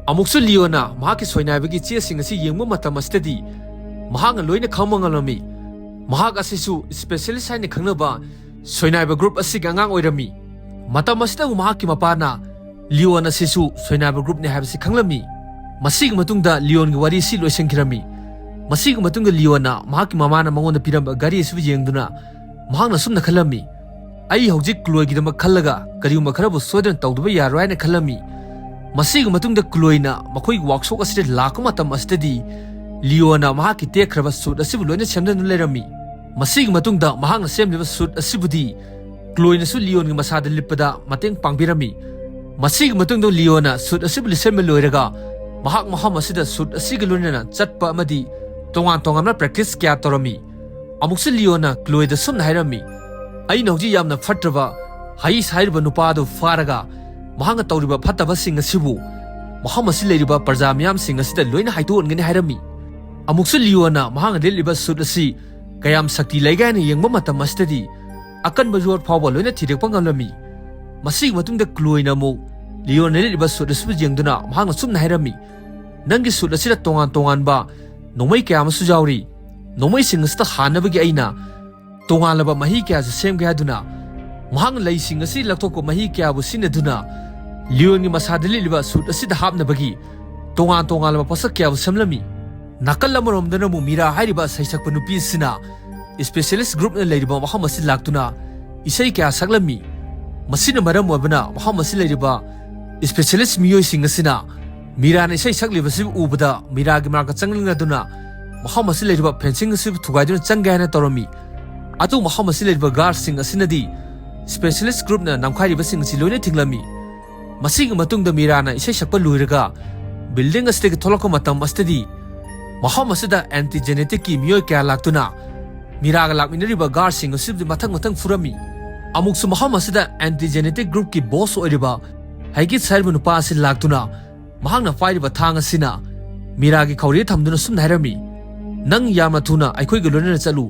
ꯑꯃꯨꯛꯁꯨ ꯂꯤꯑꯣꯟꯅ ꯃꯍꯥꯛꯀꯤ ꯁꯣꯏꯅꯥꯏꯕꯒꯤ ꯆꯦꯁꯤꯡ ꯑꯁꯤ ꯌꯦꯡꯕ ꯃꯇꯝ ꯑꯁꯤꯗꯗꯤ ꯃꯍꯥꯛꯅ ꯂꯣꯏꯅ ꯈꯪꯕ ꯉꯝꯂꯝꯃꯤ꯫ ꯃꯍꯥꯛ ꯑꯁꯤꯁꯨ ꯁ꯭ꯄꯦꯁꯦꯂꯤꯁ ꯍꯥꯏꯅ ꯈꯪꯅꯕ ꯁꯣꯏꯅꯥꯏꯕ ꯒ꯭ꯔꯨꯞ ꯑꯁꯤꯒꯤ ꯑꯉꯥꯡ ꯑꯣꯏꯔꯝꯃꯤ꯫ ꯃꯇꯝ ꯑꯁꯤꯗꯕꯨ ꯃꯍꯥꯛꯀꯤ ꯃꯄꯥꯅ ꯂꯤꯑꯣꯟ ꯑꯁꯤꯁꯨ ꯁꯣꯏꯅꯥꯏꯕ ꯒ꯭ꯔꯨꯞꯅꯤ ꯍꯥꯏꯕꯁꯤ ꯈꯪꯂꯝꯃꯤ꯫ ꯃꯁꯤꯒꯤ ꯃꯇꯨꯡꯗ ꯂꯤꯑꯣꯟꯒꯤ ꯋꯥꯔꯤ ꯑꯁꯤ ꯂꯣꯏꯁꯤꯟꯈꯤꯔꯝꯃꯤ꯫ ꯃꯁꯤꯒꯤ ꯃꯇꯨꯡꯗ ꯂꯤꯑꯣꯟꯅ ꯃꯍꯥꯛꯀꯤ ꯃꯃꯥꯅ ꯃꯉꯣꯟꯗ ꯄꯤꯔꯝꯕ ꯒꯥꯔꯤ ꯑꯁꯤꯕꯨ ꯌꯦꯡꯗꯨꯅ ꯃꯍꯥꯛꯅ ꯁꯨꯝꯅ ꯈꯜꯂꯝꯃꯤ, "ꯑꯩ ꯍꯧꯖꯤꯛ ꯀ꯭ꯂꯣꯏꯒꯤꯗꯃꯛ ꯈꯜꯂꯒ ꯀꯔꯤꯒꯨꯝꯕ ꯈꯔꯕꯨ ꯁꯣꯏꯗꯅ ꯇꯧꯗꯕ ꯌꯥꯔꯣꯏ" ꯍꯥꯏꯅ ꯈꯜꯂꯝꯃꯤ꯫ ꯃꯁꯤꯒꯤ ꯃꯇꯨꯡꯗ ꯀ꯭ꯂꯣꯏꯅ ꯃꯈꯣꯏꯒꯤ ꯋꯥꯛꯁꯣꯞ ꯑꯁꯤꯗ ꯂꯥꯛꯄ ꯃꯇꯝ ꯑꯁꯤꯗꯗꯤ ꯂꯤꯑꯣꯅ ꯃꯍꯥꯛꯀꯤ ꯇꯦꯛꯈ꯭ꯔꯕ ꯁꯨꯠ ꯑꯁꯤꯕꯨ ꯂꯣꯏꯅ ꯁꯦꯝꯖꯤꯟꯗꯨꯅ ꯂꯩꯔꯝꯃꯤ꯫ ꯃꯁꯤꯒꯤ ꯃꯇꯨꯡꯗ ꯃꯍꯥꯛꯅ ꯁꯦꯝꯂꯤꯕ ꯁꯨꯠ ꯑꯁꯤꯕꯨꯗꯤ ꯀ꯭ꯂꯣꯏꯅꯁꯨ ꯂꯤꯌꯣꯟꯒꯤ ꯃꯁꯥꯗ ꯂꯤꯠꯄꯗ ꯃꯇꯦꯡ ꯄꯥꯡꯕꯤꯔꯝꯃꯤ꯫ ꯃꯁꯤꯒꯤ ꯃꯇꯨꯡꯗ ꯂꯤꯌꯣꯟꯅ ꯁꯨꯠ ꯑꯁꯤꯕꯨ ꯂꯤꯠꯁꯤꯟꯕ ꯂꯣꯏꯔꯒ ꯃꯍꯥꯛ ꯃꯐꯝ ꯑꯁꯤꯗ ꯁꯨꯠ ꯑꯁꯤꯒ ꯂꯣꯏꯅꯅ ꯆꯠꯄ ꯑꯃꯗꯤ ꯇꯣꯉꯥꯟ ꯇꯣꯉꯥꯟꯕ ꯄ꯭ꯔꯦꯛꯇꯤꯁ ꯀꯌꯥ ꯇꯧꯔꯝꯃꯤ꯫ ꯑꯃꯨꯛꯁꯨ ꯂꯤꯌꯣꯟꯅ ꯀ꯭ꯂꯣꯏꯗ ꯁꯨꯝꯅ ꯍꯥꯏꯔꯝꯃꯤ, "ꯑꯩꯅ ꯍꯧꯖꯤꯛ ꯌꯥꯝꯅ ꯐꯠꯇ꯭ꯔꯕ ꯍꯌꯤꯁ ꯍꯥꯏꯔꯤꯕ ꯅꯨꯄꯥ ꯑꯗꯨ ꯐꯥꯔꯒ ꯃꯍꯥꯛꯅ ꯇꯧꯔꯤꯕ ꯐꯠꯇꯕꯁꯤꯡ ꯑꯁꯤꯕꯨ ꯃꯐꯝ ꯑꯁꯤ ꯂꯩꯔꯤꯕ ꯄ꯭ꯔꯖꯥ ꯃꯤꯌꯥꯝꯁꯤꯡ ꯑꯁꯤꯗ ꯂꯣꯏꯅ ꯍꯥꯏꯗꯣꯛꯍꯟꯒꯅꯤ" ꯍꯥꯏꯔꯝꯃꯤ꯫ ꯑꯃꯨꯛꯁꯨ ꯂꯤꯌꯣꯟꯅ ꯃꯍꯥꯛꯅ ꯂꯤꯠꯂꯤꯕ ꯁꯨꯠ ꯑꯁꯤ ꯀꯌꯥꯝ ꯁꯛꯇꯤ ꯂꯩꯒꯦ ꯍꯥꯏꯅ ꯌꯦꯡꯕ ꯃꯇꯝ ꯑꯁꯤꯗꯗꯤ ꯑꯀꯟꯕ ꯌꯣꯠ ꯐꯥꯎꯕ ꯂꯣꯏꯅ ꯊꯤꯔꯦꯛꯄ ꯉꯝꯂꯝꯃꯤ꯫ ꯃꯁꯤꯒꯤ ꯃꯇꯨꯡꯗ ꯀ꯭ꯂꯣꯏꯅ ꯑꯃꯨꯛ ꯂꯤꯌꯣꯟꯅ ꯂꯤꯠꯂꯤꯕ ꯁꯨꯠ ꯑꯁꯤꯕꯨ ꯌꯦꯡꯗꯨꯅ ꯃꯍꯥꯛꯅ ꯆꯨꯝꯅ ꯍꯥꯏꯔꯝꯃꯤ, "ꯅꯪꯒꯤ ꯁꯨꯠ ꯑꯁꯤꯗ ꯇꯣꯉꯥꯟ ꯇꯣꯉꯥꯟꯕ ꯅꯣꯡꯃꯩ ꯀꯌꯥ ꯑꯃꯁꯨ ꯌꯥꯎꯔꯤ꯫ ꯅꯣꯡꯃꯩꯁꯤꯡ ꯑꯁꯤꯗ ꯍꯥꯟꯅꯕꯒꯤ ꯑꯩꯅ ꯇꯣꯉꯥꯟꯂꯕ ꯃꯍꯤ ꯀꯌꯥꯁꯨ ꯁꯦꯝꯒꯦ" ꯍꯥꯏꯗꯨꯅ ꯃꯍꯥꯛꯅ ꯂꯩꯁꯤꯡ ꯑꯁꯤ ꯂꯧꯊꯣꯛꯄ ꯃꯍꯤ ꯀꯌꯥꯕꯨ ꯁꯤꯖꯤꯟꯅꯗꯨꯅ ꯂꯤꯌꯣꯟꯒꯤ ꯃꯁꯥꯗ ꯂꯤꯠꯂꯤꯕ ꯁꯨꯠ ꯑꯁꯤꯗ ꯍꯥꯞꯅꯕꯒꯤ ꯇꯣꯉꯥꯟ ꯇꯣꯉꯥꯟꯂꯕ ꯄꯣꯠꯁꯛ ꯀꯌꯥꯕꯨ ꯁꯦꯝꯂꯝꯃꯤ꯫ ꯅꯥꯀꯜ ꯑꯃꯔꯣꯝꯗꯅ ꯑꯃꯨꯛ ꯃꯤꯔꯥ ꯍꯥꯏꯔꯤꯕ ꯁꯩꯁꯛꯄ ꯅꯨꯄꯤ ꯑꯁꯤꯅ ꯏꯁꯄꯦꯁꯤꯌꯦꯂꯤꯁ ꯒ꯭ꯔꯨꯞꯅ ꯂꯩꯔꯤꯕ ꯃꯐꯝ ꯑꯁꯤ ꯂꯥꯛꯇꯨꯅ ꯏꯁꯩ ꯀꯌꯥ ꯁꯛꯂꯝꯃꯤ꯫ ꯃꯁꯤꯅ ꯃꯔꯝ ꯑꯣꯏꯕꯅ ꯃꯐꯝ ꯑꯁꯤ ꯂꯩꯔꯤꯕ ꯏꯁꯄꯦꯁꯤꯌꯦꯂꯤꯁ ꯃꯤꯑꯣꯏꯁꯤꯡ ꯑꯁꯤꯅ ꯃꯤꯔꯥꯅ ꯏꯁꯩ ꯁꯛꯂꯤꯕꯁꯤ ꯎꯕꯗ ꯃꯤꯔꯥꯒꯤ ꯃꯅꯥꯛꯇ ꯆꯪꯅꯤꯡꯂꯗꯨꯅ ꯃꯐꯝ ꯑꯁꯤ ꯂꯩꯔꯤꯕ ꯐꯦꯟꯁꯤꯡ ꯑꯁꯤꯕꯨ ꯊꯨꯒꯥꯏꯗꯨꯅ ꯆꯪꯒꯦ ꯍꯥꯏꯅ ꯇꯧꯔꯝꯃꯤ꯫ ꯑꯗꯨ ꯃꯐꯝ ꯑꯁꯤ ꯂꯩꯔꯤꯕ ꯒꯥꯔꯗꯁꯤꯡ ꯑꯁꯤꯅꯗꯤ ꯏꯁꯄꯦꯁꯤꯌꯦꯂꯤꯁ ꯒ꯭ꯔꯨꯞꯅ ꯅꯝꯈꯥꯏꯔꯤꯕꯁꯤꯡ ꯑꯁꯤ ꯂꯣꯏꯅ ꯊꯤꯡꯂꯝꯃꯤ꯫ ꯃꯁꯤꯒꯤ ꯃꯇꯨꯡꯗ ꯃꯤꯔꯥꯅ ꯏꯁꯩ ꯁꯛꯄ ꯂꯣꯏꯔꯒ ꯕꯤꯜꯗꯤꯡ ꯑꯁꯤꯗꯒꯤ ꯊꯣꯛꯂꯛꯄ ꯃꯇꯝ ꯑꯁꯤꯗꯗꯤ ꯃꯐꯝ ꯑꯁꯤꯗ ꯑꯦꯟꯇꯤ ꯖꯦꯅꯦꯇꯤꯛꯀꯤ ꯃꯤꯑꯣꯏ ꯀꯌꯥ ꯂꯥꯛꯇꯨꯅ ꯃꯤꯔꯥꯒ ꯂꯥꯛꯃꯤꯟꯅꯔꯤꯕ ꯒꯥꯔꯗꯁꯤꯡ ꯑꯁꯤꯕꯨꯗꯤ ꯃꯊꯪ ꯃꯊꯪ ꯐꯨꯔꯝꯃꯤ꯫ ꯑꯃꯨꯛꯁꯨ ꯃꯐꯝ ꯑꯁꯤꯗ ꯑꯦꯟꯇꯤ ꯖꯦꯅꯦꯇꯤꯛ ꯒ꯭ꯔꯨꯞꯀꯤ ꯕꯣꯁ ꯑꯣꯏꯔꯤꯕ ꯍꯩꯒꯤꯠꯁ ꯍꯥꯏꯔꯤꯕ ꯅꯨꯄꯥ ꯑꯁꯤ ꯂꯥꯛꯇꯨꯅ ꯃꯍꯥꯛꯅ ꯄꯥꯏꯔꯤꯕ ꯊꯥꯡ ꯑꯁꯤꯅ ꯃꯤꯔꯥꯒꯤ ꯈꯧꯔꯤꯗ ꯊꯝꯗꯨꯅ ꯁꯨꯝꯅ ꯍꯥꯏꯔꯝꯃꯤ, "ꯅꯪ ꯌꯥꯝꯅ ꯊꯨꯅ ꯑꯩꯈꯣꯏꯒ ꯂꯣꯏꯅꯅ ꯆꯠꯂꯨ꯫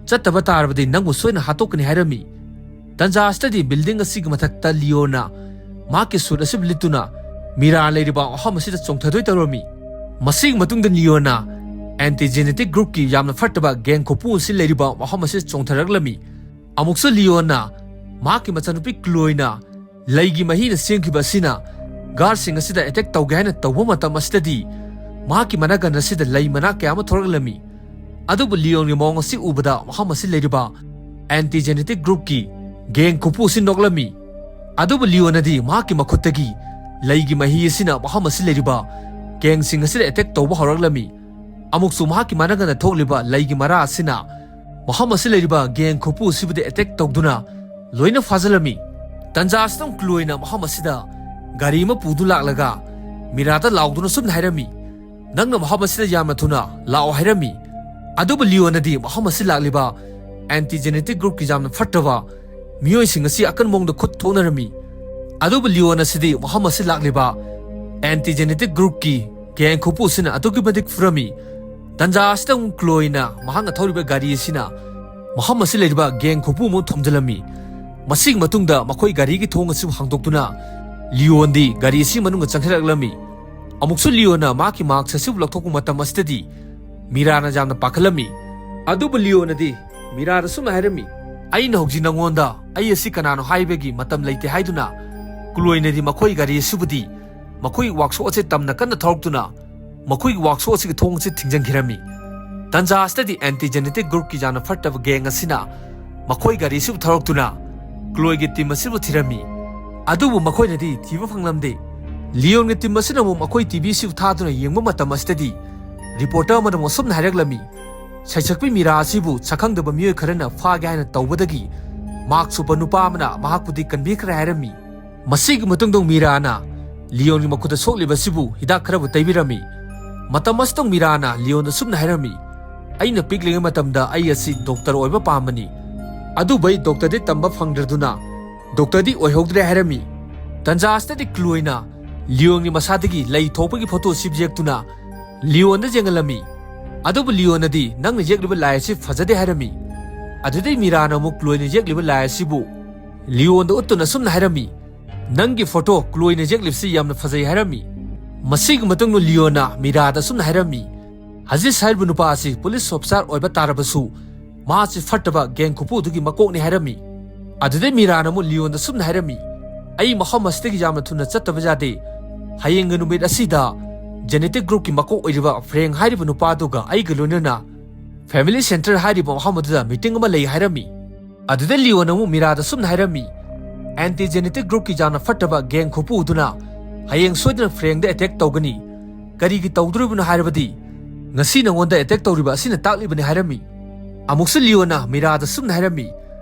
ꯆꯠꯇꯕ ꯇꯥꯔꯕꯗꯤ ꯅꯪꯕꯨ ꯁꯣꯏꯅ ꯍꯥꯠꯇꯣꯛꯀꯅꯤ" ꯍꯥꯏꯔꯝꯃꯤ꯫ ꯇꯟꯖꯥ ꯑꯁꯤꯗꯗꯤ ꯕꯤꯜꯗꯤꯡ ꯑꯁꯤꯒꯤ ꯃꯊꯛꯇ ꯂꯤꯌꯣꯅ ꯃꯍꯥꯛꯀꯤ ꯁꯨꯠ ꯑꯁꯤꯕꯨ ꯂꯤꯠꯇꯨꯅ ꯃꯤꯔꯥ ꯂꯩꯔꯤꯕ ꯃꯐꯝ ꯑꯁꯤꯗ ꯆꯣꯡꯊꯗꯣꯏ ꯇꯧꯔꯝꯃꯤ꯫ ꯃꯁꯤꯒꯤ ꯃꯇꯨꯡꯗ ꯂꯤꯌꯣꯅ ꯑꯦꯟꯇꯤ ꯖꯦꯅꯦꯇꯤꯛ ꯒ꯭ꯔꯨꯞꯀꯤ ꯌꯥꯝꯅ ꯐꯠꯇꯕ ꯒꯦꯡ ꯈꯨꯄꯨ ꯑꯁꯤ ꯂꯩꯔꯤꯕ ꯃꯐꯝ ꯑꯁꯤꯗ ꯆꯣꯡꯊꯔꯛꯂꯝꯃꯤ꯫ ꯑꯃꯨꯛꯁꯨ ꯂꯤꯌꯣꯅ ꯃꯍꯥꯛꯀꯤ ꯃꯆꯥꯅꯨꯄꯤ ꯀ꯭ꯂꯣꯏꯅ ꯂꯩꯒꯤ ꯃꯍꯤꯅ ꯁꯦꯝꯈꯤꯕ ꯑꯁꯤꯅ ꯒꯥꯔꯗꯁꯤꯡ ꯑꯁꯤꯗ ꯑꯦꯇꯦꯛ ꯇꯧꯒꯦ ꯍꯥꯏꯅ ꯇꯧꯕ ꯃꯇꯝ ꯑꯁꯤꯗꯗꯤ ꯃꯍꯥꯛꯀꯤ ꯃꯅꯥꯒꯟ ꯑꯁꯤꯗ ꯂꯩ ꯃꯅꯥ ꯀꯌꯥ ꯑꯃ ꯊꯣꯔꯛꯂꯝꯃꯤ꯫ ꯑꯗꯨꯕꯨ ꯂꯤꯌꯣꯟꯒꯤ ꯃꯑꯣꯡ ꯑꯁꯤ ꯎꯕꯗ ꯃꯐꯝ ꯑꯁꯤ ꯂꯩꯔꯤꯕ ꯑꯦꯟꯇꯤ ꯖꯦꯅꯦꯇꯤꯛ ꯒ꯭ꯔꯨꯞꯀꯤ ꯒꯦꯡ ꯈꯨꯄꯨ ꯑꯁꯤ ꯅꯣꯛꯂꯝꯃꯤ꯫ ꯑꯗꯨꯕꯨ ꯂꯤꯌꯣꯅꯗꯤ ꯃꯍꯥꯛꯀꯤ ꯃꯈꯨꯠꯇꯒꯤ ꯂꯩꯒꯤ ꯃꯍꯤ ꯑꯁꯤꯅ ꯃꯐꯝ ꯑꯁꯤ ꯂꯩꯔꯤꯕ ꯒꯦꯡꯁꯤꯡ ꯑꯁꯤꯗ ꯑꯦꯇꯦꯛ ꯇꯧꯕ ꯍꯧꯔꯛꯂꯝꯃꯤ꯫ ꯑꯃꯨꯛꯁꯨ ꯃꯍꯥꯛꯀꯤ ꯃꯅꯥꯒꯟꯗ ꯊꯣꯛꯂꯤꯕ ꯂꯩꯒꯤ ꯃꯔꯥ ꯑꯁꯤꯅ ꯃꯐꯝ ꯑꯁꯤ ꯂꯩꯔꯤꯕ ꯒꯦꯡ ꯈꯨꯄꯨ ꯑꯁꯤꯕꯨꯗꯤ ꯑꯦꯇꯦꯛ ꯇꯧꯗꯨꯅ ꯂꯣꯏꯅ ꯐꯥꯖꯤꯜꯂꯝꯃꯤ꯫ ꯇꯟꯖꯥ ꯑꯁꯤꯗ ꯀ꯭ꯂꯣꯏꯅ ꯃꯐꯝ ꯑꯁꯤꯗ ꯒꯥꯔꯤ ꯑꯃ ꯄꯨꯗꯨ ꯂꯥꯛꯂꯒ ꯃꯤꯔꯥꯗ ꯂꯥꯎꯗꯨꯅ ꯁꯨꯝꯅ ꯍꯥꯏꯔꯝꯃꯤ, "ꯅꯪꯅ ꯃꯐꯝ ꯑꯁꯤꯗ ꯌꯥꯝꯅ ꯊꯨꯅ ꯂꯥꯛꯑꯣ" ꯍꯥꯏꯔꯝꯃꯤ꯫ ꯑꯗꯨꯕꯨ ꯂꯤꯌꯣꯅꯗꯤ ꯃꯐꯝ ꯑꯁꯤ ꯂꯥꯛꯂꯤꯕ ꯑꯦꯟꯇꯤ ꯖꯦꯅꯦꯇꯤꯛ ꯒ꯭ꯔꯨꯞꯀꯤ ꯌꯥꯝꯅ ꯐꯠꯇꯕ ꯃꯤꯑꯣꯏꯁꯤꯡ ꯑꯁꯤ ꯑꯀꯟꯕ ꯃꯑꯣꯡꯗ ꯈꯨꯠ ꯊꯣꯛꯅꯔꯝꯃꯤ꯫ ꯑꯗꯨꯕꯨ ꯂꯤꯌꯣꯟ ꯑꯁꯤꯗꯤ ꯃꯐꯝ ꯑꯁꯤ ꯂꯥꯛꯂꯤꯕ ꯑꯦꯟꯇꯤ ꯖꯦꯅꯦꯇꯤꯛ ꯒ꯭ꯔꯨꯞꯀꯤ ꯒꯦꯡ ꯈꯨꯄꯨ ꯑꯁꯤꯅ ꯑꯗꯨꯛꯀꯤ ꯃꯇꯤꯛ ꯐꯨꯔꯝꯃꯤ꯫ ꯇꯟꯖꯥ ꯑꯁꯤꯗ ꯑꯃꯨꯛ ꯀ꯭ꯂꯣꯏꯅ ꯃꯍꯥꯛꯅ ꯊꯧꯔꯤꯕ ꯒꯥꯔꯤ ꯑꯁꯤꯅ ꯃꯐꯝ ꯑꯁꯤ ꯂꯩꯔꯤꯕ ꯒꯦꯡ ꯈꯨꯄꯨ ꯑꯃ ꯊꯣꯝꯖꯤꯜꯂꯝꯃꯤ꯫ ꯃꯁꯤꯒꯤ ꯃꯇꯨꯡꯗ ꯃꯈꯣꯏ ꯒꯥꯔꯤꯒꯤ ꯊꯣꯡ ꯑꯁꯤꯕꯨ ꯍꯥꯡꯗꯣꯛꯇꯨꯅ ꯂꯤꯌꯣꯟꯗꯤ ꯒꯥꯔꯤ ꯑꯁꯤ ꯃꯅꯨꯡꯗ ꯆꯪꯁꯤꯜꯂꯛꯂꯝꯃꯤ꯫ ꯑꯃꯨꯛꯁꯨ ꯂꯤꯌꯣꯅ ꯃꯍꯥꯛꯀꯤ ꯃꯥꯛꯁ ꯑꯁꯤꯕꯨ ꯂꯧꯊꯣꯛꯄ ꯃꯇꯝ ꯑꯁꯤꯗꯗꯤ ꯃꯤꯔꯥꯅ ꯌꯥꯝꯅ ꯄꯥꯈꯠꯂꯝꯃꯤ꯫ ꯑꯗꯨꯕꯨ ꯂꯤꯌꯣꯅꯗꯤ ꯃꯤꯔꯥꯗ ꯁꯨꯝꯅ ꯍꯥꯏꯔꯝꯃꯤ, "ꯑꯩꯅ ꯍꯧꯖꯤꯛ ꯅꯉꯣꯟꯗ ꯑꯩ ꯑꯁꯤ ꯀꯅꯥꯅꯣ ꯍꯥꯏꯕꯒꯤ ꯃꯇꯝ ꯂꯩꯇꯦ" ꯍꯥꯏꯗꯨꯅ ꯀ꯭ꯂꯣꯏꯅꯗꯤ ꯃꯈꯣꯏ ꯒꯥꯔꯤ ꯑꯁꯤꯕꯨꯗꯤ ꯃꯈꯣꯏꯒꯤ ꯋꯥꯛꯁꯣꯞ ꯑꯁꯤ ꯇꯝꯅ ꯀꯟꯅ ꯊꯧꯔꯛꯇꯨꯅ ꯃꯈꯣꯏꯒꯤ ꯋꯥꯛꯁꯣꯞ ꯑꯁꯤꯒꯤ ꯊꯣꯡ ꯑꯁꯤ ꯊꯤꯡꯖꯤꯟꯈꯤꯔꯝꯃꯤ꯫ ꯇꯟꯖꯥ ꯑꯁꯤꯗꯗꯤ ꯑꯦꯟꯇꯤ ꯖꯦꯅꯦꯇꯤꯛ ꯒ꯭ꯔꯨꯞꯀꯤ ꯌꯥꯝꯅ ꯐꯠꯇꯕ ꯒꯦꯡ ꯑꯁꯤꯅ ꯃꯈꯣꯏ ꯒꯥꯔꯤ ꯑꯁꯤꯕꯨ ꯊꯧꯔꯛꯇꯨꯅ ꯀ꯭ꯂꯣꯏꯒꯤ ꯇꯤꯝ ꯑꯁꯤꯕꯨ ꯊꯤꯔꯝꯃꯤ꯫ ꯑꯗꯨꯕꯨ ꯃꯈꯣꯏꯅꯗꯤ ꯊꯤꯕ ꯐꯪꯂꯝꯗꯦ꯫ ꯂꯤꯌꯣꯟꯒꯤ ꯇꯤꯝ ꯑꯁꯤꯅ ꯑꯃꯨꯛ ꯃꯈꯣꯏ ꯇꯤꯚꯤ ꯑꯁꯤꯕꯨ ꯊꯥꯗꯨꯅ ꯌꯦꯡꯕ ꯃꯇꯝ ꯑꯁꯤꯗꯗꯤ ꯔꯤꯄꯣꯔꯇꯔ ꯑꯃꯅ ꯑꯃꯨꯛ ꯑꯁꯨꯝꯅ ꯍꯥꯏꯔꯛꯂꯝꯃꯤ, "ꯁꯩꯁꯛꯄꯤ ꯃꯤꯔꯥ ꯑꯁꯤꯕꯨ ꯁꯛꯈꯪꯗꯕ ꯃꯤꯑꯣꯏ ꯈꯔꯅ ꯐꯥꯒꯦ ꯍꯥꯏꯅ ꯇꯧꯕꯗꯒꯤ ꯃꯥꯛꯁ ꯎꯞꯄ ꯅꯨꯄꯥ ꯑꯃꯅ ꯃꯍꯥꯛꯄꯨꯗꯤ ꯀꯟꯕꯤꯈ꯭ꯔꯦ" ꯍꯥꯏꯔꯝꯃꯤ꯫ ꯃꯁꯤꯒꯤ ꯃꯇꯨꯡꯗ ꯃꯤꯔꯥꯅ ꯂꯤꯌꯣꯟꯒꯤ ꯃꯈꯨꯠꯇ ꯁꯣꯛꯂꯤꯕ ꯑꯁꯤꯕꯨ ꯍꯤꯗꯥꯛ ꯈꯔꯕꯨ ꯇꯩꯕꯤꯔꯝꯃꯤ꯫ ꯃꯇꯝ ꯑꯁꯤꯗ ꯃꯤꯔꯥꯅ ꯂꯤꯌꯣꯟꯗ ꯑꯁꯨꯝꯅ ꯍꯥꯏꯔꯝꯃꯤ, "ꯑꯩꯅ ꯄꯤꯛꯂꯤꯉꯩ ꯃꯇꯝꯗ ꯑꯩ ꯑꯁꯤ ꯗꯣꯛꯇꯔ ꯑꯣꯏꯕ ꯄꯥꯝꯕꯅꯤ, ꯑꯗꯨꯕꯨ ꯑꯩ ꯗꯣꯛꯇꯔꯗꯤ ꯇꯝꯕ ꯐꯪꯗ꯭ꯔꯗꯨꯅ ꯗꯣꯛꯇꯔꯗꯤ ꯑꯣꯏꯍꯧꯗ꯭ꯔꯦ" ꯍꯥꯏꯔꯝꯃꯤ꯫ ꯇꯟꯖꯥ ꯑꯁꯤꯗꯗꯤ ꯀ꯭ꯂꯣꯏꯅ ꯂꯤꯌꯣꯟꯒꯤ ꯃꯁꯥꯗꯒꯤ ꯂꯩ ꯊꯣꯛꯄꯒꯤ ꯐꯣꯇꯣ ꯑꯁꯤ ꯌꯦꯛꯇꯨꯅ ꯂꯤꯌꯣꯟꯗ ꯌꯦꯡꯍꯜꯂꯝꯃꯤ꯫ ꯑꯗꯨꯕꯨ ꯂꯤꯌꯣꯟꯅꯗꯤ ꯅꯪꯅ ꯌꯦꯛꯂꯤꯕ ꯂꯥꯏ ꯑꯁꯤ ꯐꯖꯗꯦ ꯍꯥꯏꯔꯝꯃꯤ꯫ ꯑꯗꯨꯗꯩ ꯃꯤꯔꯥꯅ ꯑꯃꯨꯛ ꯀ꯭ꯂꯣꯏꯅ ꯌꯦꯛꯂꯤꯕ ꯂꯥꯏ ꯑꯁꯤꯕꯨ ꯂꯤꯌꯣꯟꯗ ꯎꯠꯇꯨꯅ ꯑꯁꯨꯝꯅ ꯍꯥꯏꯔꯝꯃꯤ, "ꯅꯪꯒꯤ ꯐꯣꯇꯣ ꯀ꯭ꯂꯣꯏꯅ ꯌꯦꯛꯂꯤꯕꯁꯤ ꯌꯥꯝꯅ ꯐꯖꯩ" ꯍꯥꯏꯔꯝꯃꯤ꯫ ꯃꯁꯤꯒꯤ ꯃꯇꯨꯡꯗ ꯂꯤꯌꯣꯅ ꯃꯤꯔꯥꯗ ꯑꯁꯨꯝꯅ ꯍꯥꯏꯔꯝꯃꯤ, "ꯍꯖꯤꯁ ꯍꯥꯏꯔꯤꯕ ꯅꯨꯄꯥ ꯑꯁꯤ ꯄꯨꯂꯤꯁ ꯑꯣꯐꯤꯁꯥꯔ ꯑꯣꯏꯕ ꯇꯥꯔꯕꯁꯨ ꯃꯥꯁꯤ ꯐꯠꯇꯕ ꯒꯦꯡ ꯈꯨꯄꯨ ꯑꯗꯨꯒꯤ ꯃꯀꯣꯛꯅꯤ" ꯍꯥꯏꯔꯝꯃꯤ꯫ ꯑꯗꯨꯗꯩ ꯃꯤꯔꯥꯅ ꯑꯃꯨꯛ ꯂꯤꯌꯣꯟꯗ ꯁꯨꯝꯅ ꯍꯥꯏꯔꯝꯃꯤ, "ꯑꯩ ꯃꯐꯝ ꯑꯁꯤꯗꯒꯤ ꯌꯥꯝꯅ ꯊꯨꯅ ꯆꯠꯇꯕ ꯌꯥꯗꯦ꯫ ꯍꯌꯦꯡꯒꯤ ꯅꯨꯃꯤꯠ ꯑꯁꯤꯗ ꯖꯦꯅꯦꯇꯤꯛ ꯒ꯭ꯔꯨꯞꯀꯤ ꯃꯀꯣꯛ ꯑꯣꯏꯔꯤꯕ ꯐ꯭ꯔꯦꯡ ꯍꯥꯏꯔꯤꯕ ꯅꯨꯄꯥꯗꯨꯒ ꯑꯩꯒ ꯂꯣꯏꯅꯅ ꯐꯦꯃꯤꯂꯤ ꯁꯦꯟꯇꯔ ꯍꯥꯏꯔꯤꯕ ꯃꯐꯝ ꯑꯗꯨꯗ ꯃꯤꯇꯤꯡ ꯑꯃ ꯂꯩ" ꯍꯥꯏꯔꯝꯃꯤ꯫ ꯑꯗꯨꯗ ꯂꯤꯌꯣꯟ ꯑꯃꯨꯛ ꯃꯤꯔꯥꯗ ꯁꯨꯝꯅ ꯍꯥꯏꯔꯝꯃꯤ, "ꯑꯦꯟꯇꯤ ꯖꯦꯅꯦꯇꯤꯛ ꯒ꯭ꯔꯨꯞꯀꯤ ꯌꯥꯝꯅ ꯐꯠꯇꯕ ꯒꯦꯡ ꯈꯨꯄꯨ ꯑꯗꯨꯅ ꯍꯌꯦꯡ ꯁꯣꯏꯗꯅ ꯐ꯭ꯔꯦꯡꯗ ꯑꯦꯇꯦꯛ ꯇꯧꯒꯅꯤ꯫ ꯀꯔꯤꯒꯤ ꯇꯧꯗꯣꯔꯤꯕꯅꯣ ꯍꯥꯏꯔꯕꯗꯤ ꯉꯁꯤ ꯅꯉꯣꯟꯗ ꯑꯦꯇꯦꯛ ꯇꯧꯔꯤꯕ ꯑꯁꯤꯅ ꯇꯥꯛꯂꯤꯕꯅꯤ" ꯍꯥꯏꯔꯝꯃꯤ꯫ ꯑꯃꯨꯛꯁꯨ ꯂꯤꯌꯣꯅ ꯃꯤꯔꯥꯗ ꯁꯨꯝꯅ ꯍꯥꯏꯔꯝꯃꯤ,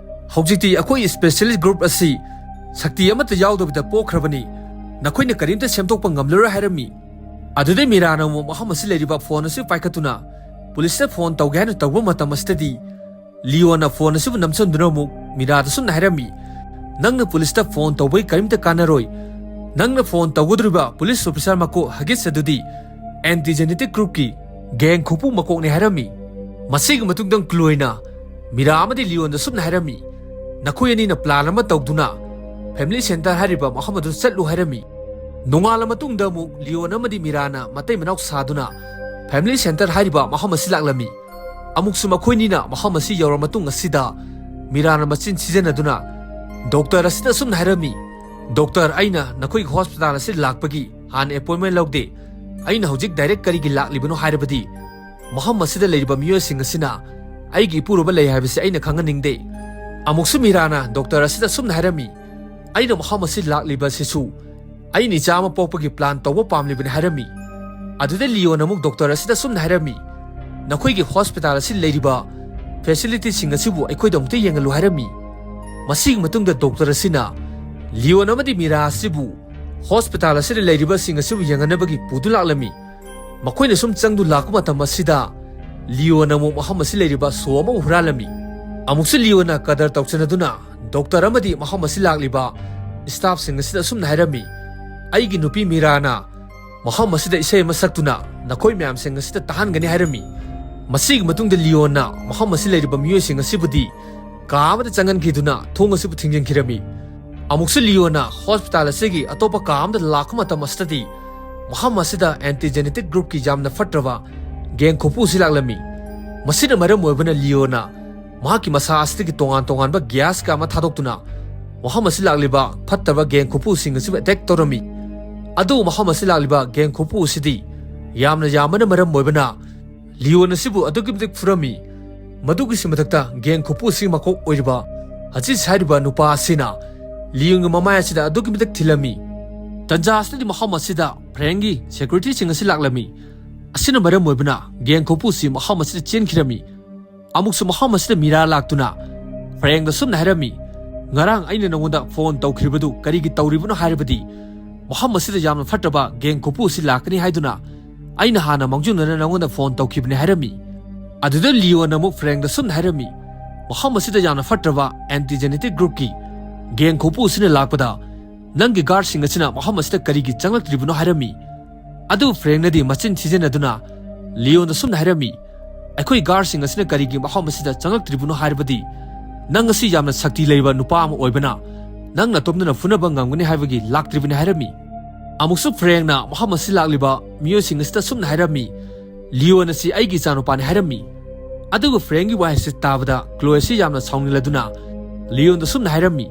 "ꯍꯧꯖꯤꯛꯇꯤ ꯑꯩꯈꯣꯏ specialist group ꯑꯁꯤ ꯁꯛꯇꯤ ꯑꯃꯠꯇ ꯌꯥꯎꯗꯕꯤꯗ ꯄꯣꯛꯈ꯭ꯔꯕꯅꯤ, ꯅꯈꯣꯏꯅ ꯀꯔꯤꯝꯇ ꯁꯦꯝꯗꯣꯛꯄ ꯉꯝꯂꯔꯣꯏ" ꯍꯥꯏꯔꯝꯃꯤ꯫ ꯑꯗꯨꯗꯩ ꯃꯤꯔꯥꯅ ꯑꯃꯨꯛ ꯃꯐꯝ ꯑꯁꯤ ꯂꯩꯔꯤꯕ ꯐꯣꯟ ꯑꯁꯤ ꯄꯥꯏꯈꯠꯇꯨꯅ ꯄꯨꯂꯤꯁꯇ ꯐꯣꯟ ꯇꯧꯒꯦ ꯍꯥꯏꯅ ꯇꯧꯕ ꯃꯇꯝ ꯑꯁꯤꯗꯗꯤ, ꯂꯤꯌꯣꯅ ꯐꯣꯟ ꯑꯁꯤꯕꯨ ꯅꯝꯁꯤꯟꯗꯨꯅ ꯑꯃꯨꯛ ꯃꯤꯔꯥꯗ ꯁꯨꯝꯅ ꯍꯥꯏꯔꯝꯃꯤ, "ꯅꯪꯅ ꯄꯨꯂꯤꯁꯇ ꯐꯣꯟ ꯇꯧꯕꯒꯤ ꯀꯔꯤꯝꯇ ꯀꯥꯟꯅꯔꯣꯏ꯫ ꯅꯪꯅ ꯐꯣꯟ ꯇꯧꯒꯗꯧꯔꯤꯕ ꯄꯨꯂꯤꯁ ꯑꯣꯐꯤꯁꯥꯔ ꯃꯀꯣꯛ ꯍꯒꯤꯠꯁ ꯑꯗꯨꯗꯤ ꯑꯦꯟꯇꯤ ꯖꯦꯅꯦꯇꯤꯛ ꯒ꯭ꯔꯨꯞꯀꯤ ꯒꯦꯡ ꯈꯨꯄꯨ ꯃꯀꯣꯛꯅꯤ" ꯍꯥꯏꯔꯝꯃꯤ꯫ ꯃꯁꯤꯒꯤ ꯃꯇꯨꯡꯗ ꯀ꯭ꯂꯣꯏꯅ ꯃꯤꯔꯥ ꯑꯃꯗꯤ ꯂꯤꯌꯣꯟꯗ ꯁꯨꯝꯅ ꯍꯥꯏꯔꯝꯃꯤ, "ꯅꯈꯣꯏ ꯑꯅꯤꯅ ꯄ꯭ꯂꯥꯟ ꯑꯃ ꯇꯧꯗꯨꯅ ꯐꯦꯃꯤꯂꯤ ꯁꯦꯟꯇꯔ ꯍꯥꯏꯔꯤꯕ ꯃꯐꯝ ꯑꯗꯨ ꯆꯠꯂꯨ" ꯍꯥꯏꯔꯝꯃꯤ꯫ ꯅꯣꯡꯉꯥꯜꯂ ꯃꯇꯨꯡꯗ ꯑꯃꯨꯛ ꯂꯤꯌꯣꯟ ꯑꯃꯗꯤ ꯃꯤꯔꯥꯅ ꯃꯇꯩ ꯃꯅꯥꯎ ꯁꯥꯗꯨꯅ ꯐꯦꯃꯤꯂꯤ ꯁꯦꯟꯇꯔ ꯍꯥꯏꯔꯤꯕ ꯃꯐꯝ ꯑꯁꯤ ꯂꯥꯛꯂꯝꯃꯤ꯫ ꯑꯃꯨꯛꯁꯨ ꯃꯈꯣꯏꯅꯤꯅ ꯃꯐꯝ ꯑꯁꯤ ꯌꯧꯔ ꯃꯇꯨꯡ ꯑꯁꯤꯗ ꯃꯤꯔꯥꯅ ꯃꯆꯤꯟ ꯊꯤꯖꯤꯟꯅꯗꯨꯅ ꯗꯣꯛꯇꯔ ꯑꯁꯤꯗ ꯑꯁꯨꯝꯅ ꯍꯥꯏꯔꯝꯃꯤ, "ꯗꯣꯛꯇꯔ, ꯑꯩꯅ ꯅꯈꯣꯏꯒꯤ ꯍꯣꯁꯄꯤꯇꯥꯜ ꯑꯁꯤꯗ ꯂꯥꯛꯄꯒꯤ ꯍꯥꯟꯅ ꯑꯦꯄꯣꯏꯟꯃꯦꯟ ꯂꯧꯗꯦ꯫ ꯑꯩꯅ ꯍꯧꯖꯤꯛ ꯗꯥꯏꯔꯦꯛ ꯀꯔꯤꯒꯤ ꯂꯥꯛꯂꯤꯕꯅꯣ ꯍꯥꯏꯔꯕꯗꯤ, ꯃꯐꯝ ꯑꯁꯤꯗ ꯂꯩꯔꯤꯕ ꯃꯤꯑꯣꯏꯁꯤꯡ ꯑꯁꯤꯅ ꯑꯩꯒꯤ ꯏꯄꯨꯔꯣꯏꯕ ꯂꯩ ꯍꯥꯏꯕꯁꯤ ꯑꯩꯅ ꯈꯪꯍꯟꯅꯤꯡꯗꯦ"꯫ ꯑꯃꯨꯛꯁꯨ ꯃꯤꯔꯥꯅ ꯗꯣꯛꯇꯔ ꯑꯁꯤꯗ ꯑꯁꯨꯝꯅ ꯍꯥꯏꯔꯝꯃꯤ, "ꯑꯩꯅ ꯃꯐꯝ ꯑꯁꯤ ꯂꯥꯛꯂꯤꯕ ꯑꯁꯤꯁꯨ ꯑꯩꯅ ꯏꯆꯥ ꯑꯃ ꯄꯣꯛꯄꯒꯤ ꯄ꯭ꯂꯥꯟ ꯇꯧꯕ ꯄꯥꯝꯂꯤꯕꯅꯤ" ꯍꯥꯏꯔꯝꯃꯤ꯫ ꯑꯗꯨꯗ ꯂꯤꯌꯣꯟ ꯑꯃꯨꯛ ꯗꯣꯛꯇꯔ ꯑꯁꯤꯗ ꯑꯁꯨꯝꯅ ꯍꯥꯏꯔꯝꯃꯤ, "ꯅꯈꯣꯏꯒꯤ ꯍꯣꯁꯄꯤꯇꯥꯜ ꯑꯁꯤ ꯂꯩꯔꯤꯕ ꯐꯦꯁꯤꯂꯤꯇꯤꯁꯤꯡ ꯑꯁꯤꯕꯨ ꯑꯩꯈꯣꯏꯗ ꯑꯃꯨꯛꯇ ꯌꯦꯡꯍꯜꯂꯨ" ꯍꯥꯏꯔꯝꯃꯤ꯫ ꯃꯁꯤꯒꯤ ꯃꯇꯨꯡꯗ ꯗꯣꯛꯇꯔ ꯑꯁꯤꯅ ꯂꯤꯌꯣꯟ ꯑꯃꯗꯤ ꯃꯤꯔꯥ ꯑꯁꯤꯕꯨ ꯍꯣꯁꯄꯤꯇꯥꯜ ꯑꯁꯤꯗ ꯂꯩꯔꯤꯕꯁꯤꯡ ꯑꯁꯤꯕꯨ ꯌꯦꯡꯍꯟꯅꯕꯒꯤ ꯄꯨꯗꯨ ꯂꯥꯛꯂꯝꯃꯤ꯫ ꯃꯈꯣꯏꯅ ꯁꯨꯝ ꯆꯪꯗꯨ ꯂꯥꯛꯄ ꯃꯇꯝ ꯑꯁꯤꯗ ꯂꯤꯌꯣꯟ ꯑꯃꯨꯛ ꯃꯐꯝ ꯑꯁꯤ ꯂꯩꯔꯤꯕ ꯁꯣ ꯑꯃꯕꯨ ꯍꯨꯔꯥꯜꯂꯝꯃꯤ꯫ ꯑꯃꯨꯛꯁꯨ ꯂꯤꯌꯣꯟꯅ ꯀꯗꯔ ꯇꯧꯁꯤꯟꯅꯗꯨꯅ ꯗꯣꯛꯇꯔ ꯑꯃꯗꯤ ꯃꯐꯝ ꯑꯁꯤ ꯂꯥꯛꯂꯤꯕ ꯁ꯭ꯇꯥꯐꯁꯤꯡ ꯑꯁꯤꯗ ꯑꯁꯨꯝꯅ ꯍꯥꯏꯔꯝꯃꯤ, "ꯑꯩꯒꯤ ꯅꯨꯄꯤ ꯃꯤꯔꯥꯅ ꯃꯐꯝ ꯑꯁꯤꯗ ꯏꯁꯩ ꯑꯃ ꯁꯛꯇꯨꯅ ꯅꯈꯣꯏ ꯃꯌꯥꯝꯁꯤꯡ ꯑꯁꯤꯗ ꯇꯥꯍꯟꯒꯅꯤ" ꯍꯥꯏꯔꯝꯃꯤ꯫ ꯃꯁꯤꯒꯤ ꯃꯇꯨꯡꯗ ꯂꯤꯌꯣꯟꯅ ꯃꯐꯝ ꯑꯁꯤ ꯂꯩꯔꯤꯕ ꯃꯤꯑꯣꯏꯁꯤꯡ ꯑꯁꯤꯕꯨꯗꯤ ꯀꯥ ꯑꯃꯗ ꯆꯪꯍꯟꯈꯤꯗꯨꯅ ꯊꯣꯡ ꯑꯁꯤꯕꯨ ꯊꯤꯡꯖꯤꯟꯈꯤꯔꯝꯃꯤ꯫ ꯑꯃꯨꯛꯁꯨ ꯂꯤꯌꯣꯅ ꯍꯣꯁꯄꯤꯇꯥꯜ ꯑꯁꯤꯒꯤ ꯑꯇꯣꯞꯄ ꯀꯥ ꯑꯃꯗ ꯂꯥꯛꯄ ꯃꯇꯝ ꯑꯁꯤꯗꯗꯤ ꯃꯐꯝ ꯑꯁꯤꯗ ꯑꯦꯟꯇꯤ ꯖꯦꯅꯦꯇꯤꯛ ꯒ꯭ꯔꯨꯞꯀꯤ ꯌꯥꯝꯅ ꯐꯠꯇ꯭ꯔꯕ ꯒꯦꯡ ꯈꯨꯄꯨ ꯑꯁꯤ ꯂꯥꯛꯂꯝꯃꯤ꯫ ꯃꯁꯤꯅ ꯃꯔꯝ ꯑꯣꯏꯕꯅ ꯂꯤꯌꯣꯅ ꯃꯍꯥꯛꯀꯤ ꯃꯁꯥ ꯑꯁꯤꯗꯒꯤ ꯇꯣꯉꯥꯟ ꯇꯣꯉꯥꯟꯕ ꯒ꯭ꯌꯥꯁ ꯀꯌꯥ ꯑꯃ ꯊꯥꯗꯣꯛꯇꯨꯅ ꯃꯐꯝ ꯑꯁꯤ ꯂꯥꯛꯂꯤꯕ ꯐꯠꯇꯕ ꯒꯦꯡ ꯈꯨꯄꯨꯁꯤꯡ ꯑꯁꯤꯕꯨ ꯑꯦꯇꯦꯛ ꯇꯧꯔꯝꯃꯤ꯫ ꯑꯗꯨꯕꯨ ꯃꯐꯝ ꯑꯁꯤ ꯂꯥꯛꯂꯤꯕ ꯒꯦꯡ ꯈꯨꯄꯨ ꯑꯁꯤꯗꯤ ꯌꯥꯝꯅ ꯌꯥꯝꯕꯅ ꯃꯔꯝ ꯑꯣꯏꯕꯅ ꯂꯤꯌꯣꯟ ꯑꯁꯤꯕꯨ ꯑꯗꯨꯛꯀꯤ ꯃꯇꯤꯛ ꯐꯨꯔꯝꯃꯤ꯫ ꯃꯗꯨꯒꯤꯁꯨ ꯃꯊꯛꯇ ꯒꯦꯡ ꯈꯨꯄꯨ ꯑꯁꯤꯒꯤ ꯃꯀꯣꯛ ꯑꯣꯏꯔꯤꯕ ꯍꯖꯤꯁ ꯍꯥꯏꯔꯤꯕ ꯅꯨꯄꯥ ꯑꯁꯤꯅ ꯂꯤꯌꯣꯟꯒꯤ ꯃꯃꯥꯏ ꯑꯁꯤꯗ ꯑꯗꯨꯛꯀꯤ ꯃꯇꯤꯛ ꯊꯤꯜꯂꯝꯃꯤ꯫ ꯇꯟꯖꯥ ꯑꯁꯤꯗꯗꯤ ꯃꯐꯝ ꯑꯁꯤꯗ ꯐ꯭ꯔꯦꯡꯒꯤ ꯁꯦꯀ꯭ꯌꯨꯔꯤꯇꯤꯁꯤꯡ ꯑꯁꯤ ꯂꯥꯛꯂꯝꯃꯤ꯫ ꯑꯁꯤꯅ ꯃꯔꯝ ꯑꯣꯏꯕꯅ ꯒꯦꯡ ꯈꯨꯄꯨ ꯑꯁꯤ ꯃꯐꯝ ꯑꯁꯤꯗ ꯆꯦꯟꯈꯤꯔꯝꯃꯤ꯫ ꯑꯃꯨꯛꯁꯨ ꯃꯐꯝ ꯑꯁꯤꯗ ꯃꯤꯔꯥ ꯂꯥꯛꯇꯨꯅ ꯐ꯭ꯔꯦꯡꯗ ꯁꯨꯝꯅ ꯍꯥꯏꯔꯝꯃꯤ, "ꯉꯔꯥꯡ ꯑꯩꯅ ꯅꯉꯣꯟꯗ ꯐꯣꯟ ꯇꯧꯈ꯭ꯔꯤꯕꯗꯨ ꯀꯔꯤꯒꯤ ꯇꯧꯔꯤꯕꯅꯣ ꯍꯥꯏꯔꯕꯗꯤ, ꯃꯐꯝ ꯑꯁꯤꯗ ꯌꯥꯝꯅ ꯐꯠꯇꯕ ꯒꯦꯡ ꯀꯣꯄꯨ ꯑꯁꯤ ꯂꯥꯛꯀꯅꯤ ꯍꯥꯏꯗꯨꯅ ꯑꯩꯅ ꯍꯥꯟꯅ ꯃꯥꯡꯖꯧꯅꯅ ꯅꯉꯣꯟꯗ ꯐꯣꯟ ꯇꯧꯈꯤꯕꯅꯤ" ꯍꯥꯏꯔꯝꯃꯤ꯫ ꯑꯗꯨꯗ ꯂꯤꯌꯣꯅ ꯑꯃꯨꯛ ꯐ꯭ꯔꯦꯡꯗ ꯁꯨꯝꯅ ꯍꯥꯏꯔꯝꯃꯤ, "ꯃꯐꯝ ꯑꯁꯤꯗ ꯌꯥꯝꯅ ꯐꯠꯇ꯭ꯔꯕ ꯑꯦꯟꯇꯤꯖꯦꯅꯦꯇꯤꯛ ꯒ꯭ꯔꯨꯞꯀꯤ ꯒꯦꯡ ꯀꯣꯄꯨ ꯑꯁꯤꯅ ꯂꯥꯛꯄꯗ ꯅꯪꯒꯤ ꯒꯥꯔꯗꯁꯤꯡ ꯑꯁꯤꯅ ꯃꯐꯝ ꯑꯁꯤꯗ ꯀꯔꯤꯒꯤ ꯆꯪꯂꯛꯇ꯭ꯔꯤꯕꯅꯣ?" ꯍꯥꯏꯔꯝꯃꯤ꯫ ꯑꯗꯨꯕꯨ ꯐ꯭ꯔꯦꯡꯅꯗꯤ ꯃꯆꯤꯟ ꯊꯤꯖꯤꯟꯅꯗꯨꯅ ꯂꯤꯌꯣꯟꯗ ꯁꯨꯝꯅ ꯍꯥꯏꯔꯝꯃꯤ, "ꯑꯩꯈꯣꯏ ꯒꯥꯔꯗꯁꯤꯡ ꯑꯁꯤꯅ ꯀꯔꯤꯒꯤ ꯃꯐꯝ ꯑꯁꯤꯗ ꯆꯪꯂꯛꯇ꯭ꯔꯤꯕꯅꯣ ꯍꯥꯏꯔꯕꯗꯤ, ꯅꯪ ꯑꯁꯤ ꯌꯥꯝꯅ ꯁꯛꯇꯤ ꯂꯩꯕ ꯅꯨꯄꯥ ꯑꯃ ꯑꯣꯏꯕꯅ ꯅꯪ ꯅꯇꯣꯝꯇꯅ ꯐꯨꯅꯕ ꯉꯝꯒꯅꯤ ꯍꯥꯏꯕꯒꯤ ꯂꯥꯛꯇ꯭ꯔꯤꯕꯅꯤ" ꯍꯥꯏꯔꯝꯃꯤ꯫ ꯑꯃꯨꯛꯁꯨ ꯐ꯭ꯔꯦꯡꯅ ꯃꯐꯝ ꯑꯁꯤ ꯂꯥꯛꯂꯤꯕ ꯃꯤꯑꯣꯏꯁꯤꯡ ꯑꯁꯤꯗ ꯁꯨꯝꯅ ꯍꯥꯏꯔꯝꯃꯤ, "ꯂꯤꯌꯣꯟ ꯑꯁꯤ ꯑꯩꯒꯤ ꯏꯆꯥꯅꯨꯄꯥꯅꯤ" ꯍꯥꯏꯔꯝꯃꯤ꯫ ꯑꯗꯨꯒ ꯐ꯭ꯔꯦꯡꯒꯤ ꯋꯥꯍꯩꯁꯤ ꯇꯥꯕꯗ ꯀ꯭ꯂꯣꯏ ꯑꯁꯤ ꯌꯥꯝꯅ ꯁꯥꯎꯅꯤꯡꯂꯗꯨꯅ ꯂꯤꯌꯣꯟꯗ ꯁꯨꯝꯅ ꯍꯥꯏꯔꯝꯃꯤ,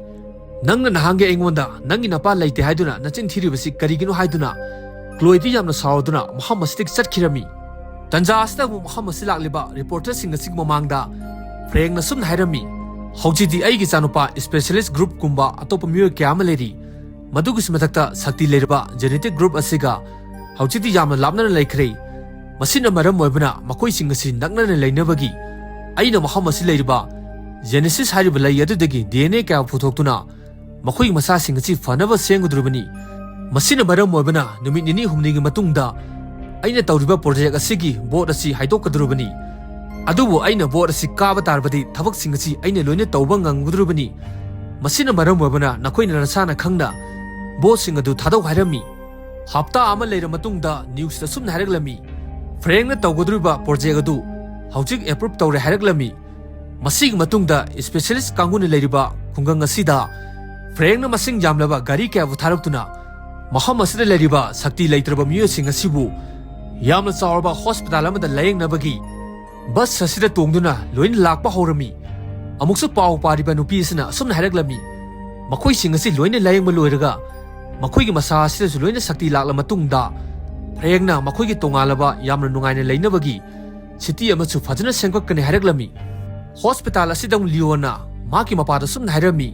"ꯅꯪꯅ ꯅꯍꯥꯟꯒꯩ ꯑꯩꯉꯣꯟꯗ ꯅꯪꯒꯤ ꯅꯄꯥ ꯂꯩꯇꯦ ꯍꯥꯏꯗꯨꯅ ꯅꯆꯤꯟ ꯊꯤꯔꯤꯕꯁꯤ ꯀꯔꯤꯒꯤꯅꯣ?" ꯍꯥꯏꯗꯨꯅ ꯀ꯭ꯂꯣꯏꯗꯤ ꯌꯥꯝꯅ ꯁꯥꯎꯗꯨꯅ ꯃꯐꯝ ꯑꯁꯤꯗꯒꯤ ꯆꯠꯈꯤꯔꯝꯃꯤ꯫ ꯇꯟꯖꯥ ꯑꯁꯤꯗ ꯑꯃꯨꯛ ꯃꯐꯝ ꯑꯁꯤ ꯂꯥꯛꯂꯤꯕ ꯔꯤꯄꯣꯔꯇꯔꯁꯤꯡ ꯑꯁꯤꯒꯤ ꯃꯃꯥꯡꯗ ꯐ꯭ꯔꯦꯡꯅ ꯁꯨꯝꯅ ꯍꯥꯏꯔꯝꯃꯤ, "ꯍꯧꯖꯤꯛꯇꯤ ꯑꯩꯒꯤ ꯏꯆꯥꯅꯨꯄꯥ ꯁ꯭ꯄꯦꯁꯤꯌꯦꯂꯤꯁ ꯒ꯭ꯔꯨꯞꯀꯨꯝꯕ ꯑꯇꯣꯞꯄ ꯃꯤꯑꯣꯏ ꯀꯌꯥ ꯑꯃ ꯂꯩꯔꯤ꯫ ꯃꯗꯨꯒꯤꯁꯨ ꯃꯊꯛꯇ ꯁꯛꯇꯤ ꯂꯩꯔꯕ ꯖꯦꯅꯦꯇꯤꯛ ꯒ꯭ꯔꯨꯞ ꯑꯁꯤꯒ ꯍꯧꯖꯤꯛꯇꯤ ꯌꯥꯝꯅ ꯂꯥꯞꯅꯅ ꯂꯩꯈ꯭ꯔꯦ꯫ ꯃꯁꯤꯅ ꯃꯔꯝ ꯑꯣꯏꯕꯅ ꯃꯈꯣꯏꯁꯤꯡ ꯑꯁꯤ ꯅꯛꯅꯅ ꯂꯩꯅꯕꯒꯤ ꯑꯩꯅ ꯃꯐꯝ ꯑꯁꯤ ꯂꯩꯔꯤꯕ ꯖꯦꯅꯦꯁꯤꯁ ꯍꯥꯏꯔꯤꯕ ꯂꯩ ꯑꯗꯨꯗꯒꯤ ꯗꯤ ꯑꯦꯟ ꯑꯦ ꯀꯌꯥ ꯄꯨꯊꯣꯛꯇꯨꯅ ꯃꯈꯣꯏꯒꯤ ꯃꯁꯥꯁꯤꯡ ꯑꯁꯤ ꯐꯅꯕ ꯁꯦꯝꯒꯗꯧꯔꯤꯕꯅꯤ꯫ ꯃꯁꯤꯅ ꯃꯔꯝ ꯑꯣꯏꯕꯅ ꯅꯨꯃꯤꯠ ꯅꯤꯅꯤ ꯍꯨꯝꯅꯤꯒꯤ ꯃꯇꯨꯡꯗ ꯑꯩꯅ ꯇꯧꯔꯤꯕ ꯄ꯭ꯔꯣꯖꯦꯛ ꯑꯁꯤꯒꯤ ꯕꯣꯠ ꯑꯁꯤ ꯍꯥꯏꯗꯣꯛꯀꯗꯧꯔꯤꯕꯅꯤ꯫ ꯑꯗꯨꯕꯨ ꯑꯩꯅ ꯕꯣꯠ ꯑꯁꯤ ꯀꯥꯕ ꯇꯥꯔꯕꯗꯤ ꯊꯕꯛꯁꯤꯡ ꯑꯁꯤ ꯑꯩꯅ ꯂꯣꯏꯅ ꯇꯧꯕ ꯉꯝꯒꯗꯧꯔꯤꯕꯅꯤ꯫ ꯃꯁꯤꯅ ꯃꯔꯝ ꯑꯣꯏꯕꯅ ꯅꯈꯣꯏꯅ ꯅꯁꯥꯅ ꯈꯪꯅ ꯕꯣꯠꯁꯤꯡ ꯑꯗꯨ ꯊꯥꯗꯧ" ꯍꯥꯏꯔꯝꯃꯤ꯫ ꯍꯞꯇꯥ ꯑꯃ ꯂꯩꯔ ꯃꯇꯨꯡꯗ ꯅ꯭ꯌꯨꯁꯇ ꯁꯨꯝꯅ ꯍꯥꯏꯔꯛꯂꯝꯃꯤ, ꯐ꯭ꯔꯦꯡꯅ ꯇꯧꯒꯗꯧꯔꯤꯕ ꯄ꯭ꯔꯣꯖꯦꯛ ꯑꯗꯨ ꯍꯧꯖꯤꯛ ꯑꯦꯄ꯭ꯔꯨꯞ ꯇꯧꯔꯦ ꯍꯥꯏꯔꯛꯂꯝꯃꯤ꯫ ꯃꯁꯤꯒꯤ ꯃꯇꯨꯡꯗ ꯁ꯭ꯄꯦꯁꯤꯌꯦꯂꯤꯁ ꯀꯥꯡꯕꯨꯅ ꯂꯩꯔꯤꯕ ꯈꯨꯡꯒꯪ ꯑꯁꯤꯗ ꯐ꯭ꯔꯦꯡꯅ ꯃꯁꯤꯡ ꯌꯥꯝꯂꯕ ꯒꯥꯔꯤ ꯀꯌꯥꯕꯨ ꯊꯥꯔꯛꯇꯨꯅ ꯃꯐꯝ ꯑꯁꯤꯗ ꯂꯩꯔꯤꯕ ꯁꯛꯇꯤ ꯂꯩꯇ꯭ꯔꯕ ꯃꯤꯑꯣꯏꯁꯤꯡ ꯑꯁꯤꯕꯨ ꯌꯥꯝꯅ ꯆꯥꯎꯔꯕ ꯍꯣꯁꯄꯤꯇꯥꯜ ꯑꯃꯗ ꯂꯥꯌꯦꯡꯅꯕꯒꯤ ꯕꯁ ꯑꯁꯤꯗ ꯇꯣꯡꯗꯨꯅ ꯂꯣꯏꯅ ꯂꯥꯛꯄ ꯍꯧꯔꯝꯃꯤ꯫ ꯑꯃꯨꯛꯁꯨ ꯄꯥꯎ ꯄꯥꯔꯤꯕ ꯅꯨꯄꯤ ꯑꯁꯤꯅ ꯑꯁꯨꯝꯅ ꯍꯥꯏꯔꯛꯂꯝꯃꯤ, ꯃꯈꯣꯏꯁꯤꯡ ꯑꯁꯤ ꯂꯣꯏꯅ ꯂꯥꯌꯦꯡꯕ ꯂꯣꯏꯔꯒ ꯃꯈꯣꯏꯒꯤ ꯃꯁꯥ ꯑꯁꯤꯗꯁꯨ ꯂꯣꯏꯅ ꯁꯛꯇꯤ ꯂꯥꯛꯂ ꯃꯇꯨꯡꯗ ꯐ꯭ꯔꯦꯡꯅ ꯃꯈꯣꯏꯒꯤ ꯇꯣꯉꯥꯜꯂꯕ ꯌꯥꯝꯅ ꯅꯨꯡꯉꯥꯏꯅ ꯂꯩꯅꯕꯒꯤ ꯁꯤꯇꯤ ꯑꯃꯁꯨ ꯐꯖꯅ ꯁꯦꯝꯒꯠꯀꯅꯤ ꯍꯥꯏꯔꯛꯂꯝꯃꯤ꯫ ꯍꯣꯁꯄꯤꯇꯥꯜ ꯑꯁꯤꯗ ꯑꯃꯨꯛ ꯂꯤꯌꯣꯅ ꯃꯍꯥꯛꯀꯤ ꯃꯄꯥꯗ ꯁꯨꯝꯅ ꯍꯥꯏꯔꯝꯃꯤ,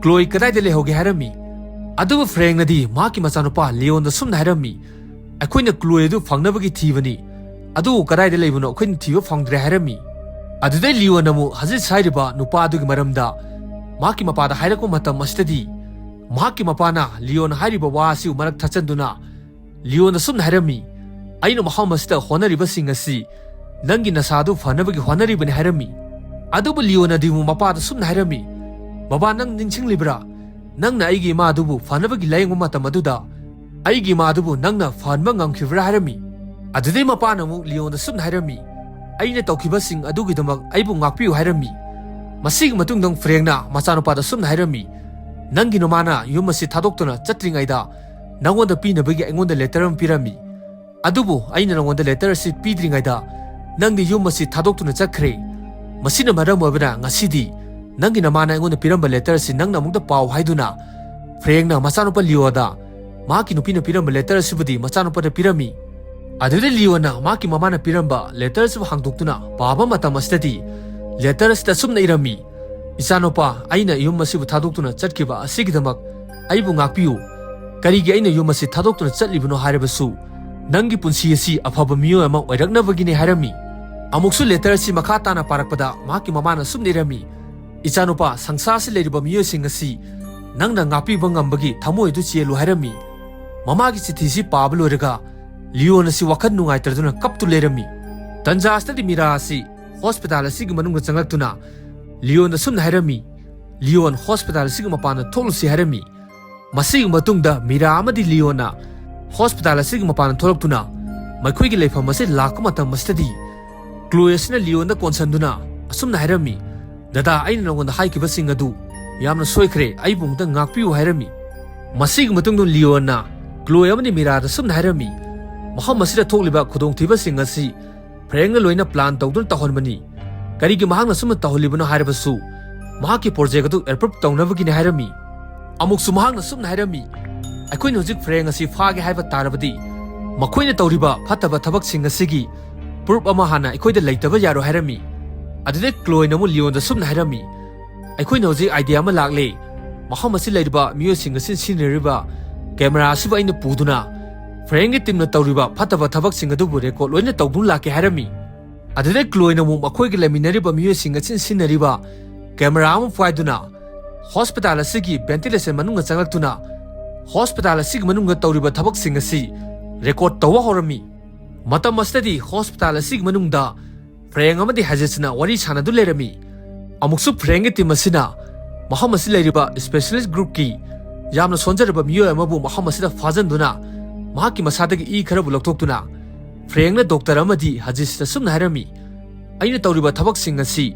"ꯀ꯭ꯂꯣꯏ ꯀꯗꯥꯏꯗ ꯂꯩꯍꯧꯒꯦ?" ꯍꯥꯏꯔꯝꯃꯤ꯫ ꯑꯗꯨꯕꯨ ꯐ꯭ꯔꯦꯡꯅꯗꯤ ꯃꯍꯥꯛꯀꯤ ꯃꯆꯥꯅꯨꯄꯥ ꯂꯤꯌꯣꯟꯗ ꯁꯨꯝꯅ ꯍꯥꯏꯔꯝꯃꯤ, "ꯑꯩꯈꯣꯏꯅ ꯀ꯭ꯂꯣꯏ ꯑꯗꯨ ꯐꯪꯅꯕꯒꯤ ꯊꯤꯕꯅꯤ, ꯑꯗꯨꯕꯨ ꯀꯗꯥꯏꯗ ꯂꯩꯕꯅꯣ ꯑꯩꯈꯣꯏꯅ ꯊꯤꯕ ꯐꯪꯗ꯭ꯔꯦ" ꯍꯥꯏꯔꯝꯃꯤ꯫ ꯑꯗꯨꯗꯩ ꯂꯤꯌꯣꯟ ꯑꯃꯨꯛ ꯍꯖꯤꯠ ꯍꯥꯏꯔꯤꯕ ꯅꯨꯄꯥ ꯑꯗꯨꯒꯤ ꯃꯔꯝꯗ ꯃꯍꯥꯛꯀꯤ ꯃꯄꯥꯗ ꯍꯥꯏꯔꯛꯄ ꯃꯇꯝ ꯑꯁꯤꯗꯗꯤ, ꯃꯍꯥꯛꯀꯤ ꯃꯄꯥꯅ ꯂꯤꯌꯣꯟ ꯍꯥꯏꯔꯤꯕ ꯋꯥ ꯑꯁꯤꯕꯨ ꯃꯔꯛ ꯊꯠꯆꯟꯗꯨꯅ ꯂꯤꯌꯣꯟꯗ ꯁꯨꯝꯅ ꯍꯥꯏꯔꯝꯃꯤ, "ꯑꯩꯅ ꯃꯐꯝ ꯑꯁꯤꯗ ꯍꯣꯠꯅꯔꯤꯕꯁꯤꯡ ꯑꯁꯤ ꯅꯪꯒꯤ ꯅꯁꯥꯗꯨ ꯐꯅꯕꯒꯤ ꯍꯣꯠꯅꯔꯤꯕꯅꯤ" ꯍꯥꯏꯔꯝꯃꯤ꯫ ꯑꯗꯨꯕꯨ ꯂꯤꯌꯣꯟꯅꯗꯤ ꯑꯃꯨꯛ ꯃꯄꯥꯗ ꯁꯨꯝꯅ ꯍꯥꯏꯔꯝꯃꯤ, "ꯕꯕꯥ, ꯅꯪ ꯅꯤꯡꯁꯤꯡꯂꯤꯕ꯭ꯔꯥ? ꯅꯪꯅ ꯑꯩꯒꯤ ꯏꯃꯥ ꯑꯗꯨꯕꯨ ꯐꯅꯕꯒꯤ ꯂꯥꯌꯦꯡꯕ ꯃꯇꯝ ꯑꯗꯨꯗ ꯑꯩꯒꯤ ꯏꯃꯥ ꯑꯗꯨꯕꯨ ꯅꯪꯅ ꯐꯍꯟꯕ ꯉꯝꯈꯤꯕ꯭ꯔꯥ?" ꯍꯥꯏꯔꯝꯃꯤ꯫ ꯑꯗꯨꯗꯩ ꯃꯄꯥꯅ ꯑꯃꯨꯛ ꯂꯤꯌꯣꯟꯗ ꯁꯨꯝꯅ ꯍꯥꯏꯔꯝꯃꯤ, "ꯑꯩꯅ ꯇꯧꯈꯤꯕꯁꯤꯡ ꯑꯗꯨꯒꯤꯗꯃꯛ ꯑꯩꯕꯨ ꯉꯥꯛꯄꯤꯌꯨ" ꯍꯥꯏꯔꯝꯃꯤ꯫ ꯃꯁꯤꯒꯤ ꯃꯇꯨꯡꯗ ꯐ꯭ꯔꯦꯡꯅ ꯃꯆꯥꯅꯨꯄꯥꯗ ꯁꯨꯝꯅ ꯍꯥꯏꯔꯝꯃꯤ, "ꯅꯪꯒꯤ ꯅꯃꯥꯅ ꯌꯨꯝ ꯑꯁꯤ ꯊꯥꯗꯣꯛꯇꯨꯅ ꯆꯠꯇ꯭ꯔꯤꯉꯩꯗ ꯅꯪꯉꯣꯟꯗ ꯄꯤꯅꯕꯒꯤ ꯑꯩꯉꯣꯟꯗ ꯂꯦꯇꯔ ꯑꯃ ꯄꯤꯔꯝꯃꯤ꯫ ꯑꯗꯨꯕꯨ ꯑꯩꯅ ꯅꯪꯉꯣꯟꯗ ꯂꯦꯇꯔ ꯑꯁꯤ ꯄꯤꯗ꯭ꯔꯤꯉꯩꯗ ꯅꯪꯗꯤ ꯌꯨꯝ ꯑꯁꯤ ꯊꯥꯗꯣꯛꯇꯨꯅ ꯆꯠꯈ꯭ꯔꯦ꯫ ꯃꯁꯤꯅ ꯃꯔꯝ ꯑꯣꯏꯕꯅ ꯉꯁꯤꯗꯤ ꯅꯪꯒꯤ ꯅꯃꯥꯅ ꯑꯩꯉꯣꯟꯗ ꯄꯤꯔꯝꯕ ꯂꯦꯇꯔ ꯑꯁꯤ ꯅꯪꯅ ꯑꯃꯨꯛꯇ ꯄꯥꯎ" ꯍꯥꯏꯗꯨꯅ ꯐ꯭ꯔꯦꯡꯅ ꯃꯆꯥꯅꯨꯄꯥ ꯂꯤꯌꯣꯗ ꯃꯍꯥꯛꯀꯤ ꯅꯨꯄꯤꯅ ꯄꯤꯔꯝꯕ ꯂꯦꯇꯔ ꯑꯁꯤꯕꯨꯗꯤ ꯃꯆꯥꯅꯨꯄꯥꯗ ꯄꯤꯔꯝꯃꯤ꯫ ꯑꯗꯨꯗ ꯂꯤꯌꯣꯅ ꯃꯍꯥꯛꯀꯤ ꯃꯃꯥꯅ ꯄꯤꯔꯝꯕ ꯂꯦꯇꯔ ꯑꯁꯤꯕꯨ ꯍꯥꯡꯗꯣꯛꯇꯨꯅ ꯄꯥꯕ ꯃꯇꯝ ꯑꯁꯤꯗꯗꯤ ꯂꯦꯇꯔ ꯑꯁꯤꯗ ꯑꯁꯨꯝꯅ ꯏꯔꯝꯃꯤ, "ꯏꯆꯥꯅꯨꯄꯥ, ꯑꯩꯅ ꯌꯨꯝ ꯑꯁꯤꯕꯨ ꯊꯥꯗꯣꯛꯇꯨꯅ ꯆꯠꯈꯤꯕ ꯑꯁꯤꯒꯤꯗꯃꯛ ꯑꯩꯕꯨ ꯉꯥꯛꯄꯤꯌꯨ꯫ ꯀꯔꯤꯒꯤ ꯑꯩꯅ ꯌꯨꯝ ꯑꯁꯤ ꯊꯥꯗꯣꯛꯇꯨꯅ ꯆꯠꯂꯤꯕꯅꯣ ꯍꯥꯏꯔꯕꯁꯨ ꯅꯪꯒꯤ ꯄꯨꯟꯁꯤ ꯑꯁꯤ ꯑꯐꯕ ꯃꯤꯑꯣꯏ ꯑꯃ ꯑꯣꯏꯔꯛꯅꯕꯒꯤꯅꯤ" ꯍꯥꯏꯔꯝꯃꯤ꯫ ꯑꯃꯨꯛꯁꯨ ꯂꯦꯇꯔ ꯑꯁꯤ ꯃꯈꯥ ꯇꯥꯅ ꯄꯥꯔꯛꯄꯗ ꯃꯍꯥꯛꯀꯤ ꯃꯃꯥꯅ ꯑꯁꯨꯝꯅ ꯏꯔꯝꯃꯤ, "ꯏꯆꯥꯅꯨꯄꯥ, ꯁꯪꯁꯥꯔꯁꯤ ꯂꯩꯔꯤꯕ ꯃꯤꯑꯣꯏꯁꯤꯡ ꯑꯁꯤ ꯅꯪꯅ ꯉꯥꯛꯄꯤꯕ ꯉꯝꯕꯒꯤ ꯊꯃꯣꯏ ꯑꯗꯨ ꯆꯦꯜꯂꯨ" ꯍꯥꯏꯔꯝꯃꯤ꯫ ꯃꯃꯥꯒꯤ ꯆꯤꯊꯤꯁꯤ ꯄꯥꯕ ꯂꯣꯏꯔꯒ ꯂꯤꯌꯣꯟ ꯑꯁꯤ ꯋꯥꯈꯜ ꯅꯨꯡꯉꯥꯏꯇꯗꯨꯅ ꯀꯞꯇꯨ ꯂꯩꯔꯝꯃꯤ꯫ ꯇꯟꯖꯥ ꯑꯁꯤꯗꯗꯤ ꯃꯤꯔꯥ ꯑꯁꯤ ꯍꯣꯁꯄꯤꯇꯥꯜ ꯑꯁꯤꯒꯤ ꯃꯅꯨꯡꯗ ꯆꯪꯂꯛꯇꯨꯅ ꯂꯤꯌꯣꯟꯗ ꯑꯁꯨꯝꯅ ꯍꯥꯏꯔꯝꯃꯤ, "ꯂꯤꯌꯣꯟ, ꯍꯣꯁꯄꯤꯇꯥꯜ ꯑꯁꯤꯒꯤ ꯃꯄꯥꯟꯗ ꯊꯣꯛꯂꯨꯁꯤ" ꯍꯥꯏꯔꯝꯃꯤ꯫ ꯃꯁꯤꯒꯤ ꯃꯇꯨꯡꯗ ꯃꯤꯔꯥ ꯑꯃꯗꯤ ꯂꯤꯌꯣꯟꯅ ꯍꯣꯁꯄꯤꯇꯥꯜ ꯑꯁꯤꯒꯤ ꯃꯄꯥꯟꯗ ꯊꯣꯛꯂꯛꯇꯨꯅ ꯃꯈꯣꯏꯒꯤ ꯂꯩꯐꯝ ꯑꯁꯤ ꯂꯥꯛꯄ ꯃꯇꯝ ꯑꯁꯤꯗꯗꯤ ꯀ꯭ꯂꯣꯏ ꯑꯁꯤꯅ ꯂꯤꯌꯣꯟꯗ ꯀꯣꯟꯁꯟꯗꯨꯅ ꯑꯁꯨꯝꯅ ꯍꯥꯏꯔꯝꯃꯤ, "ꯗꯗꯥ, ꯑꯩꯅ ꯅꯉꯣꯟꯗ ꯍꯥꯏꯈꯤꯕꯁꯤꯡ ꯑꯗꯨ ꯌꯥꯝꯅ ꯁꯣꯏꯈ꯭ꯔꯦ, ꯑꯩꯕꯨ ꯑꯃꯨꯛꯇ ꯉꯥꯛꯄꯤꯌꯨ" ꯍꯥꯏꯔꯝꯃꯤ꯫ ꯃꯁꯤꯒꯤ ꯃꯇꯨꯡꯗ ꯂꯤꯌꯣꯟꯅ ꯀ꯭ꯂꯣꯏ ꯑꯃꯗꯤ ꯃꯤꯔꯥꯗ ꯑꯁꯨꯝꯅ ꯍꯥꯏꯔꯝꯃꯤ, "ꯃꯐꯝ ꯑꯁꯤꯗ ꯊꯣꯛꯂꯤꯕ ꯈꯨꯗꯣꯡꯊꯤꯕꯁꯤꯡ ꯑꯁꯤ ꯐ꯭ꯔꯦꯡꯅ ꯂꯣꯏꯅ ꯄ꯭ꯂꯥꯟ ꯇꯧꯗꯨꯅ ꯇꯧꯍꯟꯕꯅꯤ꯫ ꯀꯔꯤꯒꯤ ꯃꯍꯥꯛꯅ ꯁꯨꯝꯅ ꯇꯧꯍꯜꯂꯤꯕꯅꯣ ꯍꯥꯏꯔꯕꯁꯨ ꯃꯍꯥꯛꯀꯤ ꯄ꯭ꯔꯣꯖꯦꯛ ꯑꯗꯨ ꯑꯦꯄ꯭ꯔꯨꯞ ꯇꯧꯅꯕꯒꯤꯅꯤ" ꯍꯥꯏꯔꯝꯃꯤ꯫ ꯑꯃꯨꯛꯁꯨ ꯃꯍꯥꯛꯅ ꯁꯨꯝꯅ ꯍꯥꯏꯔꯝꯃꯤ, "ꯑꯩꯈꯣꯏꯅ ꯍꯧꯖꯤꯛ ꯐ꯭ꯔꯦꯡ ꯑꯁꯤ ꯐꯥꯒꯦ ꯍꯥꯏꯕ ꯇꯥꯔꯕꯗꯤ ꯃꯈꯣꯏꯅ ꯇꯧꯔꯤꯕ ꯐꯠꯇꯕ ꯊꯕꯛꯁꯤꯡ ꯑꯁꯤꯒꯤ ꯄ꯭ꯔꯨꯞ ꯑꯃ ꯍꯥꯟꯅ ꯑꯩꯈꯣꯏꯗ ꯂꯩꯇꯕ ꯌꯥꯔꯣꯏ" ꯍꯥꯏꯔꯝꯃꯤ꯫ ꯑꯗꯨꯗꯩ ꯀ꯭ꯂꯣꯏꯅ ꯑꯃꯨꯛ ꯂꯤꯌꯣꯟꯗ ꯁꯨꯝꯅ ꯍꯥꯏꯔꯝꯃꯤ, "ꯑꯩꯈꯣꯏꯅ ꯍꯧꯖꯤꯛ ꯑꯥꯏꯗꯤꯌꯥ ꯑꯃ ꯂꯥꯛꯂꯦ꯫ ꯃꯐꯝ ꯑꯁꯤ ꯂꯩꯔꯤꯕ ꯃꯤꯑꯣꯏꯁꯤꯡ ꯑꯁꯤꯅ ꯁꯤꯖꯤꯟꯅꯔꯤꯕ ꯀꯦꯃꯦꯔꯥ ꯑꯁꯤꯕꯨ ꯑꯩꯅ ꯄꯨꯗꯨꯅ ꯐ꯭ꯔꯦꯡꯒꯤ ꯇꯤꯝꯅ ꯇꯧꯔꯤꯕ ꯐꯠꯇꯕ ꯊꯕꯛꯁꯤꯡ ꯑꯗꯨꯕꯨ ꯔꯦꯀꯣꯔꯗ ꯂꯣꯏꯅ ꯇꯧꯗꯨꯅ ꯂꯥꯛꯀꯦ" ꯍꯥꯏꯔꯝꯃꯤ꯫ ꯑꯗꯨꯗꯩ ꯀ꯭ꯂꯣꯏꯅ ꯑꯃꯨꯛ ꯃꯈꯣꯏꯒ ꯂꯩꯃꯤꯟꯅꯔꯤꯕ ꯃꯤꯑꯣꯏꯁꯤꯡ ꯑꯁꯤꯅ ꯁꯤꯖꯤꯟꯅꯔꯤꯕ ꯀꯦꯃꯦꯔꯥ ꯑꯃ ꯄꯥꯏꯗꯨꯅ ꯍꯣꯁꯄꯤꯇꯥꯜ ꯑꯁꯤꯒꯤ ꯚꯦꯟꯇꯤꯂꯦꯁꯟ ꯃꯅꯨꯡꯗ ꯆꯪꯂꯛꯇꯨꯅ ꯍꯣꯁꯄꯤꯇꯥꯜ ꯑꯁꯤꯒꯤ ꯃꯅꯨꯡꯗ ꯇꯧꯔꯤꯕ ꯊꯕꯛꯁꯤꯡ ꯑꯁꯤ ꯔꯦꯀꯣꯔꯗ ꯇꯧꯕ ꯍꯧꯔꯝꯃꯤ꯫ ꯃꯇꯝ ꯑꯁꯤꯗꯗꯤ ꯍꯣꯁꯄꯤꯇꯥꯜ ꯑꯁꯤꯒꯤ ꯃꯅꯨꯡꯗ ꯐ꯭ꯔꯦꯡ ꯑꯃꯗꯤ ꯍꯦꯖꯤꯁꯅ ꯋꯥꯔꯤ ꯁꯥꯟꯅꯗꯨ ꯂꯩꯔꯝꯃꯤ꯫ ꯑꯃꯨꯛꯁꯨ ꯐ꯭ꯔꯦꯡꯒꯤ ꯇꯤꯝ ꯑꯁꯤꯅ ꯃꯐꯝ ꯑꯁꯤ ꯂꯩꯔꯤꯕ ꯁ꯭ꯄꯦꯁꯤꯌꯦꯂꯤꯁ ꯒ꯭ꯔꯨꯞꯀꯤ ꯌꯥꯝꯅ ꯁꯣꯟꯖꯔꯕ ꯃꯤꯑꯣꯏ ꯑꯃꯕꯨ ꯃꯐꯝ ꯑꯁꯤꯗ ꯐꯥꯖꯤꯟꯗꯨꯅ ꯃꯍꯥꯛꯀꯤ ꯃꯁꯥꯗꯒꯤ ꯏ ꯈꯔꯕꯨ ꯂꯧꯊꯣꯛꯇꯨꯅ ꯐ꯭ꯔꯦꯡꯅ ꯗꯣꯛꯇꯔ ꯑꯃꯗꯤ ꯍꯦꯖꯤꯁꯇ ꯁꯨꯝꯅ ꯍꯥꯏꯔꯝꯃꯤ, "ꯑꯩꯅ ꯇꯧꯔꯤꯕ ꯊꯕꯛꯁꯤꯡ ꯑꯁꯤ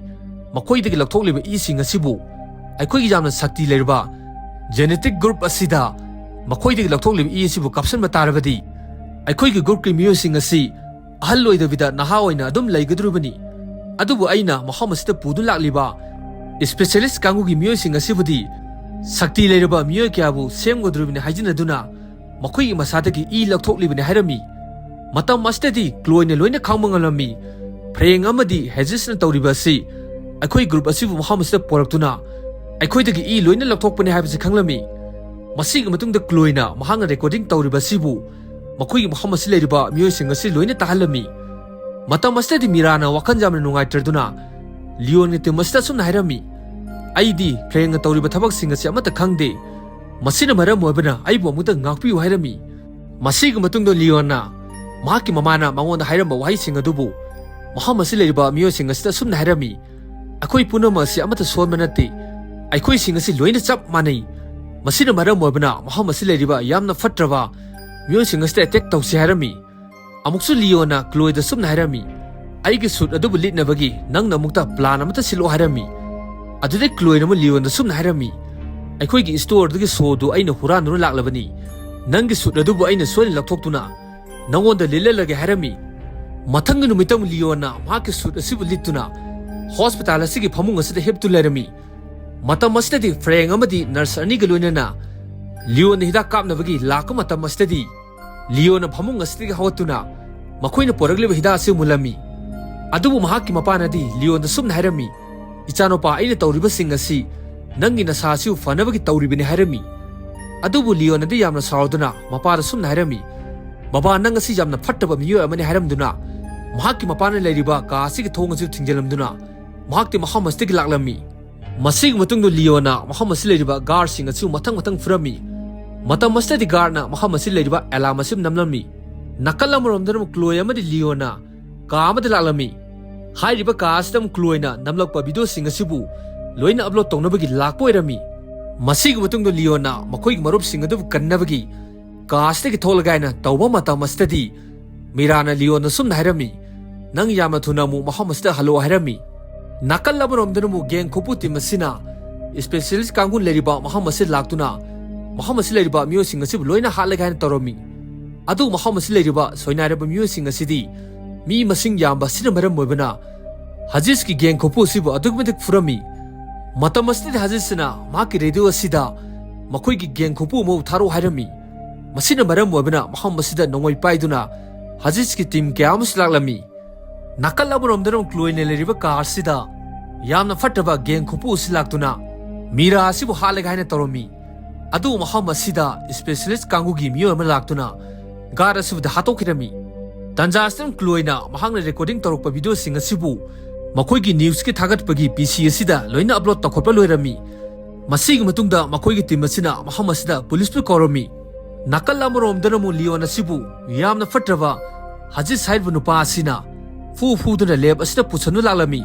ꯃꯈꯣꯏꯗꯒꯤ ꯂꯧꯊꯣꯛꯂꯤꯕ ꯏꯁꯤꯡ ꯑꯁꯤꯕꯨ ꯑꯩꯈꯣꯏꯒꯤ ꯌꯥꯝꯅ ꯁꯛꯇꯤ ꯂꯩꯔꯕ ꯖꯦꯅꯦꯇꯤꯛ ꯒ꯭ꯔꯨꯞ ꯑꯁꯤꯗ ꯃꯈꯣꯏꯗꯒꯤ ꯂꯧꯊꯣꯛꯂꯤꯕ ꯏ ꯑꯁꯤꯕꯨ ꯀꯥꯞꯁꯤꯟꯕ ꯇꯥꯔꯕꯗꯤ ꯑꯩꯈꯣꯏꯒꯤ ꯒ꯭ꯔꯨꯞꯀꯤ ꯃꯤꯑꯣꯏꯁꯤꯡ ꯑꯁꯤ ꯑꯍꯜ ꯑꯣꯏꯗꯕꯤꯗ ꯅꯍꯥ ꯑꯣꯏꯅ ꯑꯗꯨꯝ ꯂꯩꯒꯗꯧꯔꯤꯕꯅꯤ꯫ ꯑꯗꯨꯕꯨ ꯑꯩꯅ ꯃꯐꯝ ꯑꯁꯤꯗ ꯄꯨꯗꯨꯅ ꯂꯥꯛꯂꯤꯕ ꯁ꯭ꯄꯦꯁꯤꯌꯦꯂꯤꯁ ꯀꯥꯡꯕꯨꯒꯤ ꯃꯤꯑꯣꯏꯁꯤꯡ ꯑꯁꯤꯕꯨꯗꯤ ꯁꯛꯇꯤ ꯂꯩꯔꯕ ꯃꯤꯑꯣꯏ ꯀꯌꯥꯕꯨ ꯁꯦꯝꯒꯗꯧꯔꯤꯕꯅꯤ" ꯍꯥꯏꯖꯤꯟꯅꯗꯨꯅ ꯃꯈꯣꯏꯒꯤ ꯃꯁꯥꯗꯒꯤ ꯏ ꯂꯧꯊꯣꯛꯂꯤꯕꯅꯤ ꯍꯥꯏꯔꯝꯃꯤ꯫ ꯃꯇꯝ ꯑꯁꯤꯗꯗꯤ ꯀ꯭ꯂꯣꯏꯅ ꯂꯣꯏꯅ ꯈꯪꯕ ꯉꯝꯂꯝꯃꯤ꯫ ꯐ꯭ꯔꯦꯡ ꯑꯃꯗꯤ ꯍꯦꯖꯤꯁꯅ ꯇꯧꯔꯤꯕ ꯑꯁꯤ ꯑꯩꯈꯣꯏ ꯒ꯭ꯔꯨꯞ ꯑꯁꯤꯕꯨ ꯃꯐꯝ ꯑꯁꯤꯗ ꯄꯣꯔꯛꯇꯨꯅ ꯑꯩꯈꯣꯏꯗꯒꯤ ꯏ ꯂꯣꯏꯅ ꯂꯧꯊꯣꯛꯄꯅꯤ ꯍꯥꯏꯕꯁꯤ ꯈꯪꯂꯝꯃꯤ꯫ ꯃꯁꯤꯒꯤ ꯃꯇꯨꯡꯗ ꯀ꯭ꯂꯣꯏꯅ ꯃꯍꯥꯛꯅ ꯔꯦꯀꯣꯔꯗꯤꯡ ꯇꯧꯔꯤꯕ ꯑꯁꯤꯕꯨ ꯃꯈꯣꯏꯒꯤ ꯃꯐꯝ ꯑꯁꯤ ꯂꯩꯔꯤꯕ ꯃꯤꯑꯣꯏꯁꯤꯡ ꯑꯁꯤ ꯂꯣꯏꯅ ꯇꯥꯍꯜꯂꯝꯃꯤ꯫ ꯃꯇꯝ ꯑꯁꯤꯗꯗꯤ ꯃꯤꯔꯥꯅ ꯋꯥꯈꯜ ꯌꯥꯝꯅ ꯅꯨꯡꯉꯥꯏꯇ꯭ꯔꯗꯨꯅ ꯂꯤꯌꯣꯟꯒꯤ ꯇꯤꯝ ꯑꯁꯤꯗ ꯑꯁꯨꯝꯅ ꯍꯥꯏꯔꯝꯃꯤ, "ꯑꯩꯗꯤ ꯐ꯭ꯔꯦꯡꯅ ꯇꯧꯔꯤꯕ ꯊꯕꯛꯁꯤꯡ ꯑꯁꯤ ꯑꯃꯠꯇ ꯈꯪꯗꯦ꯫ ꯃꯁꯤꯅ ꯃꯔꯝ ꯑꯣꯏꯕꯅ ꯑꯩꯕꯨ ꯑꯃꯨꯛꯇ ꯉꯥꯛꯄꯤꯌꯨ" ꯍꯥꯏꯔꯝꯃꯤ꯫ ꯃꯁꯤꯒꯤ ꯃꯇꯨꯡꯗ ꯂꯤꯌꯣꯟꯅ ꯃꯍꯥꯛꯀꯤ ꯃꯃꯥꯅ ꯃꯉꯣꯟꯗ ꯍꯥꯏꯔꯝꯕ ꯋꯥꯍꯩꯁꯤꯡ ꯑꯗꯨꯕꯨ ꯃꯐꯝ ꯑꯁꯤ ꯂꯩꯔꯤꯕ ꯃꯤꯑꯣꯏꯁꯤꯡ ꯑꯁꯤꯗ ꯑꯁꯨꯝꯅ ꯍꯥꯏꯔꯝꯃꯤ, "ꯑꯩꯈꯣꯏ ꯄꯨꯝꯅꯃꯛ ꯑꯁꯤ ꯑꯃꯠꯇ ꯁꯣꯟꯕ ꯅꯠꯇꯦ꯫ ꯑꯩꯈꯣꯏꯁꯤꯡ ꯑꯁꯤ ꯂꯣꯏꯅ ꯆꯞ ꯃꯥꯟꯅꯩ꯫ ꯃꯁꯤꯅ ꯃꯔꯝ ꯑꯣꯏꯕꯅ ꯃꯐꯝ ꯑꯁꯤ ꯂꯩꯔꯤꯕ ꯌꯥꯝꯅ ꯐꯠꯇ꯭ꯔꯕ ꯃꯤꯑꯣꯏꯁꯤꯡ ꯑꯁꯤꯗ ꯑꯦꯇꯦꯛ ꯇꯧꯁꯤ" ꯍꯥꯏꯔꯝꯃꯤ꯫ ꯑꯃꯨꯛꯁꯨ ꯂꯤꯌꯣꯅ ꯀ꯭ꯂꯣꯏꯗ ꯁꯨꯝꯅ ꯍꯥꯏꯔꯝꯃꯤ, "ꯑꯩꯒꯤ ꯁꯨꯠ ꯑꯗꯨꯕꯨ ꯂꯤꯠꯅꯕꯒꯤ ꯅꯪꯅ ꯑꯃꯨꯛꯇ ꯄ꯭ꯂꯥꯟ ꯑꯃꯠꯇ ꯁꯤꯜꯂꯛꯑꯣ" ꯍꯥꯏꯔꯝꯃꯤ꯫ ꯑꯗꯨꯗꯩ ꯀ꯭ꯂꯣꯏꯅ ꯑꯃꯨꯛ ꯂꯤꯌꯣꯟꯗ ꯁꯨꯝꯅ ꯍꯥꯏꯔꯝꯃꯤ, "ꯑꯩꯈꯣꯏꯒꯤ ꯁ꯭ꯇꯣꯔꯗꯒꯤ ꯁꯣꯗꯨ ꯑꯩꯅ ꯍꯨꯔꯥꯟꯗꯨꯅ ꯂꯥꯛꯂꯕꯅꯤ꯫ ꯅꯪꯒꯤ ꯁꯨꯠ ꯑꯗꯨꯕꯨ ꯑꯩꯅ ꯁꯣꯏꯅ ꯂꯧꯊꯣꯛꯇꯨꯅ ꯅꯉꯣꯟꯗ ꯂꯤꯠꯍꯜꯂꯒꯦ" ꯍꯥꯏꯔꯝꯃꯤ꯫ ꯃꯊꯪꯒꯤ ꯅꯨꯃꯤꯠꯇ ꯑꯃꯨꯛ ꯂꯤꯌꯣꯟꯅ ꯃꯍꯥꯛꯀꯤ ꯁꯨꯠ ꯑꯁꯤꯕꯨ ꯂꯤꯠꯇꯨꯅ ꯍꯣꯁꯄꯤꯇꯥꯜ ꯑꯁꯤꯒꯤ ꯐꯃꯨꯡ ꯑꯁꯤꯗ ꯍꯤꯞꯇꯨ ꯂꯩꯔꯝꯃꯤ꯫ ꯃꯇꯝ ꯑꯁꯤꯗꯗꯤ ꯐ꯭ꯔꯦꯡ ꯑꯃꯗꯤ ꯅꯔꯁ ꯑꯅꯤꯒ ꯂꯣꯏꯅꯅ ꯂꯤꯌꯣꯟꯗ ꯍꯤꯗꯥꯛ ꯀꯥꯞꯅꯕꯒꯤ ꯂꯥꯛꯄ ꯃꯇꯝ ꯑꯁꯤꯗꯗꯤ ꯂꯤꯌꯣꯟꯅ ꯐꯃꯨꯡ ꯑꯁꯤꯗꯒꯤ ꯍꯧꯒꯠꯇꯨꯅ ꯃꯈꯣꯏꯅ ꯄꯨꯔꯛꯂꯤꯕ ꯍꯤꯗꯥꯛ ꯑꯁꯤ ꯃꯨꯜꯂꯝꯃꯤ꯫ ꯑꯗꯨꯕꯨ ꯃꯍꯥꯛꯀꯤ ꯃꯄꯥꯅꯗꯤ ꯂꯤꯌꯣꯟꯗ ꯁꯨꯝꯅ ꯍꯥꯏꯔꯝꯃꯤ, "ꯏꯆꯥꯅꯨꯄꯥ, ꯑꯩꯅ ꯇꯧꯔꯤꯕꯁꯤꯡ ꯑꯁꯤ ꯅꯪꯒꯤ ꯅꯁꯥ ꯑꯁꯤꯕꯨ ꯐꯅꯕꯒꯤ ꯇꯧꯔꯤꯕꯅꯤ" ꯍꯥꯏꯔꯝꯃꯤ꯫ ꯑꯗꯨꯕꯨ ꯂꯤꯌꯣꯟꯅꯗꯤ ꯌꯥꯝꯅ ꯁꯥꯎꯗꯨꯅ ꯃꯄꯥꯗ ꯁꯨꯝꯅ ꯍꯥꯏꯔꯝꯃꯤ, "ꯕꯕꯥ, ꯅꯪ ꯑꯁꯤ ꯌꯥꯝꯅ ꯐꯠꯇꯕ ꯃꯤꯑꯣꯏ ꯑꯃꯅꯤ" ꯍꯥꯏꯔꯝꯗꯨꯅ ꯃꯍꯥꯛꯀꯤ ꯃꯄꯥꯅ ꯂꯩꯔꯤꯕ ꯀꯥ ꯑꯁꯤꯒꯤ ꯊꯣꯡ ꯑꯁꯤ ꯊꯤꯡꯖꯤꯜꯂꯝꯗꯨꯅ ꯃꯍꯥꯛꯇꯤ ꯃꯐꯝ ꯑꯁꯤꯗꯒꯤ ꯂꯥꯛꯂꯝꯃꯤ꯫ ꯃꯁꯤꯒꯤ ꯃꯇꯨꯡꯗ ꯂꯤꯌꯣꯅ ꯃꯐꯝ ꯑꯁꯤꯗ ꯂꯩꯔꯤꯕ ꯒꯥꯔꯗꯁꯤꯡ ꯑꯁꯤꯕꯨ ꯃꯊꯪ ꯃꯊꯪ ꯐꯨꯔꯝꯃꯤ꯫ ꯃꯇꯝ ꯑꯁꯤꯗꯗꯤ ꯒꯥꯔꯗꯅ ꯃꯐꯝ ꯑꯁꯤꯗ ꯂꯩꯔꯤꯕ ꯑꯦꯂꯥꯔꯝ ꯑꯁꯤ ꯅꯝꯂꯝꯃꯤ꯫ ꯅꯥꯀꯜ ꯑꯃꯔꯣꯝꯗꯅ ꯑꯃꯨꯛ ꯀ꯭ꯂꯣꯏ ꯑꯃꯗꯤ ꯂꯤꯌꯣꯅ ꯀꯥ ꯑꯃꯗ ꯂꯥꯛꯂꯝꯃꯤ꯫ ꯍꯥꯏꯔꯤꯕ ꯀꯥ ꯑꯁꯤꯗ ꯑꯃꯨꯛ ꯀ꯭ꯂꯣꯏꯅ ꯅꯝꯂꯛꯄ ꯚꯤꯗꯤꯑꯣꯁꯤꯡ ꯑꯁꯤꯕꯨ ꯂꯣꯏꯅ ꯑꯞꯂꯣꯗ ꯇꯧꯅꯕꯒꯤ ꯂꯥꯛꯄ ꯑꯣꯏꯔꯝꯃꯤ꯫ ꯃꯁꯤꯒꯤ ꯃꯇꯨꯡꯗ ꯂꯤꯌꯣꯅ ꯃꯈꯣꯏꯒꯤ ꯃꯔꯨꯞꯁꯤꯡ ꯑꯗꯨꯕꯨ ꯀꯟꯅꯕꯒꯤ ꯀꯥ ꯑꯁꯤꯗꯒꯤ ꯊꯣꯛꯂꯒꯦ ꯍꯥꯏꯅ ꯇꯧꯕ ꯃꯇꯝ ꯑꯁꯤꯗꯗꯤ ꯃꯤꯔꯥꯅ ꯂꯤꯌꯣꯅ ꯁꯨꯝꯅ ꯍꯥꯏꯔꯝꯃꯤ, "ꯅꯪ ꯌꯥꯝꯅ ꯊꯨꯅ ꯑꯃꯨꯛ ꯃꯐꯝ ꯑꯁꯤꯗ ꯍꯜꯂꯛꯑꯣ" ꯍꯥꯏꯔꯝꯃꯤ꯫ ꯅꯥꯀꯜ ꯑꯃꯔꯣꯝꯗꯅ ꯑꯃꯨꯛ ꯒꯦꯡ ꯈꯨꯄꯨ ꯇꯤꯝ ꯑꯁꯤꯅ ꯏꯁꯄꯦꯁꯤꯌꯦꯂꯤꯁ ꯀꯥꯡꯕꯨ ꯂꯩꯔꯤꯕ ꯃꯐꯝ ꯑꯁꯤꯗ ꯂꯥꯛꯇꯨꯅ ꯃꯐꯝ ꯑꯁꯤꯗ ꯂꯩꯔꯤꯕ ꯃꯤꯑꯣꯏꯁꯤꯡ ꯑꯁꯤꯕꯨ ꯂꯣꯏꯅ ꯍꯥꯠꯂꯒꯦ ꯍꯥꯏꯅ ꯇꯧꯔꯝꯃꯤ꯫ ꯑꯗꯨꯕꯨ ꯃꯐꯝ ꯑꯁꯤꯗ ꯂꯩꯔꯤꯕ ꯁꯣꯏꯅꯥꯏꯔꯕ ꯃꯤꯑꯣꯏꯁꯤꯡ ꯑꯁꯤꯗꯤ ꯃꯤ ꯃꯁꯤꯡ ꯌꯥꯝꯕ ꯑꯁꯤꯅ ꯃꯔꯝ ꯑꯣꯏꯕꯅ ꯍꯖꯤꯁꯀꯤ ꯒꯦꯡ ꯈꯨꯄꯨ ꯑꯁꯤꯕꯨ ꯑꯗꯨꯛꯀꯤ ꯃꯇꯤꯛ ꯐꯨꯔꯝꯃꯤ꯫ ꯃꯇꯝ ꯑꯁꯤꯗꯗꯤ ꯍꯖꯤꯁꯅ ꯃꯍꯥꯛꯀꯤ ꯔꯦꯗꯤꯑꯣ ꯑꯁꯤꯗ ꯃꯈꯣꯏꯒꯤ ꯒꯦꯡ ꯈꯨꯄꯨ ꯑꯃꯕꯨ ꯊꯥꯔꯛꯎ ꯍꯥꯏꯔꯝꯃꯤ꯫ ꯃꯁꯤꯅ ꯃꯔꯝ ꯑꯣꯏꯕꯅ ꯃꯐꯝ ꯑꯁꯤꯗ ꯅꯣꯡꯃꯩ ꯄꯥꯏꯗꯨꯅ ꯍꯖꯤꯁꯀꯤ ꯇꯤꯝ ꯀꯌꯥ ꯑꯃꯁꯨ ꯂꯥꯛꯂꯝꯃꯤ꯫ ꯅꯥꯀꯜ ꯑꯃꯔꯣꯝꯗꯅ ꯀ꯭ꯂꯣꯏꯅ ꯂꯩꯔꯤꯕ ꯀꯥ ꯑꯁꯤꯗ ꯌꯥꯝꯅ ꯐꯠꯇꯕ ꯒꯦꯡ ꯈꯨꯄꯨ ꯑꯁꯤ ꯂꯥꯛꯇꯨꯅ ꯃꯤꯔꯥ ꯑꯁꯤꯕꯨ ꯍꯥꯠꯂꯒꯦ ꯍꯥꯏꯅ ꯇꯧꯔꯝꯃꯤ꯫ ꯑꯗꯨꯕꯨ ꯃꯐꯝ ꯑꯁꯤꯗ ꯏꯁꯄꯦꯁꯤꯌꯦꯂꯤꯁ ꯀꯥꯡꯕꯨꯒꯤ ꯃꯤꯑꯣꯏ ꯑꯃ ꯂꯥꯛꯇꯨꯅ ꯒꯥꯔꯗ ꯑꯁꯤꯕꯨꯗꯤ ꯍꯥꯠꯇꯣꯛꯈꯤꯔꯝꯃꯤ꯫ ꯇꯥꯟꯖꯥ ꯑꯁꯤꯗ ꯀ꯭ꯂꯣꯏꯅ ꯃꯍꯥꯛꯅ ꯔꯦꯀꯣꯔꯗꯤꯡ ꯇꯧꯔꯛꯄ ꯚꯤꯗꯤꯑꯣꯁꯤꯡ ꯑꯁꯤꯕꯨ ꯃꯈꯣꯏꯒꯤ ꯅ꯭ꯌꯨꯁꯀꯤ ꯊꯥꯒꯠꯄꯒꯤ ꯄꯤ ꯁꯤ ꯑꯁꯤꯗ ꯂꯣꯏꯅ ꯑꯞꯂꯣꯗ ꯇꯧꯈꯠꯄ ꯂꯣꯏꯔꯝꯃꯤ꯫ ꯃꯁꯤꯒꯤ ꯃꯇꯨꯡꯗ ꯃꯈꯣꯏꯒꯤ ꯇꯤꯝ ꯑꯁꯤꯅ ꯃꯐꯝ ꯑꯁꯤꯗ ꯄꯨꯂꯤꯁꯄꯨ ꯀꯧꯔꯝꯃꯤ꯫ ꯅꯥꯀꯜ ꯑꯃꯔꯣꯝꯗꯅ ꯑꯃꯨꯛ ꯂꯤꯌꯣꯟ ꯑꯁꯤꯕꯨ ꯌꯥꯝꯅ ꯐꯠꯇ꯭ꯔꯕ ꯍꯖꯤꯁ ꯍꯥꯏꯔꯤꯕ ꯅꯨꯄꯥ ꯑꯁꯤꯅ ꯐꯨ ꯐꯨꯗꯨꯅ ꯂꯦꯕ ꯑꯁꯤꯗ ꯄꯨꯁꯟꯗꯨꯅ ꯂꯥꯛꯂꯝꯃꯤ꯫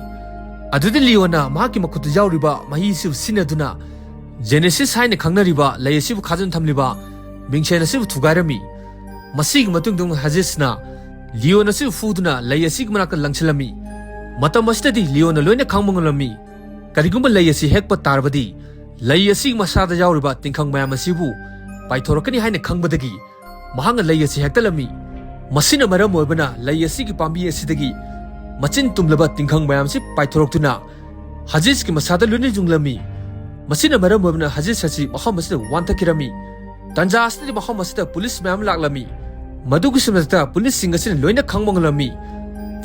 ꯑꯗꯨꯗ ꯂꯤꯌꯣꯅ ꯃꯍꯥꯛꯀꯤ ꯃꯈꯨꯠꯇ ꯌꯥꯎꯔꯤꯕ ꯃꯍꯤ ꯑꯁꯤꯕꯨ ꯁꯤꯖꯤꯟꯅꯗꯨꯅ ꯖꯦꯅꯦꯁꯤꯁ ꯍꯥꯏꯅ ꯈꯪꯅꯔꯤꯕ ꯂꯩ ꯑꯁꯤꯕꯨ ꯈꯥꯖꯤꯟ ꯊꯝꯂꯤꯕ ꯃꯤꯡꯁꯦꯟ ꯑꯁꯤꯕꯨ ꯊꯨꯒꯥꯏꯔꯝꯃꯤ꯫ ꯃꯁꯤꯒꯤ ꯃꯇꯨꯡꯗ ꯑꯃꯨꯛ ꯍꯖꯤꯁꯅ ꯂꯤꯌꯣꯟ ꯑꯁꯤꯕꯨ ꯐꯨꯗꯨꯅ ꯂꯩ ꯑꯁꯤꯒꯤ ꯃꯅꯥꯛꯇ ꯂꯪꯁꯤꯜꯂꯝꯃꯤ꯫ ꯃꯇꯝ ꯑꯁꯤꯗꯗꯤ ꯂꯤꯌꯣꯟꯅ ꯂꯣꯏꯅ ꯈꯪꯕ ꯉꯝꯂꯝꯃꯤ꯫ ꯀꯔꯤꯒꯨꯝꯕ ꯂꯩ ꯑꯁꯤ ꯍꯦꯛꯄ ꯇꯥꯔꯕꯗꯤ ꯂꯩ ꯑꯁꯤꯒꯤ ꯃꯁꯥꯗ ꯌꯥꯎꯔꯤꯕ ꯇꯤꯡꯈꯪ ꯃꯌꯥꯝ ꯑꯁꯤꯕꯨ ꯄꯥꯏꯊꯣꯔꯛꯀꯅꯤ ꯍꯥꯏꯅ ꯈꯪꯕꯗꯒꯤ ꯃꯍꯥꯛꯅ ꯂꯩ ꯑꯁꯤ ꯍꯦꯛꯇꯠꯂꯝꯃꯤ꯫ ꯃꯁꯤꯅ ꯃꯔꯝ ꯑꯣꯏꯕꯅ ꯂꯩ ꯑꯁꯤꯒꯤ ꯄꯥꯝꯕꯤ ꯑꯁꯤꯗꯒꯤ ꯃꯆꯤꯟ ꯇꯨꯝꯂꯕ ꯇꯤꯡꯈꯪ ꯃꯌꯥꯝ ꯑꯁꯤ ꯄꯥꯏꯊꯣꯔꯛꯇꯨꯅ ꯍꯖꯤꯁꯀꯤ ꯃꯁꯥꯗ ꯂꯣꯏꯅ ꯌꯨꯡꯂꯝꯃꯤ꯫ ꯃꯁꯤꯅ ꯃꯔꯝ ꯑꯣꯏꯕꯅ ꯍꯖꯤꯁ ꯑꯁꯤ ꯃꯐꯝ ꯑꯁꯤꯗ ꯋꯥꯟꯊꯈꯤꯔꯝꯃꯤ꯫ ꯇꯥꯟꯖꯥ ꯑꯁꯤꯗꯗꯤ ꯃꯐꯝ ꯑꯁꯤꯗ ꯄꯨꯂꯤꯁ ꯃꯌꯥꯝ ꯂꯥꯛꯂꯝꯃꯤ꯫ ꯃꯗꯨꯒꯤꯁꯨ ꯃꯊꯛꯇ ꯄꯨꯂꯤꯁꯁꯤꯡ ꯑꯁꯤꯅ ꯂꯣꯏꯅ ꯈꯪꯕ ꯉꯝꯂꯝꯃꯤ꯫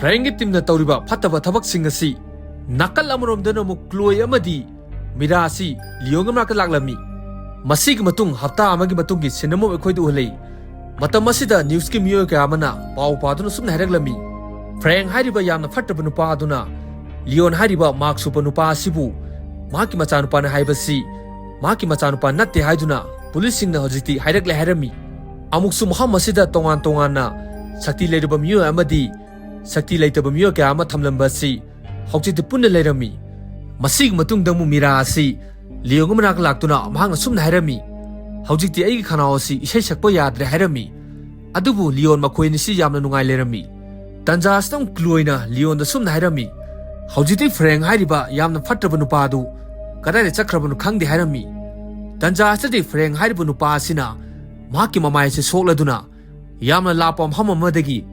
ꯐ꯭ꯔꯦꯡꯒꯤ ꯇꯤꯝꯅ ꯇꯧꯔꯤꯕ ꯐꯠꯇꯕ ꯊꯕꯛꯁꯤꯡ ꯑꯁꯤ꯫ ꯅꯥꯀꯜ ꯑꯃꯔꯣꯝꯗꯅ ꯑꯃꯨꯛ ꯀ꯭ꯂꯣꯏ ꯑꯃꯗꯤ ꯃꯤꯔꯥ ꯑꯁꯤ ꯂꯤꯌꯣꯟꯒꯤ ꯃꯅꯥꯛꯇ ꯂꯥꯛꯂꯝꯃꯤ꯫ ꯃꯁꯤꯒꯤ ꯃꯇꯨꯡ ꯍꯞꯇꯥ ꯑꯃꯒꯤ ꯃꯇꯨꯡꯒꯤ ꯁꯤꯟ ꯑꯃ ꯑꯩꯈꯣꯏꯗ ꯎꯍꯜꯂꯤ꯫ ꯃꯇꯝ ꯑꯁꯤꯗ ꯅ꯭ꯌꯨꯁꯀꯤ ꯃꯤꯑꯣꯏ ꯀꯌꯥ ꯑꯃꯅ ꯄꯥꯎ ꯄꯥꯗꯨꯅ ꯁꯨꯝꯅ ꯍꯥꯏꯔꯛꯂꯝꯃꯤ, ꯐ꯭ꯔꯦꯡ ꯍꯥꯏꯔꯤꯕ ꯌꯥꯝꯅ ꯐꯠꯇꯕ ꯅꯨꯄꯥ ꯑꯗꯨꯅ ꯂꯤꯌꯣꯟ ꯍꯥꯏꯔꯤꯕ ꯃꯥꯛ ꯁꯨꯕ ꯅꯨꯄꯥ ꯑꯁꯤꯕꯨ ꯃꯍꯥꯛꯀꯤ ꯃꯆꯥꯅꯨꯄꯥꯅꯤ ꯍꯥꯏꯕꯁꯤ ꯃꯍꯥꯛꯀꯤ ꯃꯆꯥꯅꯨꯄꯥ ꯅꯠꯇꯦ ꯍꯥꯏꯗꯨꯅ ꯄꯨꯂꯤꯁꯁꯤꯡꯅ ꯍꯧꯖꯤꯛꯇꯤ ꯍꯥꯏꯔꯛꯂꯦ ꯍꯥꯏꯔꯝꯃꯤ꯫ ꯑꯃꯨꯛꯁꯨ ꯃꯐꯝ ꯑꯁꯤꯗ ꯇꯣꯉꯥꯟ ꯇꯣꯉꯥꯟꯅ ꯁꯛꯇꯤ ꯂꯩꯔꯕ ꯃꯤꯑꯣꯏ ꯑꯃꯗꯤ ꯁꯛꯇꯤ ꯂꯩꯇꯕ ꯃꯤꯑꯣꯏ ꯀꯌꯥ ꯑꯃ ꯊꯝꯂꯝꯕ ꯑꯁꯤ ꯍꯧꯖꯤꯛꯇꯤ ꯄꯨꯟꯅ ꯂꯩꯔꯝꯃꯤ꯫ ꯃꯁꯤꯒꯤ ꯃꯇꯨꯡꯗ ꯑꯃꯨꯛ ꯃꯤꯔꯥ ꯑꯁꯤ ꯂꯤꯌꯣꯟꯒꯤ ꯃꯅꯥꯛꯇ ꯂꯥꯛꯇꯨꯅ ꯃꯍꯥꯛꯅ ꯁꯨꯝꯅ ꯍꯥꯏꯔꯝꯃꯤ, "ꯍꯧꯖꯤꯛꯇꯤ ꯑꯩꯒꯤ ꯈꯅꯥꯎ ꯑꯁꯤ ꯏꯁꯩ ꯁꯛꯄ ꯌꯥꯗ꯭ꯔꯦ" ꯍꯥꯏꯔꯝꯃꯤ꯫ ꯑꯗꯨꯕꯨ ꯂꯤꯌꯣꯟ ꯃꯈꯣꯏ ꯑꯅꯤꯁꯤ ꯌꯥꯝꯅ ꯅꯨꯡꯉꯥꯏ ꯂꯩꯔꯝꯃꯤ꯫ ꯇꯟꯖꯥ ꯑꯁꯤꯗ ꯑꯃꯨꯛ ꯀ꯭ꯂꯣꯏꯅ ꯂꯤꯌꯣꯟꯗ ꯁꯨꯝꯅ ꯍꯥꯏꯔꯝꯃꯤ, "ꯍꯧꯖꯤꯛꯇꯤ ꯐ꯭ꯔꯦꯡ ꯍꯥꯏꯔꯤꯕ ꯌꯥꯝꯅ ꯐꯠꯇ꯭ꯔꯕ ꯅꯨꯄꯥ ꯑꯗꯨ ꯀꯗꯥꯏꯗ ꯆꯠꯈ꯭ꯔꯕꯅꯣ ꯈꯪꯗꯦ" ꯍꯥꯏꯔꯝꯃꯤ꯫ ꯇꯟꯖꯥ ꯑꯁꯤꯗꯗꯤ ꯐ꯭ꯔꯦꯡ ꯍꯥꯏꯔꯤꯕ ꯅꯨꯄꯥ ꯑꯁꯤꯅ ꯃꯍꯥꯛꯀꯤ ꯃꯃꯥꯏ ꯑꯁꯤ ꯁꯣꯛꯂꯗꯨꯅ ꯌꯥꯝꯅ ꯂꯥꯞꯄ ꯃꯐꯝ ꯑꯃꯗꯒꯤ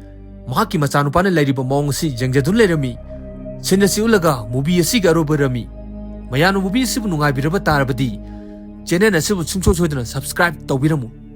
ꯃꯍꯥꯛꯀꯤ ꯃꯆꯥꯅꯨꯄꯥꯅ ꯂꯩꯔꯤꯕ ꯃꯑꯣꯡ ꯑꯁꯤ ꯌꯦꯡꯖꯗꯨꯅ ꯂꯩꯔꯝꯃꯤ꯫ ꯁꯤꯟ ꯑꯁꯤ ꯎꯠꯂꯒ movie ꯑꯁꯤꯒꯤ ꯑꯔꯣꯏꯕ ꯑꯣꯏꯔꯝꯃꯤ꯫ ꯃꯌꯥꯝꯅ movie ꯑꯁꯤꯕꯨ ꯅꯨꯡꯉꯥꯏꯕꯤꯔꯕ ꯇꯥꯔꯕꯗꯤ channel ꯑꯁꯤꯕꯨ ꯁꯨꯡꯁꯣꯏ ꯁꯣꯏꯗꯅ subscribe ꯇꯧꯕꯤꯔꯝꯃꯨ꯫